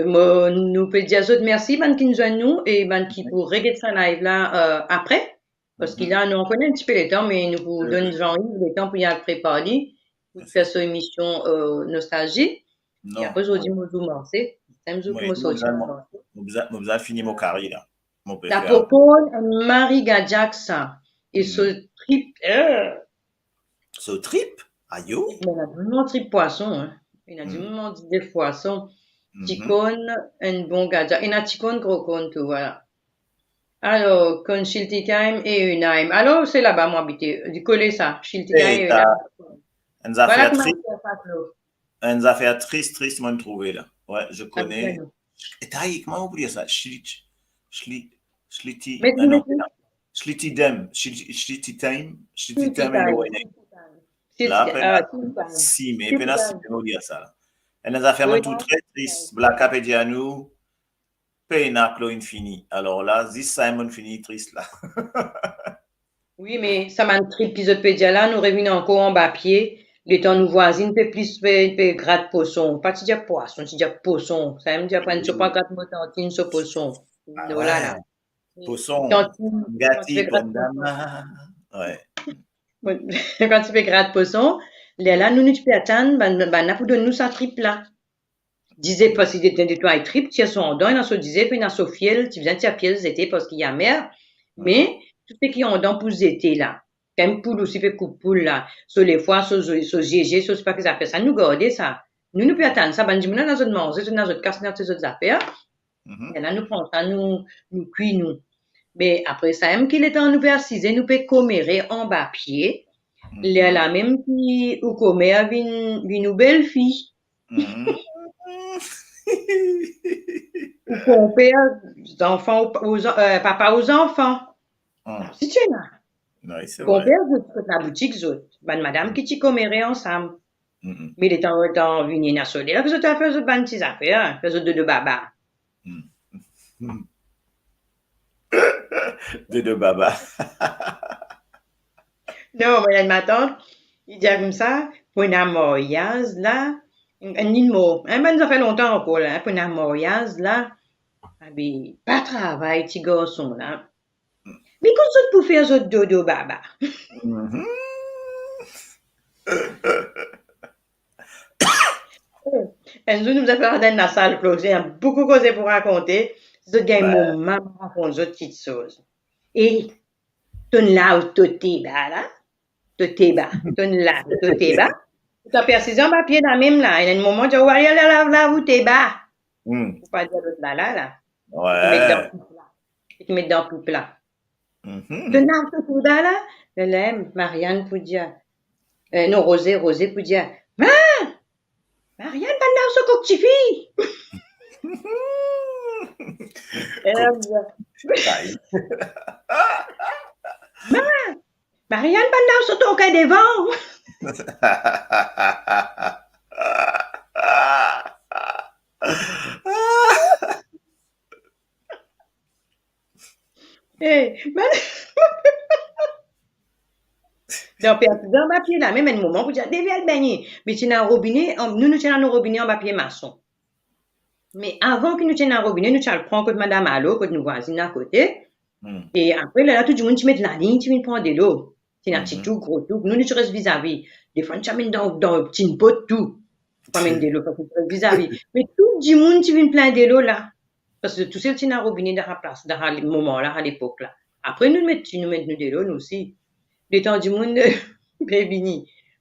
mo, nou pe dir zot mersi, bann ki'nn zwenn nou, e bann ki pou reget sa live la, euh, apre. Parski la, nou ankor ena enn tipe letan, me nou pou donn Jean-Yves letan pou li al prepar li, pou fer so emision, euh, Nostalgie. E apre, zordi, mo zour marse. Sa mem zour ki mo sorti al marse. Mo bizin, mo bizin fini mo kari la. Mo pe fer. La poponn, enn mari gadyak sa. E so trip, euh. So trip? Ayo. Me ena dimoun manz trip pwason, hein. Ena dimoun manz de pwason. Tikonn, enn bon gadyak. Ena tikonn, gro konn tou, vwala. Alor, konn Shilti Time e Unaim. Alor, se laba mo abite. Li kole sa, Shilti Time e Unaim. Enn zafer tris, enn zafer tris, tris, mo'nn trouve la. Ouais, je connais. E tay, kouma ou pou dir sa? Shlit, shlit, shliti, non, non, shlitidem, shlit-, shlititem, shlititem e Unaim. La, pena sime, pena sime, ou dir sa la. Enn zafer mo'nn trouv tre tris, Blaka pe dir anou, pena klo inn fini. Alor la, zis sa mo'nn fini tris la. Wi, me sa bann trip ki zot pe dir la, nou revinn ankor anba pie. Letan nou vwazinn pe plis pe, pe grat poson. Pa ti dir pwason, ti dir poson. Sa mem dir, pa, so pa grat mo tantinn so poson. Poson, gati, pondama. Ouais. Kan ti pe grat poson, lerla nou, nou ti pe atann bann, bann la pou donn nou sa trip la. Dizef, parski de, de, de twa trip, tir so andan, ena so dizef, ena so fiel, ti bizin tir fiel zete parski li amer. Me tou seki andan pou zete la. Kan poul osi pe koup poul la, so lefwa, so, so, so zieze, so sipa ki zafer, sa nou garde sa. Nou, nou pe atann sa, bann dimoun la, ena zot manze, zot ena zot kas, ena zot zafer. Lerla nou pran sa, nou, nou kwi nou. Me apre sa mem ki letan nou pe asize, nou pe komere anba pie. Lerla mem ki ou komer vinn, vinn ou belfi. Ou konper zanfan ou pa-, ou zan-, euh, papa ou zanfan. Si ti ena. Konper zot, zot laboutik zot. Bann madam ki ti komere ansam. Me letan, letan vini ena sole la, ki zot al fer zot bann ti zafer, fer zot dodo baba. Dodo baba. Non, mo ena matant, li dir koumsa, pou ena maryaz la, enn, enn mo, hein, bann zafer lontan ankor la, hein, pou ena maryaz la, abe, pa travay ti garson la. Me kot zot pou fer zot dodo baba? Enn zour nou bizin fer dan lasal, Claude, ena boukou koze pou rakonte. Zot gagn moman rakont zot kiksoz. E tonn lav to teba la, to teba, tonn lav to teba. To pe asize anba pie la mem la, ena enn moman, dir, ou ale lav, lav ou teba. Ou pa dir lot la, la, la. Ki met dan pip la. Ki met dan pip la. Donn lav so teba la, lerla Marianne pou dir, euh, non, Rose, Rose pou dir, ah! Marianne, pa lav so kok tifi! Eh, kok tifi. Ma, Marianne, pa lav so tonkin devan! Eh, bann, dan pe asize anba pie la, mem enn moman pou dir, devi al begne. Me ti ena robine, an-, nou, nou ti ena nou robine anba pie mason. Me avan ki nou ti ena robine, nou ti al pran kot madam Alo, kot nou vwazinn akote. E apre, lerla tou dimoun ti met lalign, ti vinn pran delo. Ti ena ti tou, gro tou. Nou, nou ti res vizavi. Defwa, nou ti amenn dan, dan ti enn pot tou. Pou amenn delo, parski nou ti res vizavi. Me tou dimoun ti vinn plin delo la. Parski tousel ti ena robine dan sa plas, dan sa moman la, sa lepok la. Apre nou met, nou met nou delo, nou osi. Letan dimoun pe vini,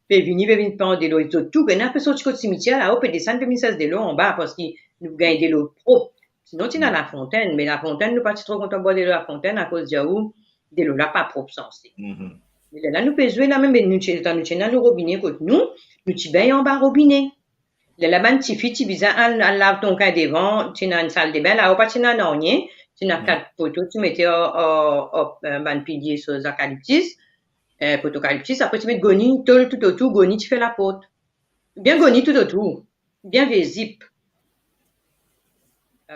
pe vini, pe vinn pran delo, e zot tou, ena pe sorti kot simitier la, ou pe desann, pe vinn sers delo anba, parski nou gagn delo prop. Sinon, ti ena lafontenn, me lafontenn, nou pa ti tro kontan bwar delo lafontenn, akoz dir ou, delo la pa prop sanse. Me lerla nou pe zwe la mem, me nou ti, letan nou ti ena nou robine kot nou, nou ti begn anba robine. Lerla bann tifi ti bizin al, al lav tonkin devan, ti ena enn saldebin la, ou pa ti ena nanye, ti ena kat poto, ti mete ar, ar, ar, eh, bann pilie so zakaliptis, eh, poto kaliptis, apre ti met goni, tol toutotour, goni ti fer laport. Bien goni toutotour. Bien vie zip.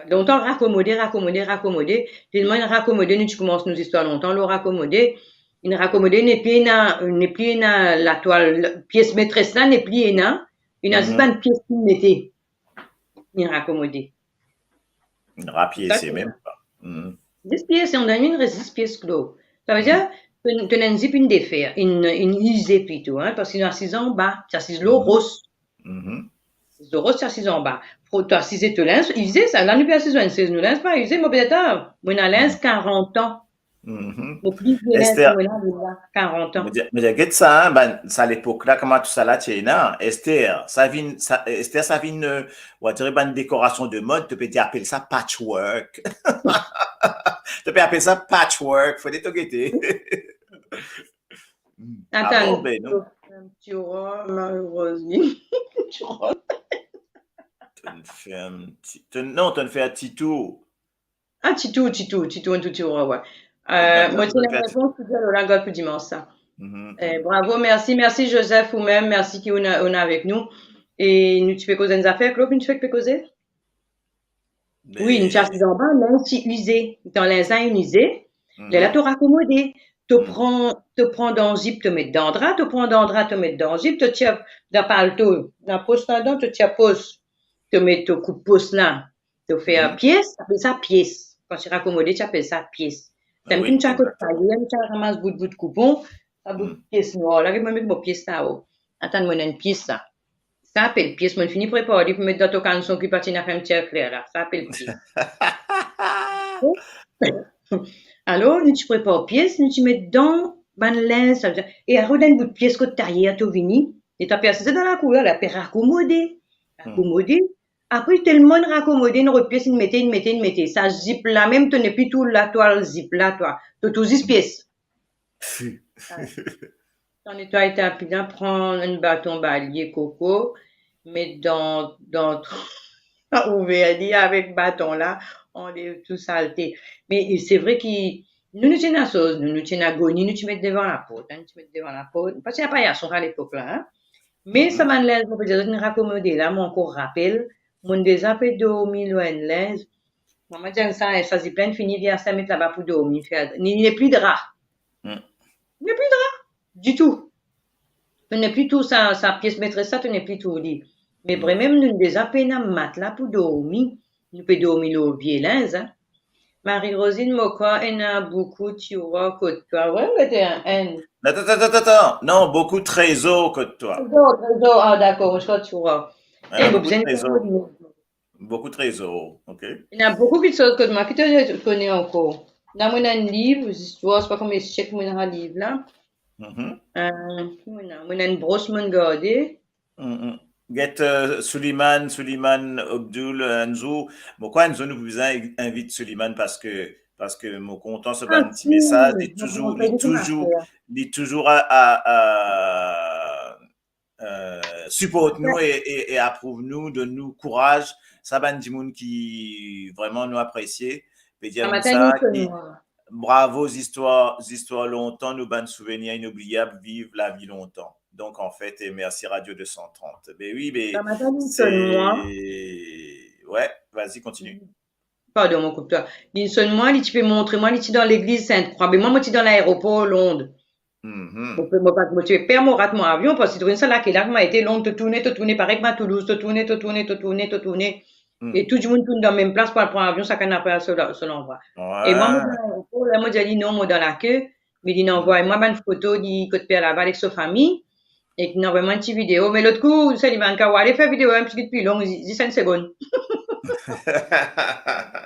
Lontan, rakomode, rakomode, rakomode. Telman inn rakomode, nou ti koumans nou zistwar lontan, lor rakomode, inn rakomode, nepli ena, nepli ena latwal, pies metres la, nepli ena, ena zis bann pies ki mete. Inn rakomode. Inn rapiese mem pa. Zis pies, on a mis zis pies klo. Savedir, to, to ena enn zip inn defer, inn, inn ize plito, hein, parski to asiz anba, to asiz lor ros. Mhm. Asiz lor ros, to asiz anba. Fo to asize to linz ize, sa la nou pe asiz lor enn sez, nou linz pa ize, mo pe dir, ah, mo ena linz karant an. Mhm. Mo pli vie linz Esther, ki mo ena, mo ena karant an. Mo dir, mo dir, get sa, hein, bann, sa lepok la, kouma tousala ti ena, Esther, sa vinn, sa, Esther, sa vinn, euh, on va dire bann dekorasion de mod, to pe dir apel sa patchwork. To pe apel sa patchwork, fode to gete. Hmm. Atann, ah bon, ben non. To ferm ti rob, Marie-Rosine. Ti rob. To ferm ti, to, non, to fer ti tour. Ah, ti tour, ti tour, ti tour, enn tou ti rob, ouais. Euh, mo ti ena repons pou dir, lor la, gard pou dimans sa. Mhm. Eh, bravo, mersi, mersi Joseph, ou mem, mersi ki ou ena, ou ena avek nou. E nou ti pe koz enn zafer, Claude, nou ti fek pe koze? Wi, nou ti asiz anba, linz ti ize. Kan linz la inn ize, lerla to rakomode. To pran, to pran dan zip, to met dan dra, to pran dan dra, to met dan zip, to tir dan palto, dan pos ladan, to tir pos, to met, to koup pos la, to fer pies, apel sa pies. Kan ti rakomode, ti apel sa pies. Tann ki nou ti al kot tayer, nou ti al ramas bout, bout koupon, sa bout pies nwar la, get mo met mo pies la, oh. Atann, mo ena enn pies la. Sa apel pies, mo fini prepar li pou met dan to kanson ki pa ti ena fer enn ti kler la. Sa apel pies. Alor, nou ti prepar pies, nou ti met dan bann linz, sa, e apre, dan enn bout pies kot tayer to vini, e to pe asize dan lakour la, la pe rakomode, rakomode. Apre, telman rakomode, enn lot pies, inn mete, inn mete, inn mete. Sa zip la mem, to nepli tour latwal zip la, twa. To tour zis pies. Fi. Ah. Kan netway tapi la, pran enn baton balie koko, met dan, dan trou, ouver li avek baton la, anlev tou salte. Me se vre ki nou, nou ti ena soz, nou, nou ti ena goni, nou ti met devan laport, hein, nou ti met devan laport. Pa ti ena payason a lepok la, hein. Me sa bann linz, mo pe dir zot, inn rakomode la, mo ankor rapel, mo deza pe dormi lor enn linz. Mama dir sa, sa zip la inn fini, vinn aster, met laba pou dormi, fer, li nepli dra. Hmm. Nepli dra ditou. To nepli tour sa, sa pies metres la, to nepli tour li. Me vremem, nou deza pena matla pou dormi. Nou pe dormi lor vie linz, hein. Marie-Rosine, mo krwar ena boukou tiroir kot twa. Wi, gete enn. Atann, atann, atann, atann. Non, boukou trezor kot twa. Trezor, trezor. Ah, dakor, mo krwar tiroir. Eh, boukou trezor. Boukou trezor, ok. Ena boukou kiksoz kot mwa, ki to kone ankor? La, mo ena enn liv, zistwar, se pa konbien siek mo ena liv la. Mhm. Euh, ki mo ena? Mo ena enn bros, mo'nn garde. Mhm. Get, euh, Suliman, Suliman Abdul, euh, enn zour, mo krwar enn zour nou pou bizin invit Suliman parski, parski mo kontan so bann ti mesaz, li touzour, li touzour, li touzour a, a, a, euh, siport nou e, e, e aprouv nou, donn nou kouraz. Sa bann dimoun ki vreman nou apresie. Pe dir koumsa ki bravo, zistwar, zistwar lontan, nou bann souvenir inobliab, viv lavi lontan. Donc, en fait, et merci Radio deux cent trente. Ben oui, ben, c'est, ouais, vas-y, continue. Pardon, mo koup twa. Li sonn mwa, li ti pe montre mwa, li ti dan legliz Sint Krwa. Be mwa, mo ti dan laeropor Lond. Mhm. Mo pe, mo pa, mo ti pe per mo rat mo avion, parski to konn sa lake la, kouma ete Lond, to tourne, to tourne, parey kouma Toulouz, to tourne, to tourne, to tourne, to tourne. Mm. E tou dimoun tourn dan mem plas pou al pran avion, sakenn al pran so, so landrwa. E mwa, mo dan laeropor, la, mo dir li non, mo dan lake, me li inn anvway mwa bann foto li kot Per Laval ek so fami. E ki inn anvway mwa enn ti video. Me lot kou, Seliman, kan ou ale fer video, enn tigit pli long, zi-, zis enn segonn.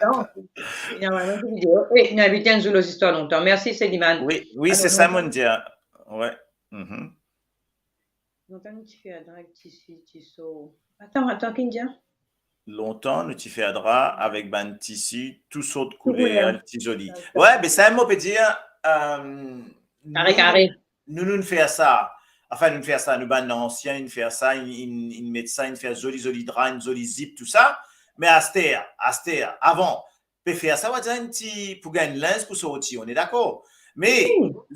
Non, li inn anvway mwa enn ti video. E inn invit enn zour lor Zistwar Lontan. Mersi, Seliman. Wi, wi, alor, se sa, lontan, mo'nn dir. Wi. Mhm. Lontan nou ti fer dra ek tisi, tiso. Atann, atann, ki inn dir? Lontan, nou ti fer dra avek bann tisi, tou sort kouler, ti zoli. Wi, be sa, mo pe dir, euh, kare, nou, kare, nou, nou'nn fer sa. Anfin, nou'nn fer sa, nou bann ansien, inn fer sa, inn, inn, inn met sa, inn fer zoli, zoli dra, enn zoli zip, tou sa. Me aster, aster, avan, pe fer sa, ou dir enn ti pou gagn linz pou sorti, on est d'accord. Me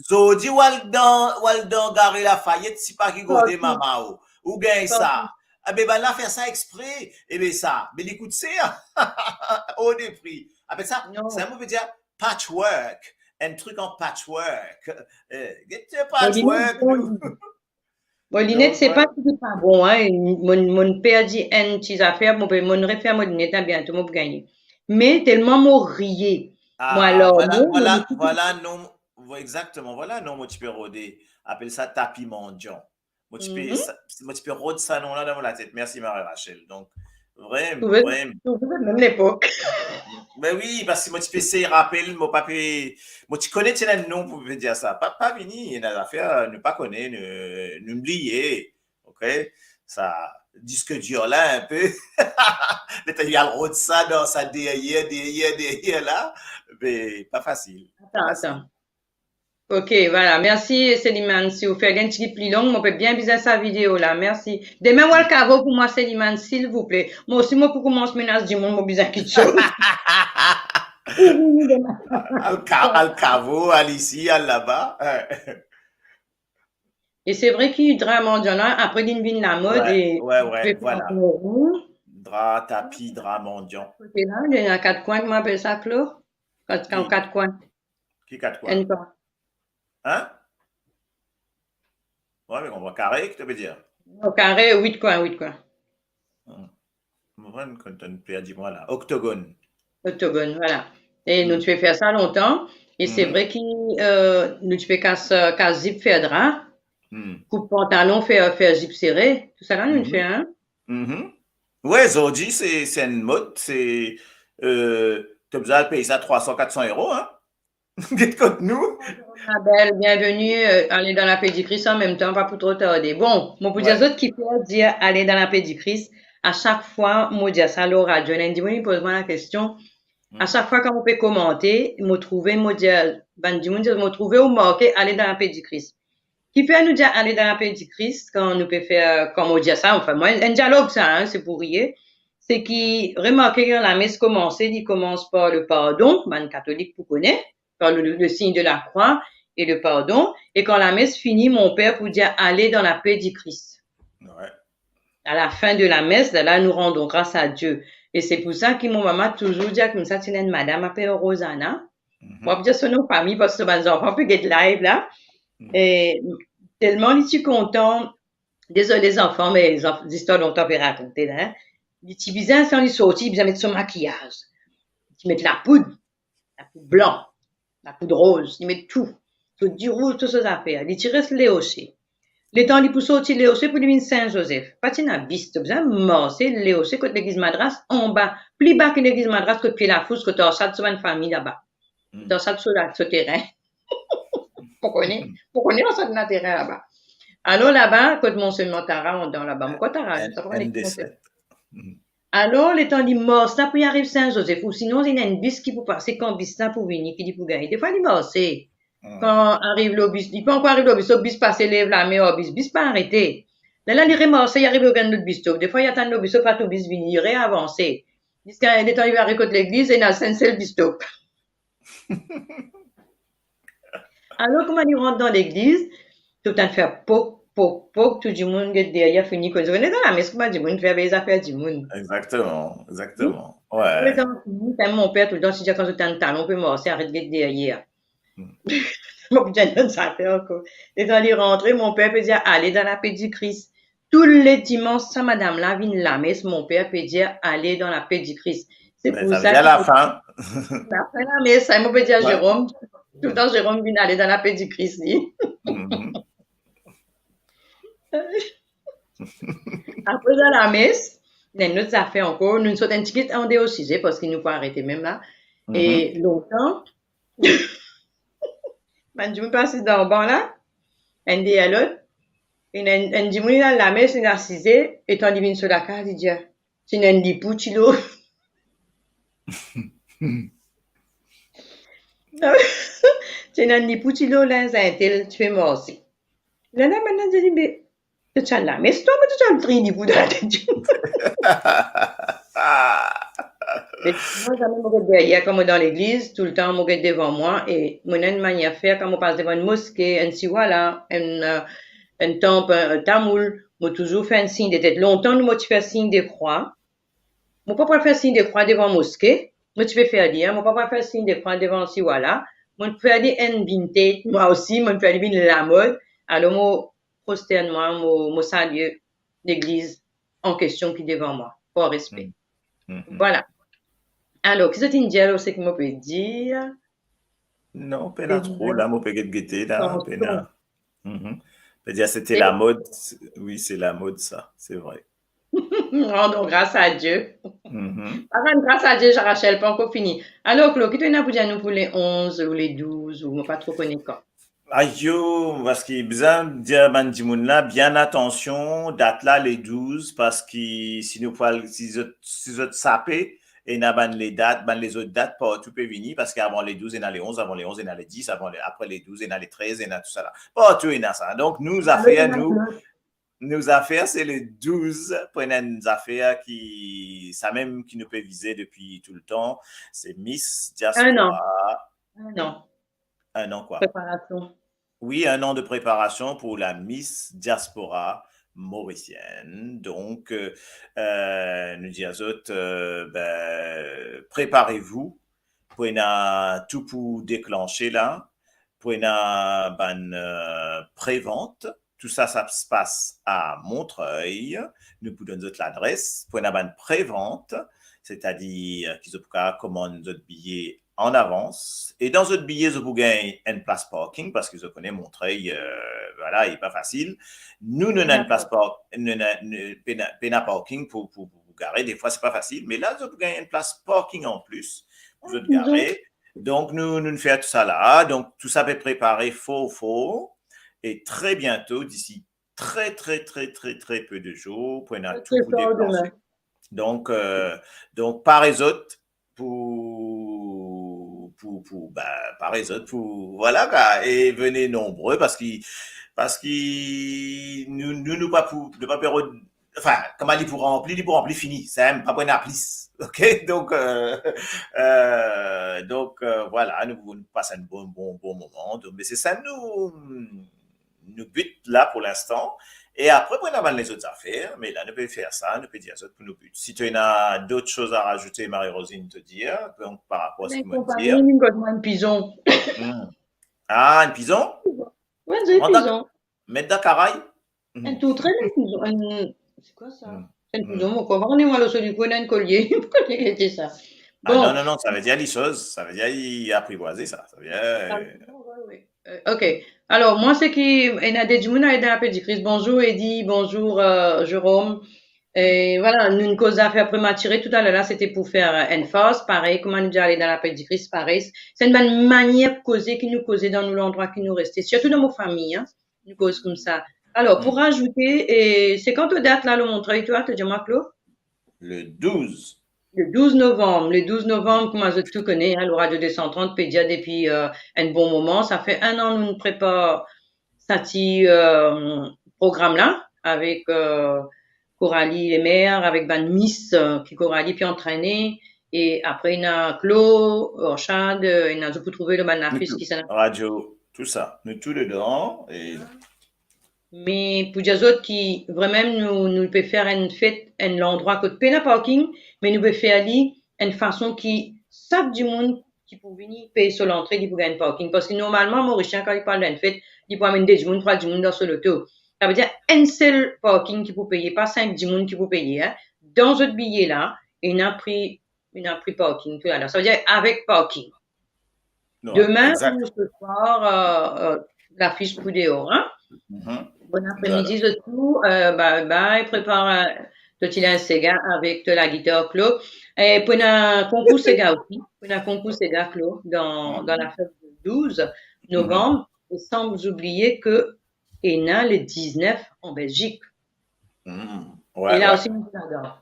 zordi, ou al dan, ou al dan Gare Lafayette, sipa ki kote mama ou, ou gagn sa. Ebe, bann la fer sa expre, ebe sa, be li kout ser. Hors de prix. Apel sa, sa, mo pe dir, patchwork. Enn trik an patchwork. Eh, get patchwork, nou. Bon, linet, se pa ki pa bon, hein. Mo, mo'nn perdi enn ti zafer, mo pe, mo'nn refer mo linet la, biento mo pou gagne. Me telman mo riye, mo, alor, vwala, non, vwala, vwala, non, Bon, exactement, voilà, non, mo ti pe rode, apel sa tapi mandian. Mo ti pe, mhm, sa, mo ti pe rod sa non la dan mo latet. Merci, Marie Rachel. Donc, vrem, trouve, vrem. Trouve mem lepok. Ben oui, parski mo ti pe sey rapel, mo pa pe, mo ti kone ti ena enn non pou pe dir sa. Pa, pa vini, ena zafer, nou pa kone, nou, nou bliye. Ok? Sa, disk dir la, enn pe. Letan li al rod sa dan sa deryer, deryer, deryer la, be, pa fasil. Pa fasil. Atann, atann. Ok, vwala. Mersi, Seliman. Si ou fer li enn tigit pli long, mo pe bien bizin sa video la. Mersi. Demin, ou al kavo pou mwa, Seliman, silvouple. Mwa osi, mo pou koumans menas dimoun, mo bizin kitsoz. Al ka-, al kavo, al isi, al laba. E se vre ki dra mandian la, apre li vinn lamod. Wi, e wi, wi, vwala. Dra, tapi, dra mandian. Kote la, li ena kat kwin, kouma apel sa, Klo? Kat, kat kwin. Ki kat kwin? Enn kwin. Hein? Wi, me konpran. Kare, ki to pe dir? Non, kare, wit kwin, wit kwin. Hmm. Mo konpran, kan to pe dir mwa la. Oktogon. Oktogon, vwala. E nou ti pe fer sa lontan. E se vre ki, euh, nou ti pe kas, euh, kas zip fer dra. Hmm. Koup pantalon, fer, fer zip sere. Tousala nou fer, hein? Mhm. Wi, zordi, se, se enn mod, se, euh, to bizin al pey sa trwa san, kat san euro, hein? Get kot nou. Ma belle, bienvenue, euh, ale dan lapedikris an mem tan, pa pou tro tarde. Bon, mo pou dir zot kifer dir ale dan lapedikris. A sak fwa mo dir sa lor radio, ena dimoun li poz mwa lakestion. Hmm. A sak fwa kan mo pe komante, mo trouve, mo dir, bann dimoun dir, mo trouve ou marke ale dan lapedikris. Kifer nou dir ale dan lapedikris kan nou pe fer, kan mo dir sa, anfin, mwa, enn dialog sa, hein, se pou riye. Se ki, remarke, kan lames komanse, li komans par le pardon, bann katolik pou kone, par le, le signe de la croix et le pardon. E kan lames fini, mon per pou dir, allez dans la paix du Christ. Wi. À la fin de la messe, là, nous rendons grâce à Dieu. E se pou sa ki mo mama touzour dir koumsa, ti ena enn madam apel Rosana. Mhm. Mo pa pou dir so nom fami, parski so bann zanfan pe get live la. Mhm. E telman li ti kontan, dezole zanfan, me zanf-, zistwar lontan pe rakonte la, hein. Li ti bizin, kan li sorti, li bizin met so makiyaz. Li ti met lapoud, lapoud blan, lapoud roz, li met tou. So dirouz, tou so zafer. Li ti res Leose. Letan li pou sorti Leose pou li vinn Sin Zozef, pa ti ena bis, to bizin marse Leose kot legliz Madras anba, pli ba ki legliz Madras kot Pie Lafous, kot Arsad so bann fami laba. Hmm. Kot Arsad so la, so terin. Pou kone, pou kone Arsad ena terin laba. Alor laba, kot Monsegnor Tara andan laba, mo krwar Tara, N-, sa pa kone ki N D sept. Hmm. Alor, letan li mars la pou li ariv Sin Zozef, ou sinon, li ena enn bis ki pou pase, kan bis la pou vini, ki li pou gagne. Defwa, li marse. Hmm. Kan ariv lor bis, li pa ankor ariv lor bis stop, bis pase, lev lame ar bis, bis pa arete. Lerla, li remarse, li ariv lor enn lot bis stop. Defwa, li atann lor bis stop, pa tou bis vini, li reavanse. Ziska letan li ariv kot legliz, ena enn sel bis stop. Alor, kouma li rant dan legliz, toultan fer pok, pok, pok, tou dimoun get deryer, fini koze. Zot kone dan lames kouma dimoun fer, be zafer dimoun. Exactement, exactement. Wi. Wi. Letan fini, kan mon per toultan ti dir, kan zot tann talon pe marse, aret get deryer. Hmm. Mo pou dir enn lot zafer ankor. Letan li rantre, mon per pe dir, allez dans la paix du Christ. Tou le dimans, sa madam la vinn lames, mon per pe dir, allez dans la paix du Christ. Se pou sa ki lafin. Lafin lames, sa mo pe dir Zerom, toultan Zerom vinn ale dan lapedikris li. Mhm. Apre sa lames, ena enn lot zafer ankor, nou sot enn tigit andeor size, parski nou pou arete mem la. E lontan, bann dimoun pe asiz dan ban la, enn deryer lot. Ena enn, enn dimoun, li al lames, li asize, letan li vinn so lakaz, li dir, ti ena enn lipou ti lor. Ti ena enn lipou ti lor linz intel, ti pe marse. Lerla bann la dir li, me to ti al lames twa, me to ti al triy lipou dan latet dimoun. Me mwa, zame mo get deryer kan mo dan legliz, toultan mo get devan mwa, e mo ena enn manier fer, kan mo pas devan enn moske, enn siwala, enn, euh, enn tanp, enn tamoul, mo touzour fer enn sign de tet. Lontan, nou, mo ti fer sign de krwa. Mo pa pou al fer sign de krwa devan moske, mo ti pe fer li, hein, mo pa pou al fer sign de krwa devan siwala. Mo fer li enn vinn tet, mwa osi, mo fer li vinn lamod. Alor, mo prostern mwa, mo, mo salie legliz an kestion ki devan mwa, par respe. Hmm. Hmm, hmm. Vwala. Alor, ki zot inn dir, alor, seki mo pe dir? Non, pena tro la, mo pe get gete la, pena. Mhm. Pe dir se te lamod, wi, se lamod sa, se vre. Oh non, gras a Die. Mhm. Avan, gras a Die, Jean Rachel, pa ankor fini. Alor, Claude, ki to ena pou dir nou pou le onz ou le douz, ou mo pa tro kone kan? Ayo, parski bizin dir bann dimoun la, bien atansion, dat la le douz, parski si nou pou al, si zot, si zot sape, ena bann ledat, bann lezot dat partou pe vini, parski avan le douz, ena le onz, avan le onz, ena le dis, avan le, apre le douz, ena le trez, ena tousala. Partou ena sa. Donk, nou zafer, nou, nou zafer, se le douz, pou ena enn zafer ki, samem ki nou pe vize depi toultan, se Miss Diaspora. Un an. Un an. Un an, kwa. Preparasion. Wi, un an de preparasion pou la Miss Diaspora Mauricienne. Donk, euh, euh, nou dir azot, euh, ben, préparez-vous, pou ena tou pou deklanse la, pou ena bann, euh, prevant, tou sa, sa pas a Montreuil, nou pou donn zot ladres, pou ena bann prevant, setadir ki zot pou kapav komann zot biye an avans, e dan zot biye, zot pou gagn enn plas parking, parski zot kone Montreuil, euh, vwala, li pa fasil. Nou, nou ena enn plas park, nou ena, nou, pena, pena parking pou, pou, pou gare, defwa se pa fasil, me la, zot pou gagn enn plas parking an plis, pou zot gare. Donk, nou, nou fer tou sa la, donk, tou sa pe prepare for, for, e tre biento, disi tre, tre, tre, tre, tre pe de zour, pou ena tou pou deklanse. Donk, euh, donk, pare zot pou, pou, pou, ben, pare zot pou, vwala, kwa, e vene nonbre, parski, parski nou, nou, nou pa pou, nou pa pe rod-, anfin, kouma li pou ranpli, li pou ranpli fini, sa, pa pou ena plis, ok? Donk, euh, euh, donk, euh, vwala, nou, nou pas enn bon, bon, bon moman, donk, me se sa nou, nou bit la pou linstan. E apre, pou ena bann lezot zafer, me la, nou pe fer sa, nou pe dir azot pou nou bit. Si to ena dot soz a razoute, Marie-Rosine, to dir, donk, par rapor a seki mo dir. Konpagni, minn kot mwa enn pizon. Hmm. Ah, enn pizon? Wi, enn pizon. Met dan karay? Mhm. Enn tou tre bel pizon. Enn, se kwa sa? Hmm. Enn pizon, mo konpran, mo lor so dikou, ena enn kolie. Pou kolie, se sa. Ah, bon. Non, non, non, sa ve dir li soz, sa ve dir li aprizwaze sa, sa ve dir, euh, ah, wi, wi. Euh, ok. Alor, mwa, seki, ena de dimoun ale dan la Petit Christ. Bonzour, Eddy. Bonzour, euh, Jérôme. E vwala, nou'nn koz zafer prematire toutaler la, sete pou fer, euh, enn fars, parey, kouma nou dir ale dan la Petit Christ, parey. Se enn bann manier koze ki nou koze dan nou landrwa ki nou reste, sirtou dan mo fami, hein, nou koz koumsa. Alor, pou razoute, e se kan to dat la, lor Montreuil, twa, to dir mwa, Claude? Le douz. Le douz novanm, le douz novanm, kouma zot tou kone, hein, lor Radio deux cent trente, pe dir depi, euh, enn bon moman, sa fer enn an nou prepar sa ti, euh, program la, avek, euh, Coralie Lemaire, avek bann Miss, euh, ki Coralie pe antrene, e apre ena Claude, Orchard, euh, ena, zot pou trouve lor bann lafis ki sa. Radio, tou sa, nou tou dedan, e Me pou dir zot ki vremem nou, nou pe fer enn fet, enn landrwa kot pena parking, me nou pe fer li enn fason ki sak dimoun ki pou vini pey so lantre, li pou gagn parking. Parski normalman, Morisien, kan li pou al dan enn fet, li pou amenn de dimoun, trwa dimoun dan so loto. Sa ve dir enn sel parking ki pou peye, pa sink dimoun ki pou peye, hein. Dan zot biye la, ena pri, ena pri parking, tou la. Sa ve dir avek parking. Non, demain ou ce soir, euh, euh, lafis pou deor, hein? Mhm. Bon apremidi, zot tou, euh, bye bye, prepar, euh, to ti linz sega avek to lagitar, Claude. E pou ena konkour sega osi, pou ena konkour sega, Claude, dan, dan lafer douz novanm. E san oubliye ke ena le diznef an Belzik. Mm. E la osi, nou ladan.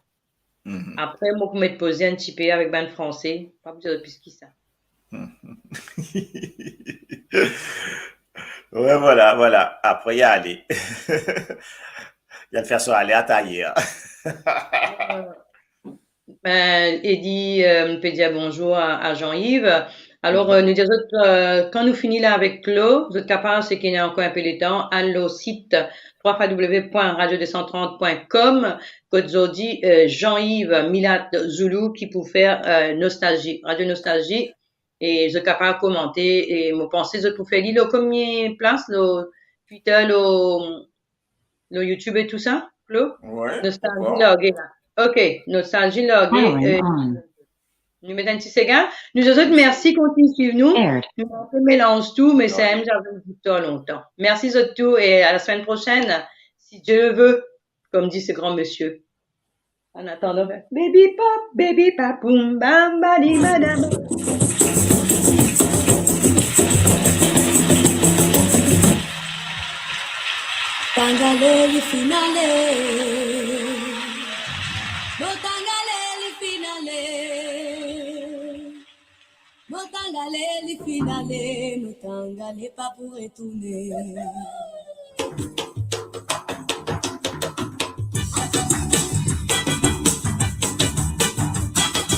Mhm. Apre, mo pou met poze enn tipe avek bann Franse, pa pou dir plis ki sa. Mhm. Wi, vwala, vwala. Apre, li ale. Li al fer so ale a tayer. Euh, Eddy, euh, pe dir bonzour a, a Jean-Yves. Alor, euh, nou dir zot, euh, kan nou fini la avek Claude, zot kapav, seki ena ankor enpe letan, al lor sit trois fois W point radio deux cent trente point com, kot zordi, euh, Jean-Yves Milat Zoulou ki pou fer, euh, Nostalgie, Radio Nostalgie, e zot kapav komante, e mo panse zot pou fer li lor komie plas, lor Twitter, lor lor YouTube e tou sa, Claude? Wi, Nostalgie dakor. Large la. Ok, Nostalgie large, euh, Nou met enn ti sega. Nou dir zot mersi, kontign swiv nou. Aired. Nou pe melanz tou, me samem, zot inn zis tou lontan. Mersi zot tou e a la semenn prosenn, si Dieu le veut, comme dit ce grand monsieur. En attendant, baby pop, baby papoum, bam, badi, badam. Tangale li finn ale. Mo tangale li finn ale. Mo tangale li finn ale, mo tangale pa pou retourne.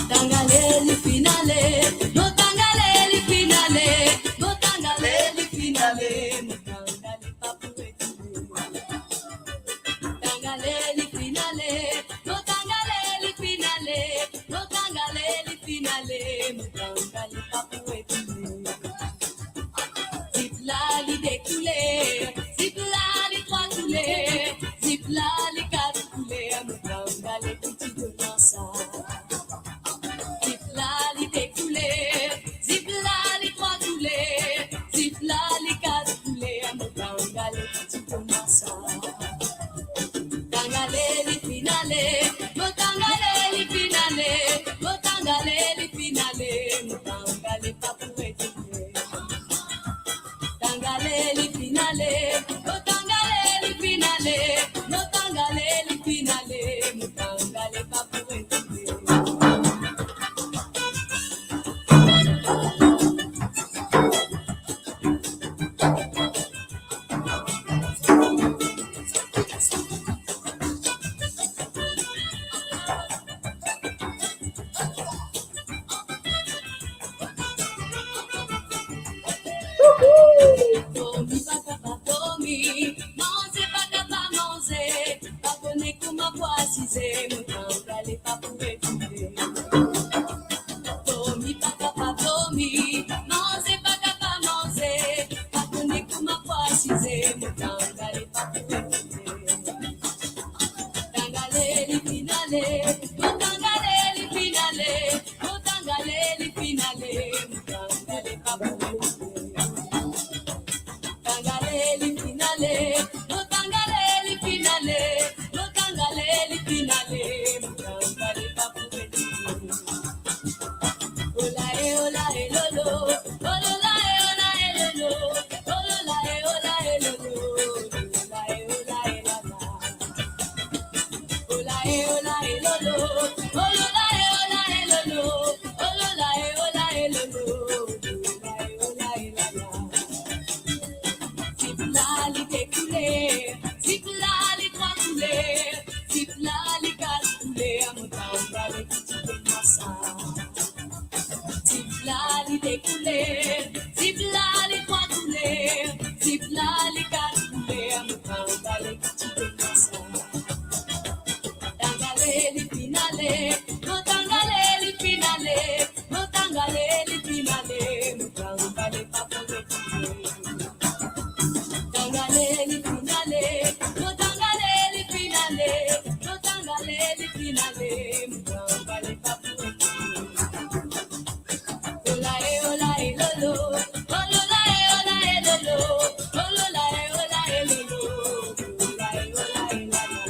Tangale li finn ale, mo tangale li finn ale, mo tangale li finn ale, mo tangale pa pou retourne. Tangale li finn ale, mo tangale li finn ale, mo tangale li finn ale, mo tangale pa pou retourne. Zip la li de kouler, zip la li trwa kouler, zip la li kat kouler, mo tangale pou ti donan sa. Zip la li de kouler, zip la li trwa kouler, zip la li kat kouler, mo tangale pou ti donan sa. Tangale li finn ale, mo tangale li finn ale, mo tangale li finn ale, mo tangale pa pou retourne. Tangale li finn ale, mo tangale li finn ale, mo tangale li finn ale, mo tangale pa pou retourne. Dormi pa kapav dormi, manze pa kapav manze, pa kone kouma pou asize, mo tangale pa pou retourne. Dormi pa kapav dormi, manze pa kapav manze, pa kone kouma pou asize, mo tangale pa pou retourne. Tangale li finn ale, mo tangale li finn ale, mo tangale li finn ale, mo tangale pa pou retourne. Tangale li finn ale, mo tangale li finn ale, mo tangale li finn ale, mo tangale pa pou retourne. Ola e ola e lolo, olola e ola e lolo, olola e ola e lolo, ola e ola e lala. Ola e ola e lolo, olola e ola e lolo, olola e ola e lolo, ola e ola e lala. Zip la li de kouler, zip la li trwa kouler, zip la li kat kouler, mo tangale pou ti donan sa. Zip la li de kouler, zip la li trwa kouler, zip la li kat kouler, mo tangale pou ti donan sa. Tangale li finn ale, mo tangale li finn ale, mo tangale li finn ale, mo tangale pa pou retourne. Tangale li finn ale, mo tangale li finn ale, mo tangale li finn ale, mo tangale pa pou retourne. Ola e ola e lolo, olola e ola e lolo, olola e ola e lolo, ola e ola e lala.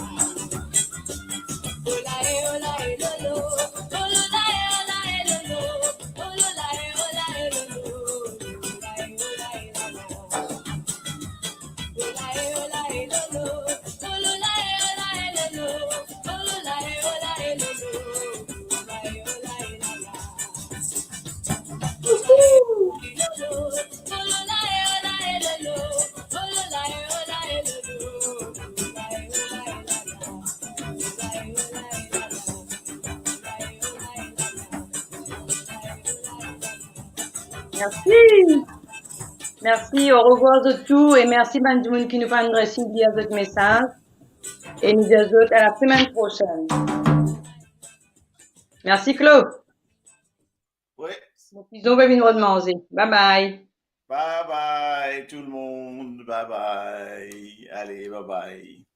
Ola e ola e lolo, olola e ola e lolo, olola e ola e lolo, ola e ola e lala. Ola e ola e lolo, olola e ola e lolo, olola e ola e lolo, ola e ola e lala. Mersi. Mersi, orevwar zot tou, e mersi bann dimoun ki nou pa'nn resi lir zot mesaz. E nou dir zot a la semenn prosenn. Mersi, Claude. Wi. Mo pizon pe vinn rod manze. Bye bye. Bye bye tout le monde. Bye bye. Allez, bye bye.